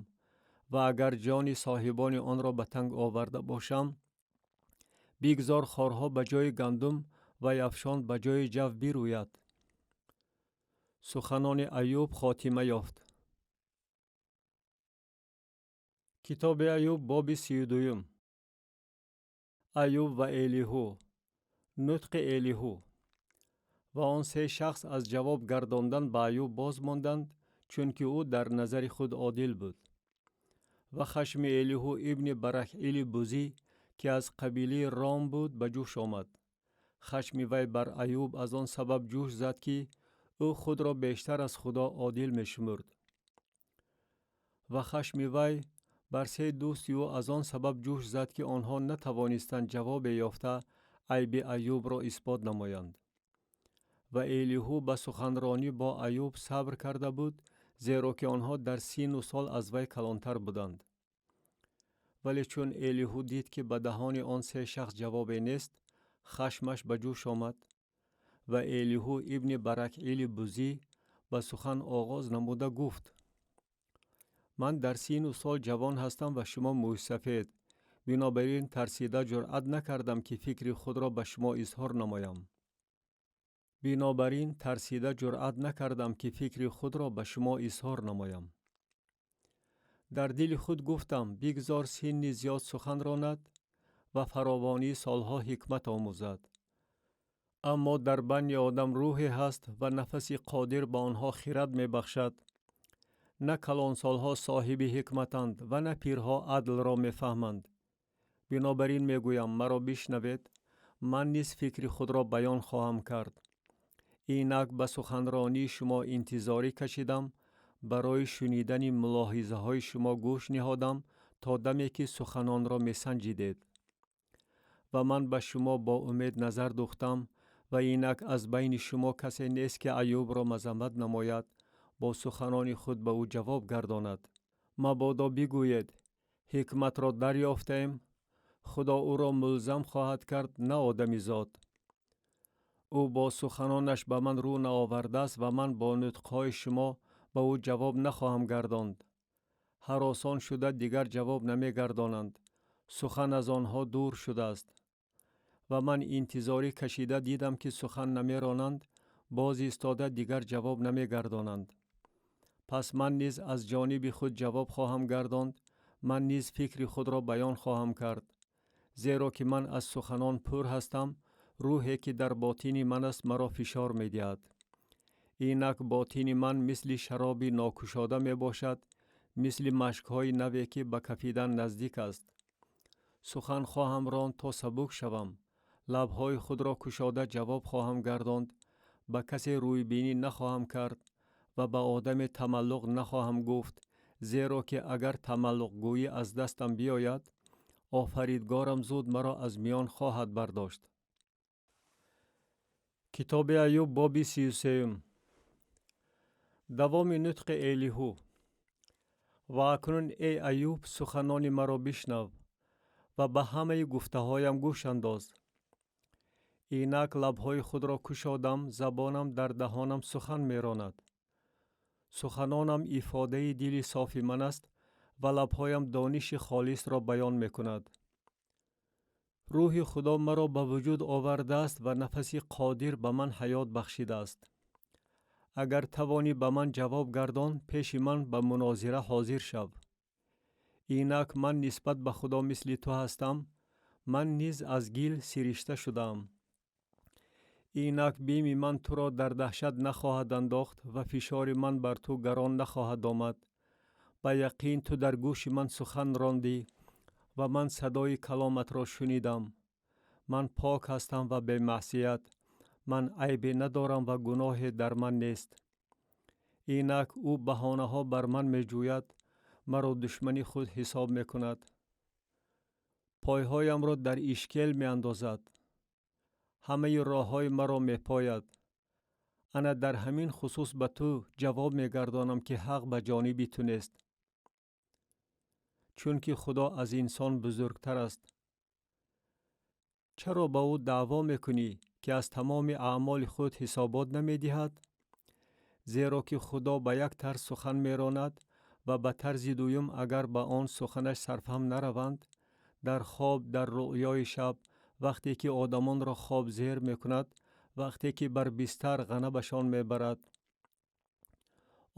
ва агар ҷони соҳибони онро ба танг оварда бошам, бигзор хорҳо ба ҷои гандум ва яфшон ба ҷои ҷав бирӯяд. Суханони Аюб хотима ёфт. Китоби Аюб, боби 32. Аюб ва Элиҳу. Нутқи Элиҳу. Ва он се шахс аз ҷавоб гардондан ба Аюб боз монданд, чунки ӯ дар назари худ одил буд. Ва хашми Элиҳу ибни Барахили Бузӣ, ки аз қабилаи Ром буд, ба ҷӯш омад. Хашми вай бар Аюб аз он сабаб ҷӯш зад, ки ӯ худро бештар аз Худо одил мешумурд. Ва хашми вай бар се дӯсти ӯ аз он сабаб ҷӯш зад, ки онҳо натавонистанд ҷавобе ёфта айби Аюбро исбот намоянд. Ва Элиҳу ба суханронӣ бо Аюб сабр карда буд, зеро ки онҳо дар сину сол аз вай калонтар буданд. Вале чун Элиҳу дид, ки ба даҳони он се шахс ҷавобе нест, хашмаш ба ҷӯш омад. Ва Элиҳу ибни Баракили Бузӣ ба сухан оғоз намуда гуфт: ман дар сину сол ҷавон ҳастам ва шумо мӯйсафед. Бинобар ин тарсида ҷуръат накардам, ки фикри худро ба шумо изҳор намоям. Бинобар ин тарсида ҷуръат накардам, ки фикри худро ба шумо изҳор намоям. Дар дили худ гуфтам: бигзор синни зиёд сухан ронад ва фаровонии солҳо ҳикмат омӯзад. Аммо дар банни одам рӯҳе ҳаст ва нафаси Қодир ба онҳо хирад мебахшад. На калонсолҳо соҳиби ҳикматанд ва на пирҳо адлро мефаҳманд. Бинобар ин мегӯям: маро бишнавед, ман низ фикри худро баён хоҳам кард. Инак ба суханронии шумо интизорӣ кашидам, барои шунидани мулоҳизаҳои шумо гӯш ниҳодам то даме ки суханонро месанҷидед. Ва ман ба шумо бо умед назар духтам ва инак аз байни шумо касе нест, ки Аюбро мазаммат намояд, бо суханони худ ба ӯ ҷавоб гардонад. Мабодо бигӯед: ҳикматро дарёфтаем, Худо ӯро мулзам хоҳад кард, на одамизод. Ӯ бо суханонаш ба ман рӯ наовардааст ва ман бо нутқҳои шумо ба ӯ ҷавоб нахоҳам гардонд. Ҳаросон шуда дигар ҷавоб намегардонанд. Сухан аз онҳо дур шудааст. Ва ман интизорӣ кашида дидам, ки сухан намеронанд, боз истода дигар ҷавоб намегардонанд. Пас ман низ аз ҷониби худ ҷавоб хоҳам гардонд, ман низ фикри худро баён хоҳам кард. Зеро ки ман аз суханон пур ҳастам, рӯҳе ки дар ботини ман аст маро фишор медиҳад. Инак ботини ман мисли шароби нокушода мебошад, мисли машкҳои наве ки ба кафидан наздик аст. Сухан хоҳам ронд то сабук шавам, лабҳои худро кушода ҷавоб хоҳам гардонд, ба касе рӯйбинӣ нахоҳам кард ва ба одаме тамаллуқ нахоҳам гуфт, зеро ки агар тамаллуқгӯӣ аз дастам биёяд, офаридгорам зуд маро аз миён хоҳад бардошт. Китоби Аюб, боби 33. Давоми нутқи Элиҳу. Ва акнун, эй Аюб, суханони маро бишнав ва ба ҳамаи гуфтаҳоям гӯш андоз. Инак лабҳои худро кушодам, забонам дар даҳонам сухан меронад. Суханонам ифодаи дили софи ман аст ва лабҳоям дониши холисро баён мекунад. Рӯҳи Худо маро ба вуҷуд овардааст ва нафаси Қодир ба ман ҳаёт бахшидааст. Агар тавонӣ ба ман ҷавоб гардон, пеши ман ба мунозира ҳозир шав. Инак ман нисбат ба Худо мисли ту ҳастам, ман низ аз гил сиришта шудаам. Инак бими ман туро дар даҳшат нахоҳад андохт ва фишори ман бар ту гарон нахоҳад омад. Ба яқин ту дар гӯши ман сухан рондӣ ва ман садои каломатро шунидам. Ман пок ҳастам ва бемаъсият, ман айбе надорам ва гуноҳе дар ман нест. Инак ӯ баҳонаҳо бар ман меҷӯяд, маро душмани худ ҳисоб мекунад. Пойҳоямро дар ишкел меандозад, ҳамаи роҳҳои маро мепояд. Ана дар ҳамин хусус ба ту ҷавоб мегардонам, ки ҳақ ба ҷониби ту нест, чунки Худо аз инсон бузургтар аст. Чаро ба ӯ даъво мекунӣ, ки аз тамоми аъмоли худ ҳисобот намедиҳад? Зеро ки Худо ба як тарз сухан меронад ва ба тарзи дуюм, агар ба он суханаш сарфаҳм нараванд, дар хоб, дар рӯъёи шаб, вақте ки одамонро хоб зер мекунад, вақте ки бар бистар ғанабашон мебарад.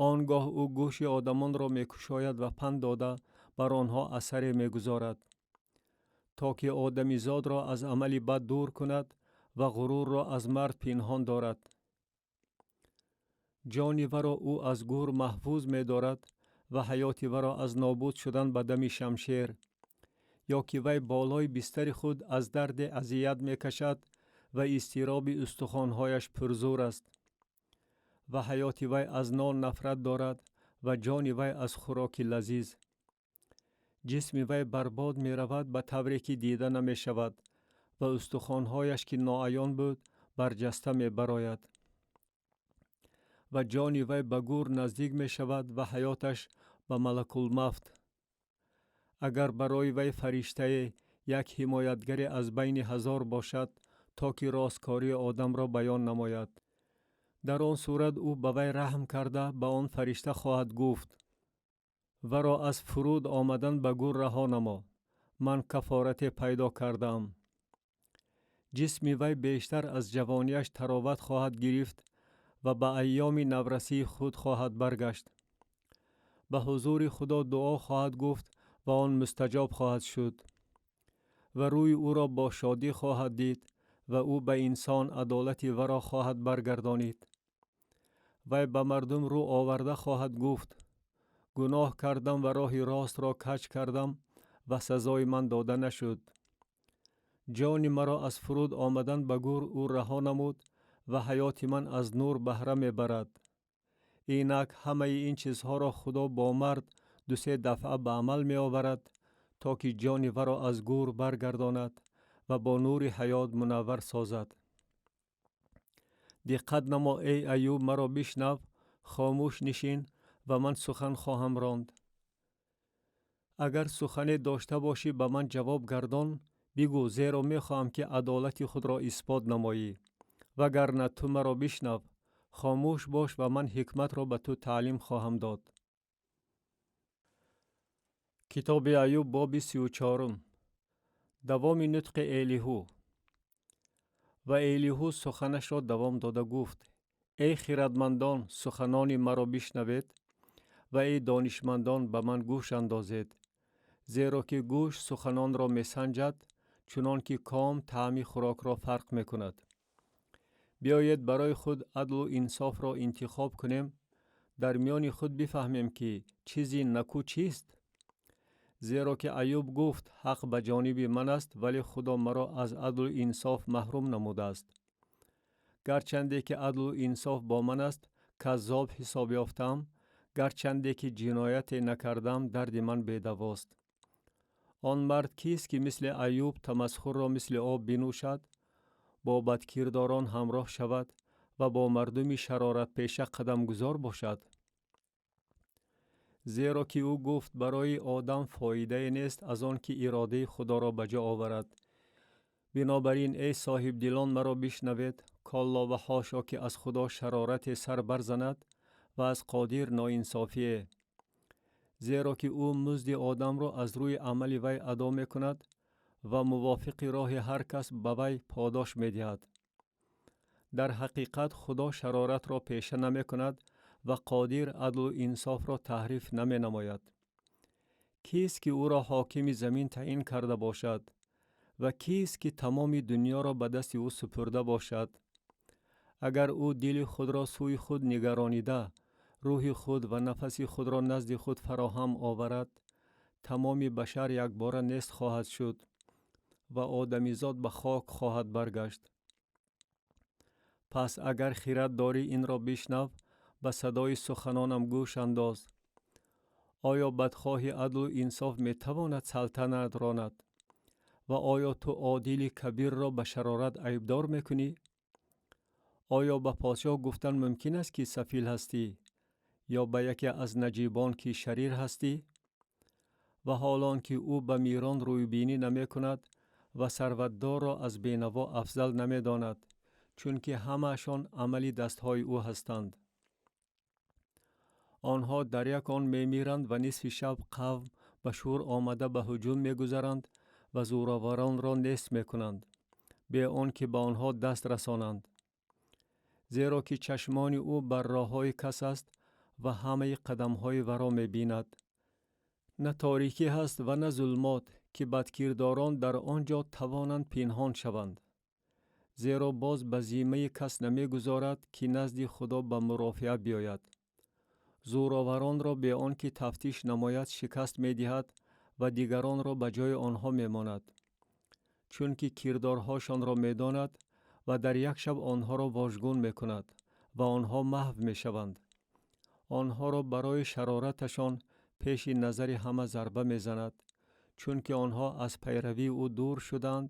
Он гоҳ ӯ гӯши одамонро мекушояд ва панд дода бар онҳо асаре мегузорад, то ки одамизодро аз амали бад дур кунад ва ғурурро аз мард пинҳон дорад. Ҷони варо ӯ аз гур маҳфуз медорад ва ҳаёти варо аз нобуд шудан ба дами шамшер, ё ки вай болои бистари худ аз дарде азият мекашад ва изтироби устухонҳояш пурзур аст. Ва ҳаёти вай аз нон нафрат дорад ва ҷони вай аз хӯроки лазиз. Ҷисми вай барбод меравад ба тавре ки дида намешавад ва устухонҳояш, ки ноаён буд, барҷаста мебарояд. Ва ҷони вай ба гур наздик мешавад ва ҳаёташ ба малакулмавт. Агар барои вай фариштае, як ҳимоятгаре аз байни ҳазор бошад, то ки росткории одамро баён намояд. Дар он сурат ӯ ба вай раҳм карда ба он фаришта хоҳад гуфт: варо аз фуруд омадан ба гур раҳо намо, ман кафорате пайдо кардаам. Ҷисми вай бештар аз ҷавонияш тароват хоҳад гирифт ва ба айёми наврасии худ хоҳад баргашт. Ба ҳузури Худо дуо хоҳад гуфт ва он мустаҷоб хоҳад шуд. Ва рӯи ӯро бо шодӣ хоҳад дид ва ӯ ба инсон адолати варо хоҳад баргардонид. Вай ба мардум рӯ оварда хоҳад гуфт: гуноҳ кардам ва роҳи ростро каҷ кардам ва сазои ман дода нашуд. Ҷони маро аз фуруд омадан ба гур ӯ раҳо намуд ва ҳаёти ман аз нур баҳра мебарад. Инак ҳамаи ин чизҳоро Худо бо мард ду-се дафъа ба амал меоварад, то ки ҷони варо аз гур баргардонад ва бо нури ҳаёт мунаввар созад. Диққат намо, эй Аюб, маро бишнав, хомӯш нишин ва ман сухан хоҳам ронд. Агар сухане дошта бошӣ, ба ман ҷавоб гардон, бигӯ, зеро мехоҳам, ки адолати худро исбот намоӣ. Вагарна ту маро бишнав, хомӯш бош ва ман ҳикматро ба ту таълим хоҳам дод. Китоби Аюб, боби 34. Давоми нутқи Элиҳу. Ва Элиҳу суханашро давом дода гуфт: эй хирадмандон, суханони маро бишнавед ва эй донишмандон, ба ман гӯш андозед, зеро ки гӯш суханонро месанҷад, чунон ки ком таъми хӯрокро фарқ мекунад. Биёед барои худ адлу инсофро интихоб кунем, дар миёни худ бифаҳмем, ки чизи наку чист? Зеро ки Аюб гуфт: ҳақ ба ҷониби ман аст, вале Худо маро аз адлу инсоф маҳрум намудааст. Гарчанде ки адлу инсоф бо ман аст, каззоб ҳисоб ёфтам, гарчанде ки ҷинояте накардам, дарди ман бедавост. Он мард кист, ки мисли Аюб тамасхурро мисли об бинӯшад, бо бадкирдорон ҳамроҳ шавад ва бо мардуми шароратпеша қадамгузор бошад? Зеро ки ӯ гуфт: барои одам фоидае нест аз он ки иродаи Худоро ба ҷо оварад. Бинобар ин, эй соҳибдилон, маро бишнавед, колло ва ҳошо, ки аз Худо шарорате сар барзанад ва аз Қодир ноинсофие. Зеро ки ӯ музди одамро аз рӯи амали вай адо мекунад ва мувофиқи роҳи ҳар кас ба вай подош медиҳад. Дар ҳақиқат Худо шароратро пеша намекунад ва Қодир адлу инсофро таҳриф наменамояд. Кист, ки ӯро ҳокими замин таъин карда бошад ва кист, ки тамоми дунёро ба дасти ӯ супурда бошад? Агар ӯ дили худро сӯи худ нигаронида, рӯҳи худ ва нафаси худро назди худ фароҳам оварад, тамоми башар якбора нест хоҳад шуд ва одамизод ба хок хоҳад баргашт. Пас агар хирад дорӣ, инро бишнав, ба садои суханонам гӯш андоз. Оё бадхоҳи адлу инсоф метавонад салтанат ронад? Ва оё ту одили кабирро ба шарорат айбдор мекунӣ? Оё ба подшоҳ гуфтан мумкин аст, ки сафил ҳастӣ, ё ба яке аз наҷибон, ки шарир ҳастӣ? Ва ҳол он ки ӯ ба мирон рӯйбинӣ намекунад ва сарватдорро аз бенаво афзал намедонад, чунки ҳамаашон амали дастҳои ӯ ҳастанд. Онҳо дар як он мемиранд ва нисфи шаб қавм ба шӯр омада ба ҳуҷум мегузаранд ва зӯроваронро нест мекунанд, бе он ки ба онҳо даст расонанд. Зеро ки чашмони ӯ бар роҳҳои кас аст ва ҳамаи қадамҳои варо мебинад. На торикӣ ҳаст ва на зулмот, ки бадкирдорон дар он ҷо тавонанд пинҳон шаванд. Зеро боз ба зиммаи кас намегузорад, ки назди Худо ба мурофиа биёяд. Зӯроваронро бе он ки тафтиш намояд шикаст медиҳад ва дигаронро ба ҷои онҳо мемонад. Чунки кирдорҳошонро медонад ва дар як шаб онҳоро вожгун мекунад ва онҳо маҳв мешаванд. Онҳоро барои шарораташон пеши назари ҳама зарба мезанад, чунки онҳо аз пайравии ӯ дур шуданд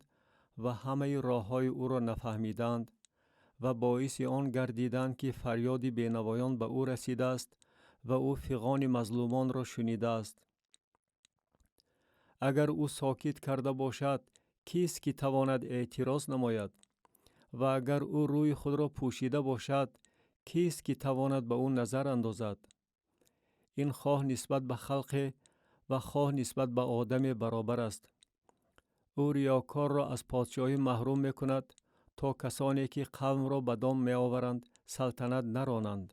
ва ҳамаи роҳҳои ӯро нафаҳмиданд ва боиси он гардиданд, ки фарёди бенавоён ба ӯ расидааст ва ӯ фиғони мазлумонро шунидааст. Агар ӯ сокит карда бошад, кист ки тавонад эътироз намояд? Ва агар ӯ рӯи худро пӯшида бошад, кист ки тавонад ба ӯ назар андозад? Ин хоҳ нисбат ба халқе ва хоҳ нисбат ба одаме баробар аст. Ӯ риёкорро аз подшоҳӣ маҳрум мекунад, то касоне ки қавмро ба дом меоваранд салтанат наронанд.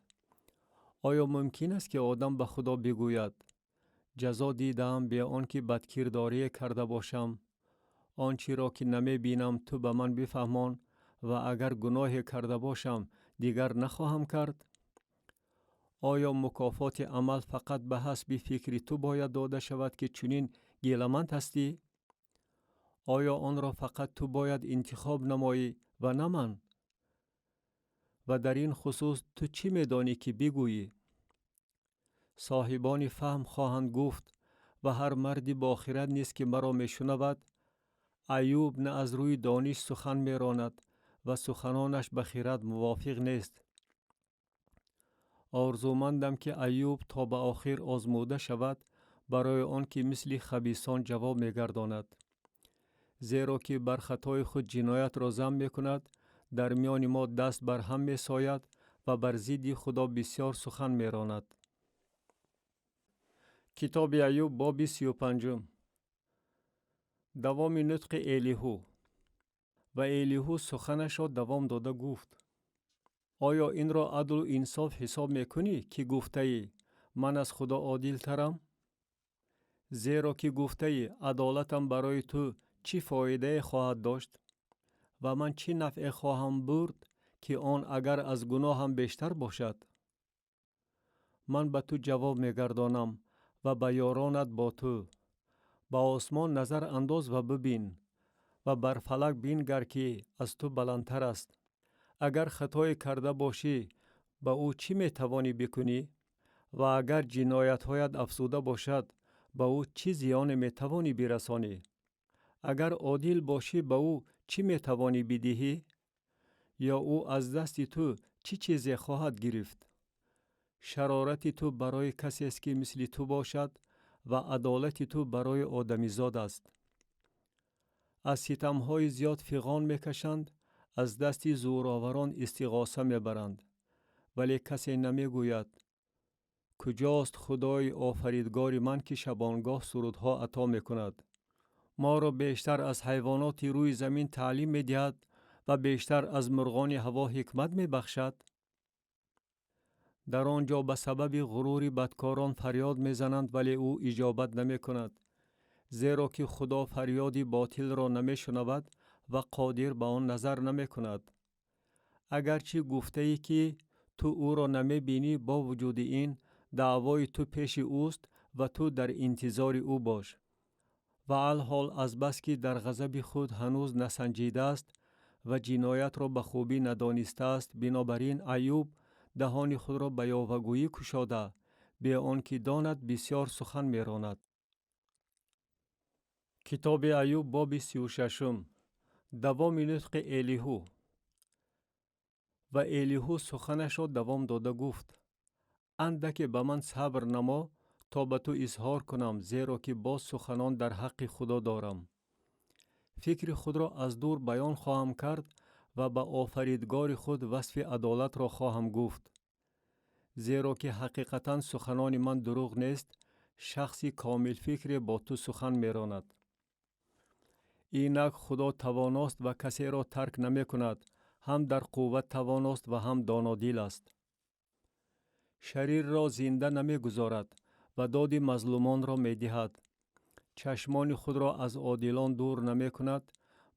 Оё мумкин аст, ки одам ба Худо бигӯяд: ҷазо дидаам бе он ки бадкирдорие карда бошам? Он чиро ки намебинам ту ба ман бифаҳмон, ва агар гуноҳе карда бошам, дигар нахоҳам кард? Оё мукофоти амал фақат ба ҳасби фикри ту бояд дода шавад, ки чунин гиламанд ҳастӣ? Оё онро фақат ту бояд интихоб намоӣ ва на ман? Ва дар ин хусус ту чӣ медонӣ, ки бигӯӣ? Соҳибони фаҳм хоҳанд гуфт ва ҳар марди бохирад низ, ки маро мешунавад: Аюб на аз рӯи дониш сухан меронад ва суханонаш ба хирад мувофиқ нест. Орзумандам, ки Аюб то ба охир озмуда шавад, барои он ки мисли хабисон ҷавоб мегардонад. Зеро ки бар хатои худ ҷиноятро зам мекунад, дар миёни мо даст бар ҳам месояд ва бар зидди Худо бисёр сухан меронад. Китоби Аюб, боби 35. Давоми нутқи Элиҳу. Ва Элиҳу суханашро давом дода гуфт: оё инро адлу инсоф ҳисоб мекунӣ, ки гуфтаӣ: ман аз Худо одилтарам? Зеро ки гуфтаӣ: адолатам барои ту чӣ фоидае хоҳад дошт? Ва ман чӣ нафъе хоҳам бурд, ки он агар аз гуноҳам бештар бошад? Ман ба ту ҷавоб мегардонам ва ба ёронат бо ту. Ба осмон назар андоз ва бибин, ва бар фалак бингар, ки аз ту баландтар аст. Агар хатое карда бошӣ, ба ӯ чӣ метавонӣ бикунӣ? Ва агар ҷиноятҳоят афзуда бошад, ба ӯ чӣ зиёне метавонӣ бирасонӣ? Агар одил бошӣ, ба ӯ чӣ метавонӣ бидиҳӣ? Ё ӯ аз дасти ту чӣ чизе хоҳад гирифт? Шарорати ту барои касест, ки мисли ту бошад, ва адолати ту барои одамизод аст. Аз ситамҳои зиёд фиғон мекашанд, аз дасти зӯроварон истиғоса мебаранд, вале касе намегӯяд: куҷост Худои офаридгори ман, ки шабонгоҳ сурудҳо ато мекунад, моро бештар аз ҳайвоноти рӯи замин таълим медиҳад ва бештар аз мурғони ҳаво ҳикмат мебахшад? Дар он ҷо ба сабаби ғурури бадкорон фарёд мезананд, вале ӯ иҷобат намекунад, зеро ки Худо фарёди ботилро намешунавад ва қодир ба он назар намекунад. Агарчи гуфтаӣ, ки ту ӯро намебинӣ, бо вуҷуди ин даъвои ту пеши ӯст ва ту дар интизори ӯ бош. Ва алҳол азбаски дар ғазаби худ ҳанӯз насанҷидааст ва ҷиноятро ба хубӣ надонистааст, бинобар ин Айюб даҳони худро ба ёвагӯӣ кушода, бе он ки донад бисёр сухан меронад. Китоби Айюб, боби 36-ум. Давоми нутқи Элиҳу. Ва Элиҳу суханашро давом дода гуфт: андаке ба ман сабр намо, то ба ту изҳор кунам, зеро ки боз суханон дар ҳаққи Худо дорам. Фикри худро аз дур баён хоҳам кард ва ба офаридгори худ васфи адолатро хоҳам гуфт. Зеро ки ҳақиқатан суханони ман дурӯғ нест, шахси комилфикре бо ту сухан меронад. Инак Худо тавоност ва касеро тарк намекунад, ҳам дар қувват тавоност ва ҳам донодил аст. Шарирро зинда намегузорад ва доди мазлумонро медиҳад. Чашмони худро аз одилон дур намекунад,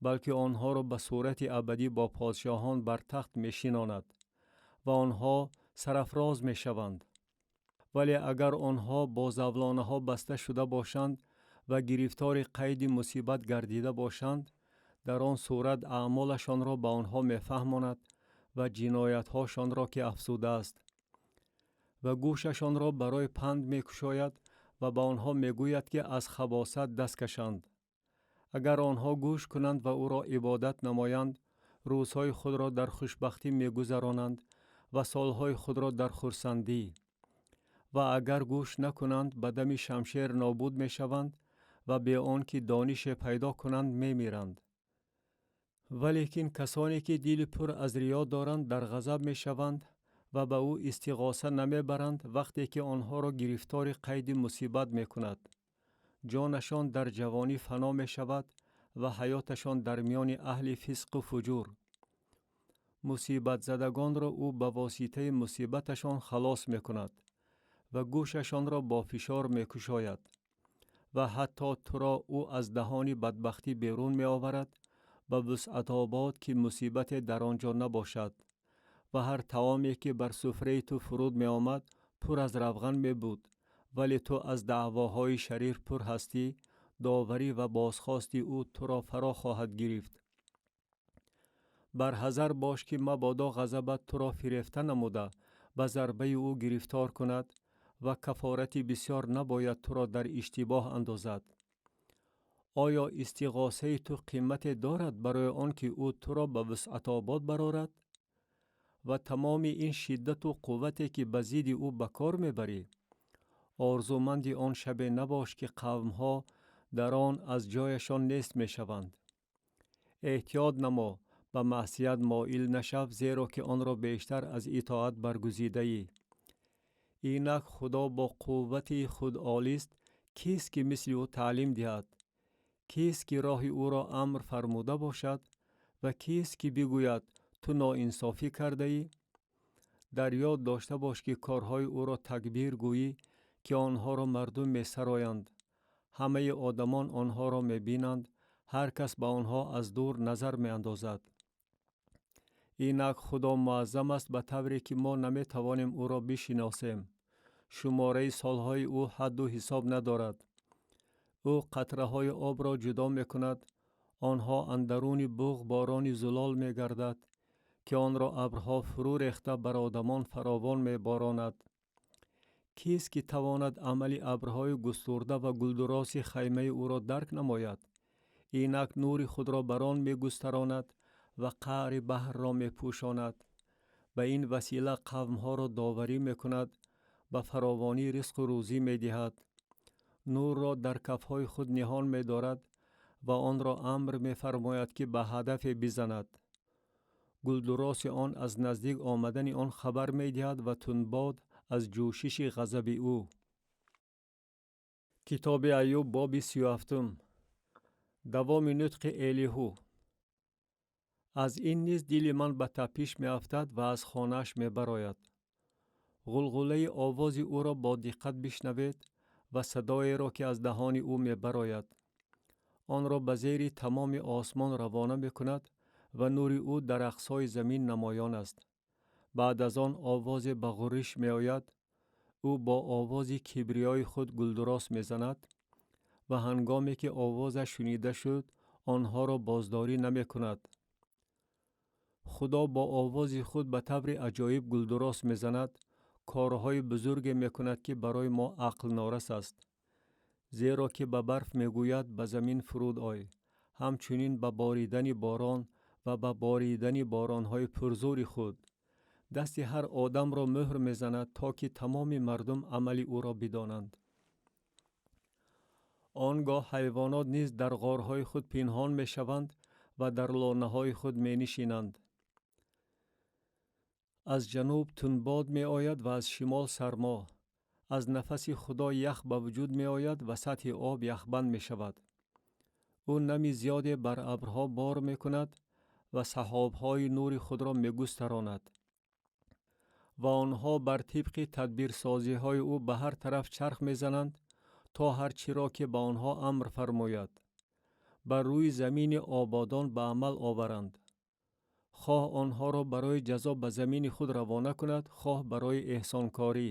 балки онҳоро ба сурати абадӣ бо подшоҳон бар тахт мешинонад ва онҳо сарафроз мешаванд. Вале агар онҳо бо завлонаҳо баста шуда бошанд ва гирифтори қайди мусибат гардида бошанд, дар он сурат аъмолашонро ба онҳо мефаҳмонад ва ҷиноятҳошонро, ки афзудааст, ва гӯшашонро барои панд мекушояд ва ба онҳо мегӯяд, ки аз хабосат даст кашанд. Агар онҳо гӯш кунанд ва ӯро ибодат намоянд, рӯзҳои худро дар хушбахтӣ мегузаронанд ва солҳои худро дар хурсандӣ. Ва агар гӯш накунанд, ба дами шамшер нобуд мешаванд ва бе он ки донише пайдо кунанд мемиранд. Валекин касоне ки дили пур аз риё доранд, дар ғазаб мешаванд ва ба ӯ истиғоса намебаранд, вақте ки онҳоро гирифтори қайди мусибат мекунад. Ҷонашон дар ҷавонӣ фано мешавад ва ҳаёташон дар миёни аҳли фисқу фуҷур. Мусибатзадагонро ӯ ба воситаи мусибаташон халос мекунад ва гӯшашонро бо фишор мекушояд. Ва ҳатто туро ӯ аз даҳони бадбахтӣ берун меоварад ба вусъатобод, ки мусибате дар он ҷо набошад. Ва ҳар таоме, ки бар суфраи ту фуруд меомад, пур аз равған мебуд, вале ту аз даъвоҳои шарир пур ҳастӣ, доварӣ ва бозхости ӯ туро фаро хоҳад гирифт. Барҳазар бош, ки мабодо ғазабат туро фирефта намуда, ба зарбаи ӯ гирифтор кунад ва кафорати бисёр набояд туро дар иштибоҳ андозад. Оё истиғосаи ту қимате дорад барои он ки ӯ туро ба вусъатобод барорад? Ва тамоми ин шиддату қуввате, ки ба зидди ӯ ба кор мебарӣ, орзуманди он шабе набош, ки қавмҳо дар он аз ҷояшон нест мешаванд. Эҳтиёт намо, ба маъсият моил нашав, зеро ки онро бештар аз итоат баргузидаӣ. Инак Худо бо қуввати худ олист, кист ки мисли ӯ таълим диҳад? Кист ки роҳи ӯро амр фармуда бошад ва кист ки бигӯяд: ту ноинсофӣ кардаӣ? Дар ёд дошта бош, ки корҳои ӯро такбир гӯӣ, ки онҳоро мардум месароянд. Ҳамаи одамон онҳоро мебинанд, ҳар кас ба онҳо аз дур назар меандозад. Инак Худо муаззам аст ба тавре ки мо наметавонем ӯро бишиносем. Шумораи солҳои ӯ ҳадду ҳисоб надорад. Ӯ қатраҳои обро ҷудо мекунад, онҳо андаруни буғ борони зулол мегардад, ки онро абрҳо фурӯ рехта бар одамон фаровон меборонад. Кист ки тавонад амали абрҳои густурда ва гулдуроси хаймаи ӯро дарк намояд? Инак нури худро бар он мегустаронад ва қаъри баҳрро мепӯшонад. Ба ин васила қавмҳоро доварӣ мекунад, ба фаровонӣ ризқу рӯзӣ медиҳад. Нурро дар кафҳои худ ниҳон медорад ва онро амр мефармояд, ки ба ҳадафе бизанад. Гулдуроси он аз наздик омадани он хабар медиҳад ва тунбод аз ҷӯшиши ғазаби ӯ. Китоби Айюб, боби 37-ум. Давоми нутқи Элиҳу. Аз ин низ дили ман ба тапиш меафтад ва аз хонааш мебарояд. Ғулғулаи овози ӯро бо диққат бишнавед ва садоеро, ки аз даҳони ӯ мебарояд. Онро ба зери тамоми осмон равона мекунад Ва нури ӯ дар ақсои замин намоён аст. Баъд аз он овозе ба ғурриш меояд. Ӯ бо овози кибриёи худ гулдурос мезанад ва ҳангоме ки овозаш шунида шуд, онҳоро боздорӣ намекунад. Худо бо овози худ ба таври аҷоиб гулдурос мезанад, корҳои бузурге мекунад, ки барои мо ақл норас аст. Зеро ки ба барф мегӯяд: ба замин фуруд ой, ҳамчунин ба боридани борон ва ба боридани боронҳои пурзури худ. Дасти ҳар одамро мӯҳр мезанад, то ки тамоми мардум амали ӯро бидонанд. Он гоҳ ҳайвонот низ дар ғорҳои худ пинҳон мешаванд ва дар лонаҳои худ менишинанд. Аз ҷануб тунбод меояд ва аз шимол сармо. Аз нафаси Худо ях ба вуҷуд меояд ва сатҳи об яхбанд мешавад. Ӯ нами зиёде бар абрҳо бор мекунад ва саҳобҳои нури худро мегустаронад. Ва онҳо бар тибқи тадбирсозиҳои ӯ ба ҳар тараф чарх мезананд, то ҳар чиро ки ба онҳо амр фармояд, бар рӯи замини ободон ба амал оваранд. Хоҳ онҳоро барои ҷазо ба замини худ равона кунад, хоҳ барои эҳсонкорӣ.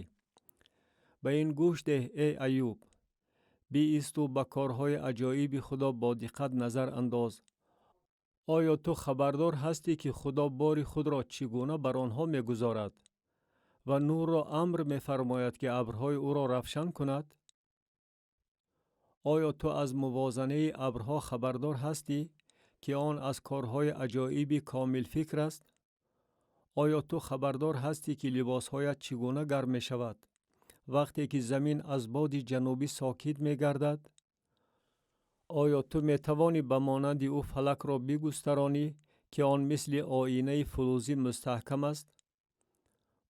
Ба ин гӯш деҳ, эй Аюб, биисту ба корҳои аҷоиби Худо бо диққат назар андоз. Оё ту хабардор ҳастӣ, ки Худо бори худро чӣ гуна бар онҳо мегузорад ва нурро амр мефармояд, ки абрҳои ӯро равшан кунад? Оё ту аз мувозанаи абрҳо хабардор ҳастӣ, ки он аз корҳои аҷоиби комилфикр аст? Оё ту хабардор ҳастӣ, ки либосҳоят чӣ гуна гарм мешавад, вақте ки замин аз боди ҷанубӣ сокит мегардад? Оё ту метавонӣ ба монанди ӯ фалакро бигустаронӣ, ки он мисли оинаи фулӯзӣ мустаҳкам аст?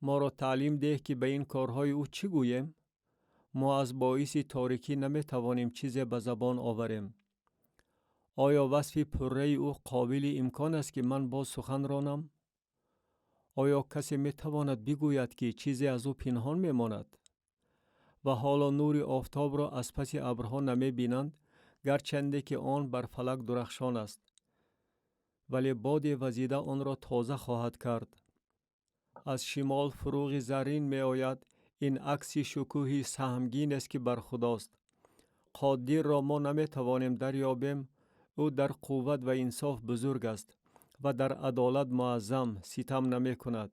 Моро таълим деҳ, ки ба ин корҳои ӯ чӣ гӯем? Мо аз боиси торикӣ наметавонем чизе ба забон оварем. Оё васфи пурраи ӯ қобили имкон аст, ки ман боз сухан ронам? Оё касе метавонад бигӯяд, ки чизе аз ӯ пинҳон мемонад? Ва ҳоло нури офтобро аз паси абрҳо намебинанд, гарчанде ки он бар фалак дурахшон аст, вале боде вазида онро тоза хоҳад кард. Аз шимол фуруғи заррин меояд. Ин акси шукӯҳи саҳмгинест, ки бар Худост. Қодирро мо наметавонем дарёбем. Ӯ дар қувват ва инсоф бузург аст ва дар адолат муаззам, ситам намекунад.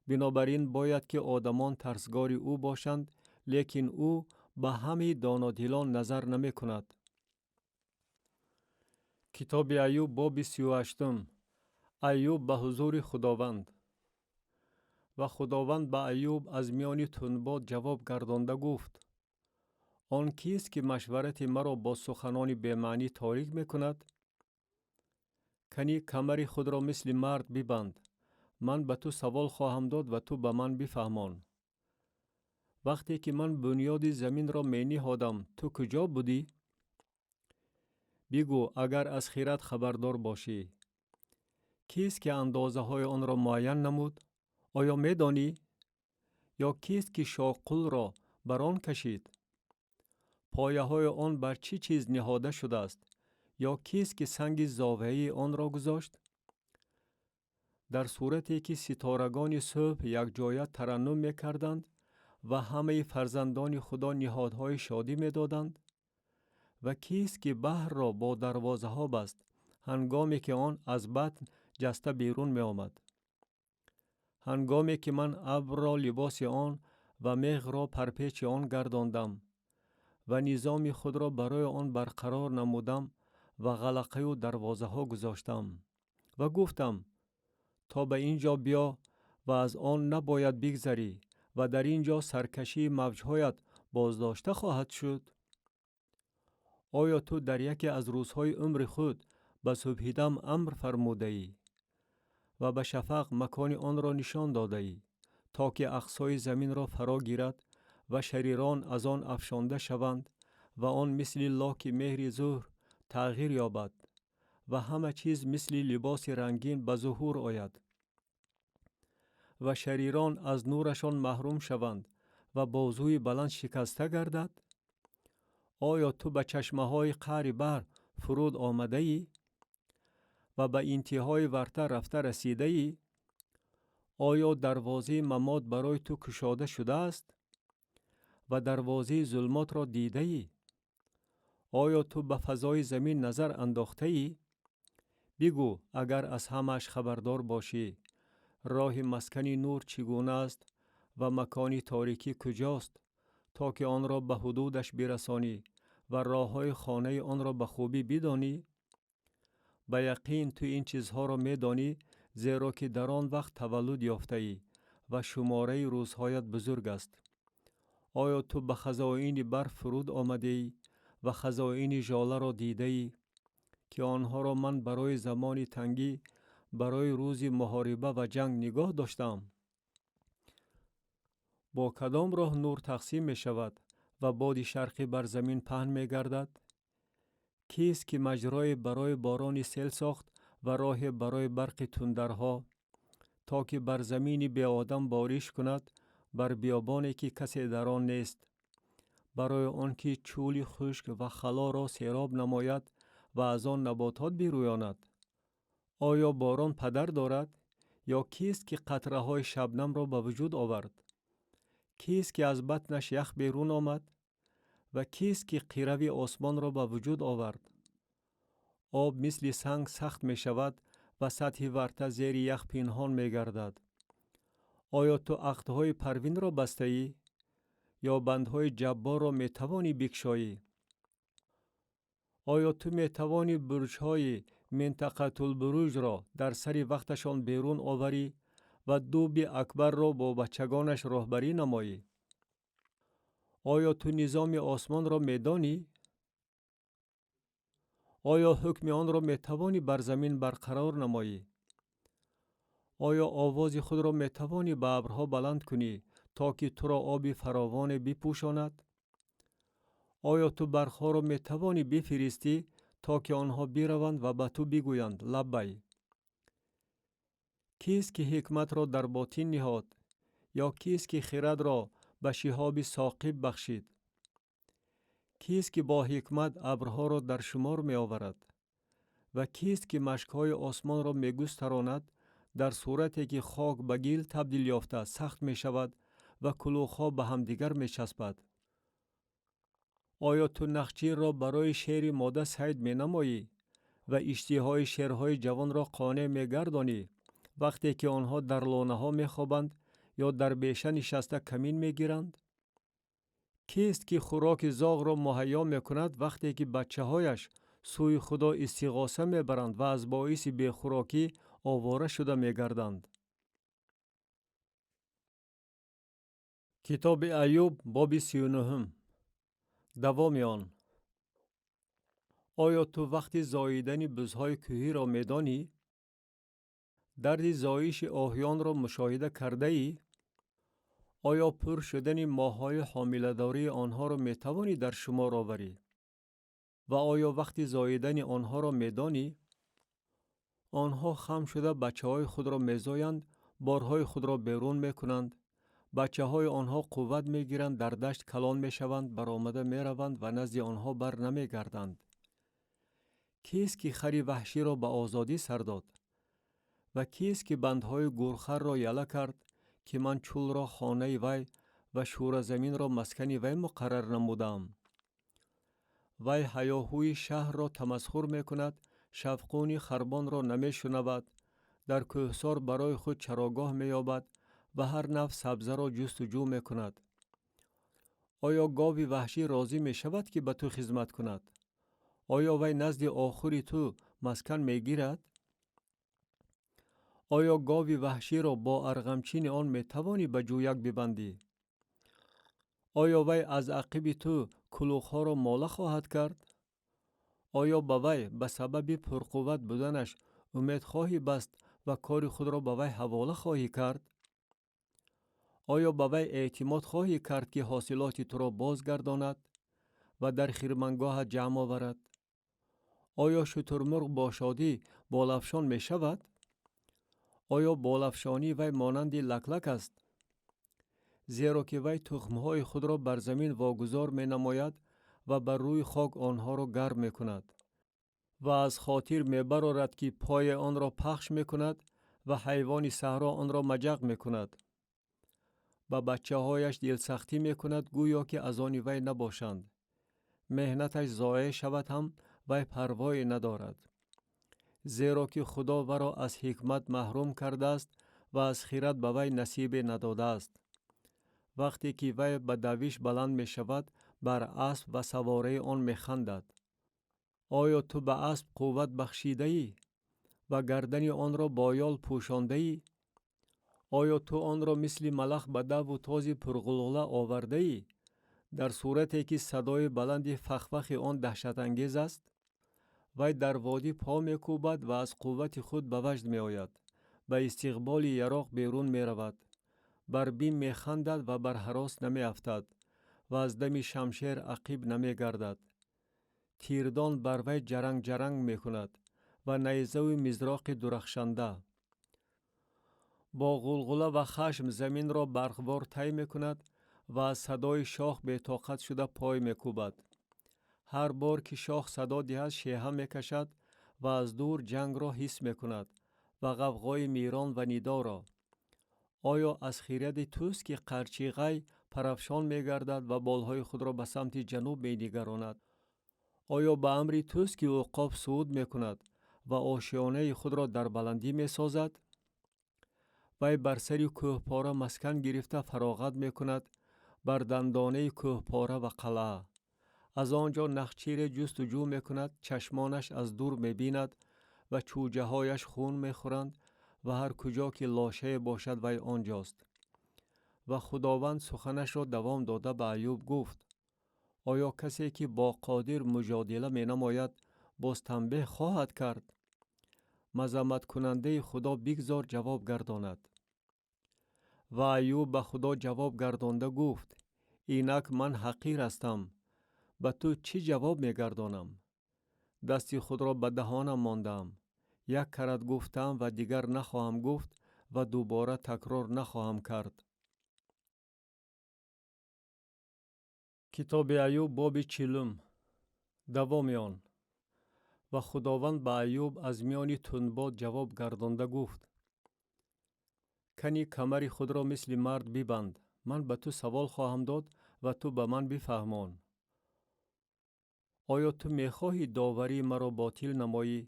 Бинобар ин бояд ки одамон тарсгори ӯ бошанд, лекин ӯ ба ҳамаи донодилон назар намекунад. Китоби Аюб, боби 38-ум. Аюб ба ҳузури Худованд. Ва Худованд ба Аюб аз миёни тунбод ҷавоб гардонда гуфт: он кист, ки машварати маро бо суханони бемаънӣ торик мекунад? Кани камари худро мисли мард бибанд. Ман ба ту савол хоҳам дод ва ту ба ман бифаҳмон. Вақте ки ман бунёди заминро мениҳодам, ту куҷо будӣ? Бигӯ, агар аз хирад хабардор бошӣ. Кист, ки андозаҳои онро муайян намуд? Оё медонӣ? Ё кист, ки шоқулро бар он кашид? Пояҳои он бар чӣ чиз ниҳода шудааст? Ё кист, ки санги зовияи онро гузошт? Дар сурате ки ситорагони субҳ якҷоя тараннум мекарданд ва ҳамаи фарзандони Худо ниҳодҳои шодӣ медоданд? Ва кист, ки баҳрро бо дарвозаҳо баст, ҳангоме ки он аз батн ҷаста берун меомад? Ҳангоме ки ман абрро либоси он ва меғро парпечи он гардондам ва низоми худро барои он барқарор намудам ва ғалақаю дарвозаҳо гузоштам ва гуфтам: то ба ин ҷо биё ва аз он набояд бигзарӣ ва дар ин ҷо саркашии мавҷҳоят боздошта хоҳад шуд. Оё ту дар яке аз рӯзҳои умри худ ба субҳидам амр фармудаӣ ва ба шафақ макони онро нишон додаӣ, то ки ақсои заминро фаро гирад ва шарирон аз он афшонда шаванд ва он мисли локи меҳри зуҳр тағйир ёбад ва ҳама чиз мисли либоси рангин ба зуҳур ояд ва шарирон аз нурашон маҳрум шаванд ва бозуи баланд шикаста гардад? Оё ту ба чашмаҳои қаъри баҳр фуруд омадаӣ Ва ба интиҳои варта рафта расидаӣ? Оё дарвозаи мамот барои ту кушода шудааст ва дарвозаи зулмотро дидаӣ? Оё ту ба фазои замин назар андохтаӣ? Бигӯ, агар аз ҳамааш хабардор бошӣ, роҳи маскани нур чӣ гуна аст ва макони торикӣ куҷост, то ки онро ба ҳудудаш бирасонӣ ва роҳҳои хонаи онро ба хубӣ бидонӣ? Ба яқин ту ин чизҳоро медонӣ, зеро ки дар он вақт таваллуд ёфтаӣ ва шумораи рӯзҳоят бузург аст. Оё ту ба хазоини барф фуруд омадеӣ ва хазоини жоларо дидаӣ, ки онҳоро ман барои замони тангӣ, барои рӯзи муҳориба ва ҷанг нигоҳ доштаам? Бо кадом роҳ нур тақсим мешавад ва боди шарқӣ бар замин паҳн мегардад? Кист ки маҷрое барои борони сел сохт ва роҳе барои барқи тундарҳо, то ки бар замини беодам бориш кунад, бар биёбоне ки касе дар он нест, барои он ки чӯли хушк ва халоро сероб намояд ва аз он наботот бирӯёнад? Оё борон падар дорад ё кист ки қатраҳои шабнамро ба вуҷуд овард? Кист ки аз батнаш ях берун омад ва кист ки қирави осмонро ба вуҷуд овард? Об мисли санг сахт мешавад ва сатҳи варта зери ях пинҳон мегардад. Оё ту ақдҳои парвинро бастаӣ ё бандҳои ҷабборро метавонӣ бикшоӣ? Оё ту метавонӣ бурҷҳои минтақатулбуруҷро дар сари вақташон берун оварӣ ва дуби акбарро бо бачагонаш роҳбарӣ намоӣ? Оё ту низоми осмонро медонӣ? Оё ҳукми онро метавонӣ бар замин барқарор намоӣ? Оё овози худро метавонӣ ба абрҳо баланд кунӣ, то ки туро оби фаровоне бипӯшонад? Оё ту барқҳоро метавонӣ бифиристӣ, то ки онҳо бираванд ва ба ту бигӯянд лаббай? Кист ки ҳикматро дар ботин ниҳод ё кист ки хирадро ба шиҳоби соқиб бахшид? Кист ки бо ҳикмат абрҳоро дар шумор меоварад? Ва кист ки машкҳои осмонро мегустаронад, дар сурате ки хок ба гил табдил ёфта сахт мешавад ва кулухҳо ба ҳамдигар мечаспад? Оё ту нахчирро барои шери мода сайд менамоӣ ва иштиҳои шерҳои ҷавонро қонеъ мегардонӣ, вақте ки онҳо дар лонаҳо мехобанд ё дар беша нишаста камин мегиранд? Кист ки хӯроки зоғро муҳайё мекунад, вақте ки бачаҳояш сӯи Худо истиғоса мебаранд ва аз боиси бехӯрокӣ овора шуда мегарданд? Китоби Аюб, боби 39-ум. Давоми он. Оё ту вақти зоидани бузҳои кӯҳиро медонӣ? Дарди зоиши оҳиёнро мушоҳида кардаӣ? Оё пур шудани моҳҳои ҳомиладории онҳоро метавонӣ дар шумор оварӣ? Ва оё вақти зоидани онҳоро медонӣ? Онҳо хам шуда бачаҳои худро мезоянд, борҳои худро берун мекунанд. Бачаҳои онҳо қувват мегиранд, дар дашт калон мешаванд, баромада мераванд ва назди онҳо бар намегарданд. Кист ки хари ваҳширо ба озодӣ сар дод? Ва кист ки бандҳои гурхарро яла кард, ки ман чӯлро хонаи вай ва шӯразаминро маскани вай муқаррар намудаам? Вай ҳаёҳӯи шаҳрро тамасхур мекунад, шавқуни харбонро намешунавад, дар кӯҳсор барои худ чарогоҳ меёбад ва ҳар навъ сабзаро ҷустуҷӯ мекунад. Оё гови ваҳшӣ розӣ мешавад, ки ба ту хизмат кунад? Оё вай назди охури ту маскан мегирад? Оё гови ваҳширо бо арғамчини он метавонӣ ба ҷӯяк бибандӣ? Оё вай аз ақиби ту кулухҳоро мола хоҳад кард? Оё ба вай ба сабаби пурқувват буданаш умед хоҳӣ баст ва кори худро ба вай ҳавола хоҳӣ кард? Оё ба вай эътимод хоҳӣ кард, ки ҳосилоти туро бозгардонад ва дар хирмангоҳат ҷамъ оварад? Оё шутурмурғ бо шодӣ болафшон мешавад? Оё болафшонии вай монанди лаклак аст? Зеро ки вай тухмҳои худро бар замин вогузор менамояд ва бар рӯи хок онҳоро гарм мекунад. Ва аз хотир мебарорад, ки пое онро пахш мекунад ва ҳайвони саҳро онро маҷақ мекунад. Ба бачаҳояш дилсахтӣ мекунад, гӯё ки аз они вай набошанд. Меҳнаташ зоеъ шавад ҳам, вай парвое надорад. Зеро ки Худо варо аз ҳикмат маҳрум кардааст ва аз хирад ба вай насибе надодааст. Вақте ки вай ба давиш баланд мешавад, бар асп ва савораи он механдад. Оё ту ба асп қувват бахшидаӣ ва гардани онро бо ёл пӯшондаӣ? Оё ту онро мисли малах ба даву този пурғулғула овардаӣ, дар сурате ки садои баланди фахфахи он даҳшатангез аст? Вай дар водӣ по мекӯбад ва аз қуввати худ ба ваҷд меояд, ба истиқболи яроқ берун меравад, бар бим механдад ва бар ҳарос намеафтад ва аз дами шамшер ақиб намегардад. Тирдон бар вай ҷаранг-ҷаранг мекунад ва найзаву мизроқи дурахшанда. Бо ғулғула ва хашм заминро барқвор тай мекунад ва аз садои шох бетоқат шуда пой мекӯбад. Ҳар бор ки шох садо диҳад, шеҳа мекашад ва аз дур ҷангро ҳис мекунад ва ғавғои мирон ва нидоро. Оё аз хиради туст, ки қарчиғай парафшон мегардад ва болҳои худро ба самти ҷануб менигаронад? Оё ба амри туст, ки уқоб сууд мекунад ва ошёнаи худро дар баландӣ месозад? Вай бар сари кӯҳпора маскан гирифта фароғат мекунад, бар дандонаи кӯҳпора ва қалъа. Аз он ҷо нахчире ҷустуҷӯ мекунад, чашмонаш аз дур мебинад ва чӯҷаҳояш хун мехӯранд ва ҳар куҷо ки лошае бошад, вай он ҷост. Ва Худованд суханашро давом дода ба Аюб гуфт: оё касе ки бо Қодир муҷодила менамояд, боз танбеҳ хоҳад кард? Мазамматкунандаи Худо бигзор ҷавоб гардонад. Ва Аюб ба Худо ҷавоб гардонда гуфт: инак ман ҳақир ҳастам, ба ту чӣ ҷавоб мегардонам? Дасти худро ба даҳонам мондаам, як карат гуфтам ва дигар нахоҳам гуфт ва дубора такрор нахоҳам кард. Китоби Аюб, боби 40. Давоми он. Ва Худованд ба Аюб аз миёни тундбод ҷавоб гардонда гуфт: кани камари худро мисли мард бибанд, ман ба ту савол хоҳам дод ва ту ба ман бифаҳмон. Оё ту мехоҳӣ доварии маро ботил намоӣ,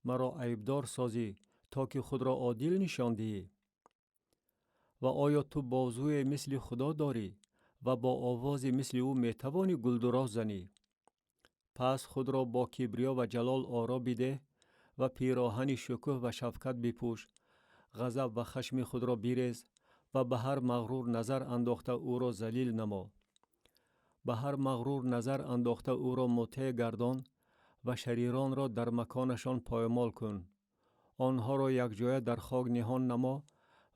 маро айбдор созӣ, то ки худро одил нишон диҳӣ? Ва оё ту бозуе мисли Худо дорӣ ва бо овозе мисли ӯ метавонӣ гулдуроз занӣ? Пас худро бо кибриё ва ҷалол оро бидеҳ ва пироҳани шукӯҳ ва шавкат бипӯш, ғазаб ва хашми худро бирез ва ба ҳар мағрур назар андохта ӯро залил намо. Ба ҳар мағрур назар андохта ӯро мутеъ гардон ва шариронро дар маконашон поймол кун. Онҳоро якҷоя дар хок ниҳон намо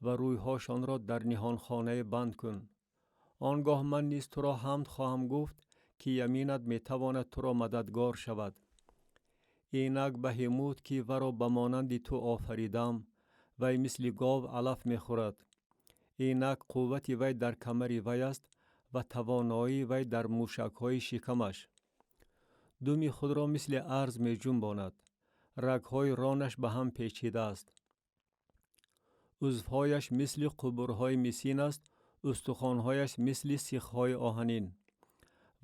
ва рӯйҳошонро дар ниҳонхонае банд кун. Он гоҳ ман низ туро ҳамд хоҳам гуфт, ки яминат метавонад туро мададгор шавад. Инак Баҳимут, ки варо ба монанди ту офаридам, вай мисли гов алаф мехӯрад. Инак қуввати вай дар камари вай аст ва тавоноии вай дар мушакҳои шикамаш. Думи худро мисли арз меҷунбонад, рагҳои ронаш ба ҳам печидааст. Узвҳояш мисли қубурҳои мисин аст, устухонҳояш мисли сихҳои оҳанин.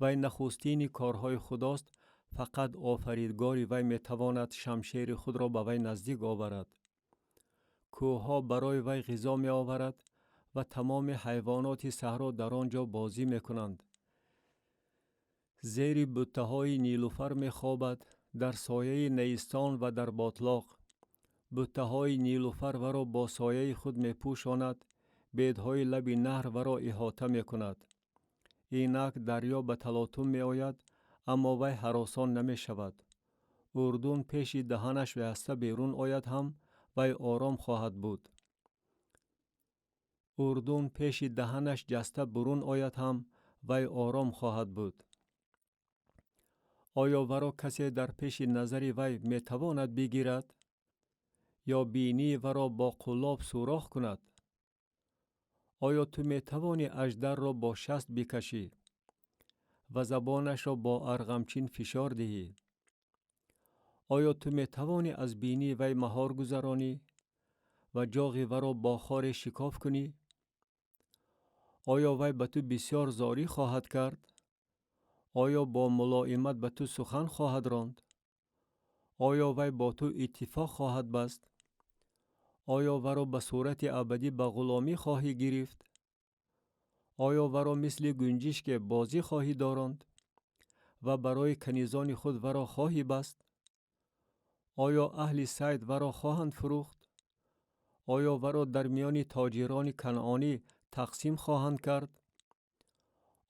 Вай нахустини корҳои Худост, фақат офаридгори вай метавонад шамшери худро ба вай наздик оварад. Кӯҳҳо барои вай ғизо меоварад ва тамоми ҳайвоноти саҳро дар он ҷо бозӣ мекунанд. Зери буттаҳои нилуфар мехобад, дар сояи неистон ва дар ботлоқ. Буттаҳои нилуфар варо бо сояи худ мепӯшонад, бедҳои лаби наҳр варо иҳота мекунад. Инак дарё ба талотум меояд, аммо вай ҳаросон намешавад. Урдун пеши даҳанаш васта берун ояд ҳам, вай ором хоҳад буд. Урдун пеши даҳанаш ҷаста бурун ояд ҳам, вай ором хоҳад буд. Оё варо касе дар пеши назари вай метавонад бигирад? Ё бинии варо бо қуллоб сӯрох кунад? Оё ту метавонӣ аждарро бо шаст бикашӣ ва забонашро бо арғамчин фишор диҳӣ? Оё ту метавонӣ аз бинии вай маҳор гузаронӣ ва ҷоғи варо бо хоре шикоф кунӣ? Оё вай ба ту бисёр зорӣ хоҳад кард? Оё бо мулоимат ба ту сухан хоҳад ронд? Оё вай бо ту иттифоқ хоҳад баст? Оё варо ба сурати абадӣ ба ғуломӣ хоҳӣ гирифт? Оё варо мисли гунҷишке бозӣ хоҳӣ доронд ва барои канизони худ варо хоҳӣ баст? Оё аҳли сайд варо хоҳанд фурӯхт? Оё варо дар миёни тоҷирони канъонӣ тақсим хоҳанд кард?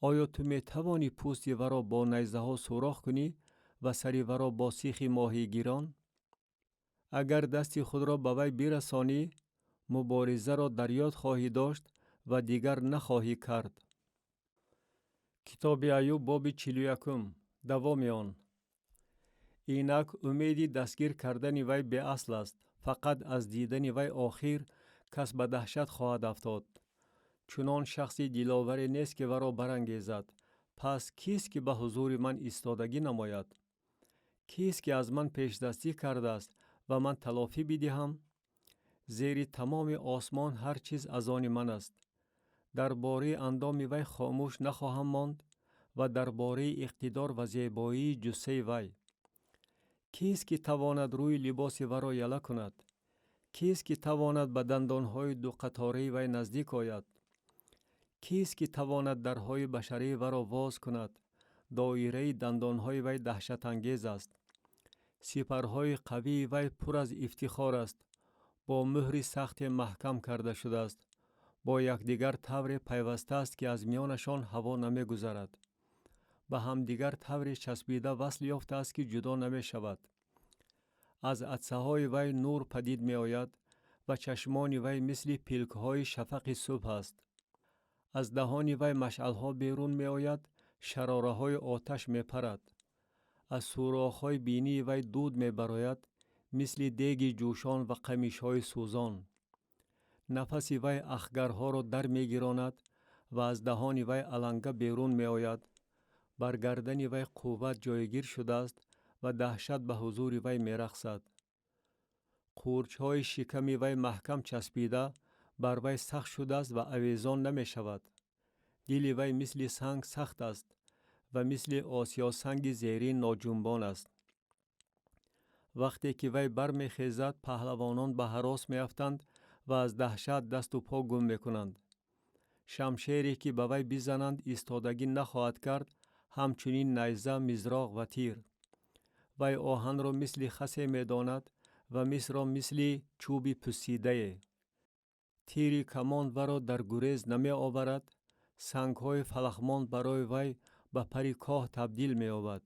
Оё ту метавонӣ пӯсти варо бо найзаҳо сӯрох кунӣ ва сари варо бо сихи моҳигирон? Агар дасти худро ба вай бирасонӣ, муборизаро дар ёд хоҳӣ дошт ва дигар нахоҳӣ кард. Китоби Аюб, боби 41-ум, давоми он. Инак, умеди дастгир кардани вай беасл аст. Фақат аз дидани вай охир кас ба даҳшат хоҳад афтод. Чунон шахси диловаре нест, ки варо барангезад. Пас кист, ки ба ҳузури ман истодагӣ намояд? Кист, ки аз ман пешдастӣ кардааст ва ман талофӣ бидиҳам? Зери тамоми осмон ҳар чиз аз они ман аст. Дар бораи андоми вай хомӯш нахоҳам монд ва дар бораи иқтидор ва зебоии ҷуссаи вай. Кист, ки тавонад рӯи либоси варо яла кунад? Кист, ки тавонад ба дандонҳои дуқатораи вай наздик ояд? Кист, ки тавонад дарҳои башараи варо воз кунад? Доираи дандонҳои вай даҳшатангез аст. Сипарҳои қавии вай пур аз ифтихор аст, бо муҳри сахте маҳкам карда шудааст, бо якдигар тавре пайваста аст, ки аз миёнашон ҳаво намегузарад. Ба ҳамдигар тавре часпида васл ёфтааст, ки ҷудо намешавад. Аз атсаҳои вай нур падид меояд ва чашмони вай мисли пилкҳои шафақи субҳ аст. Аз даҳони вай машъалҳо берун меояд, шарораҳои оташ мепарад. Аз сӯрохҳои бинии вай дуд мебарояд, мисли деги ҷӯшон ва қамишҳои сӯзон. Нафаси вай ахгарҳоро дар мегиронад ва аз даҳони вай аланга берун меояд. Бар гардани вай қувват ҷойгир шудааст ва даҳшат ба ҳузури вай мерақсад. Қурчҳои шиками вай маҳкам часпида, бар вай сахт шудааст ва авезон намешавад. Дили вай мисли санг сахт аст ва мисли осиёсанги зерин ноҷунбон аст. Вақте ки вай бармехезад, паҳлавонон ба ҳарос меафтанд ва аз даҳшат дасту по гум мекунанд. Шамшере ки ба вай бизананд, истодагӣ нахоҳад кард, ҳамчунин найза, мизроқ ва тир. Вай оҳанро мисли хасе медонад ва мисро мисли чӯби пусидае. Тири камон варо дар гурез намеоварад, сангҳои фалахмон барои вай ба пари коҳ табдил меёбад.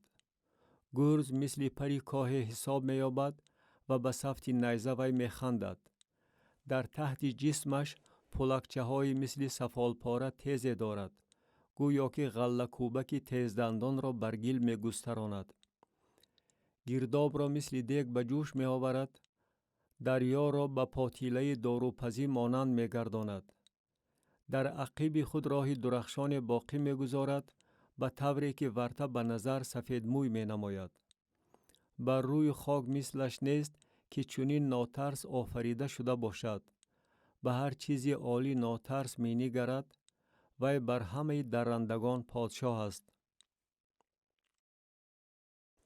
Гурз мисли пари коҳе ҳисоб меёбад ва ба сафти найза вай механдад. Дар таҳти ҷисмаш пулакчаҳои мисли сафолпора тезе дорад, гӯё ки ғаллакӯбаки тездандонро бар гил мегустаронад. Гирдобро мисли дег ба ҷӯш меоварад, дарёро ба потилаи дорупазӣ монанд мегардонад. Дар ақиби худ роҳи дурахшоне боқӣ мегузорад, ба тавре ки варта ба назар сафедмӯй менамояд. Бар рӯи хок мислаш нест, ки чунин нотарс офарида шуда бошад. Ба ҳар чизи олӣ нотарс менигарад, вай бар ҳамаи даррандагон подшоҳ аст.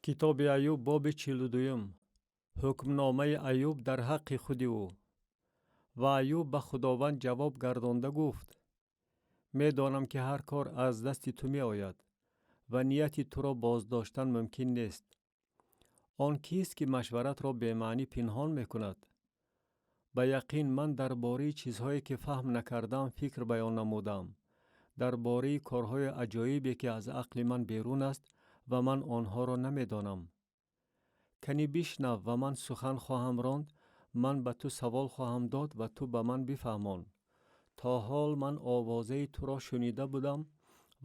Китоби Аюб, боби 42-юм. Ҳукмномаи Аюб дар ҳаққи худи ӯ. Ва Аюб ба Худованд ҷавоб гардонда гуфт: Медонам, ки ҳар кор аз дасти ту меояд ва нияти туро боздоштан мумкин нест. Он кист, ки машваратро бемаънӣ пинҳон мекунад? Ба яқин, ман дар бораи чизҳое, ки фаҳм накардам, фикр баён намудам, дар бораи корҳои аҷоибе, ки аз ақли ман берун аст ва ман онҳоро намедонам. Кани бишнав ва ман сухан хоҳам ронд, ман ба ту савол хоҳам дод ва ту ба ман бифаҳмон. То ҳол ман овозаи туро шунида будам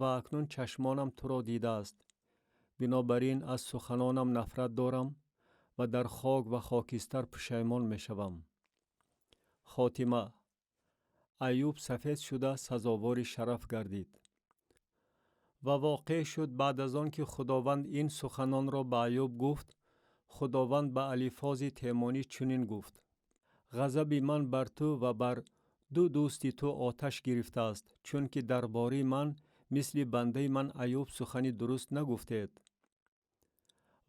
ва акнун чашмонам туро дидааст. Бинобар ин аз суханонам нафрат дорам ва дар хок ва хокистар пушаймон мешавам. Хотима. Аюб сафед шуда сазовори шараф гардид. Ва воқеъ шуд, баъд аз он ки Худованд ин суханонро ба Аюб гуфт, Худованд ба Алифози Темонӣ чунин гуфт: «Ғазаби ман бар ту ва бар ду дӯсти ту оташ гирифтааст, чунки дар бораи ман мисли бандаи ман Аюб сухани дуруст нагуфтед.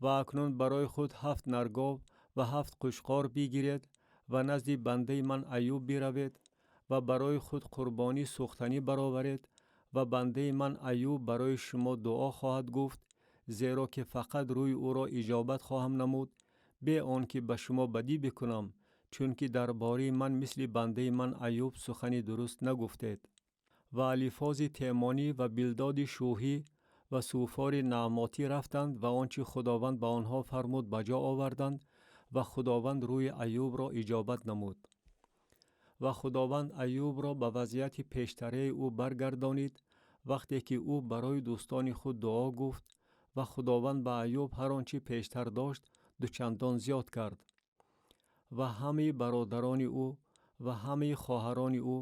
Ва акнун барои худ ҳафт наргов ва ҳафт қӯчқор бигиред ва назди бандаи ман Аюб биравед ва барои худ қурбонӣ сӯхтанӣ бароваред ва бандаи ман Аюб барои шумо дуо хоҳад гуфт, зеро ки фақат рӯи ӯро иҷобат хоҳам намуд, бе он ки ба шумо бадӣ бикунам, чунки дар бораи ман мисли бандаи ман Аюб сухани дуруст нагуфтед». Ва Алифози Темонӣ ва Билдоди Шӯҳӣ ва Суфори Наъмотӣ рафтанд ва он чӣ Худованд ба онҳо фармуд, ба ҷо оварданд ва Худованд рӯи Аюбро иҷобат намуд. Ва Худованд Аюбро ба вазъияти пештараи ӯ баргардонид, вақте ки ӯ барои дӯстони худ дуо гуфт, ва Худованд ба Аюб ҳар он чӣ пештар дошт, дучандон зиёд кард. Ва ҳамаи бародарони ӯ ва ҳамаи хоҳарони ӯ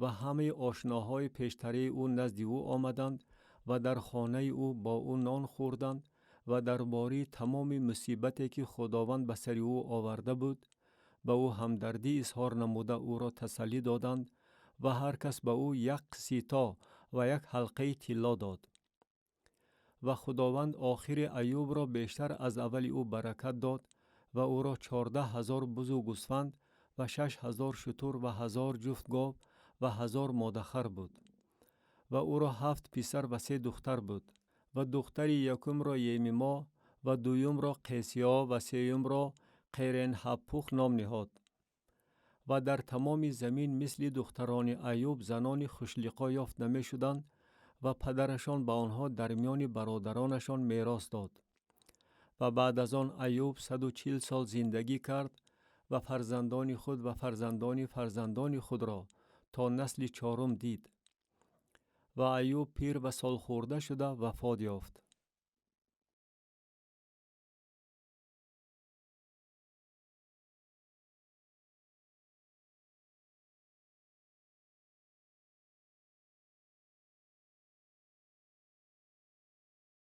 ва ҳамаи ошноҳои пештараи ӯ назди ӯ омаданд ва дар хонаи ӯ бо ӯ нон хӯрданд ва дар бораи тамоми мусибате, ки Худованд ба сари ӯ оварда буд, ба ӯ ҳамдардӣ изҳор намуда, ӯро тасаллӣ доданд ва ҳар кас ба ӯ як сито ва як ҳалқаи тилло дод. Ва Худованд охири Аюбро бештар аз аввали ӯ баракат дод ва ӯро 14 000 бузу гӯсфанд ва 6000 шутур ва 1000 ҷуфт гов ва 1000 модахар буд. Ва ӯро ҳафт писар ва се духтар буд. Ва духтари якумро Емимо ва дуюмро Қесиё ва сеюмро Қеренҳаппух ном ниҳод. Ва дар тамоми замин мисли духтарони Аюб занони хушлиқо ёфт намешуданд ва падарашон ба онҳо дар миёни бародаронашон мерос дод. Ва баъд аз он Аюб 140 сол зиндагӣ кард ва фарзандони худ ва фарзандони фарзандони худро то насли чорум дид. Ва Аюб пир ва солхӯрда шуда вафот ёфт.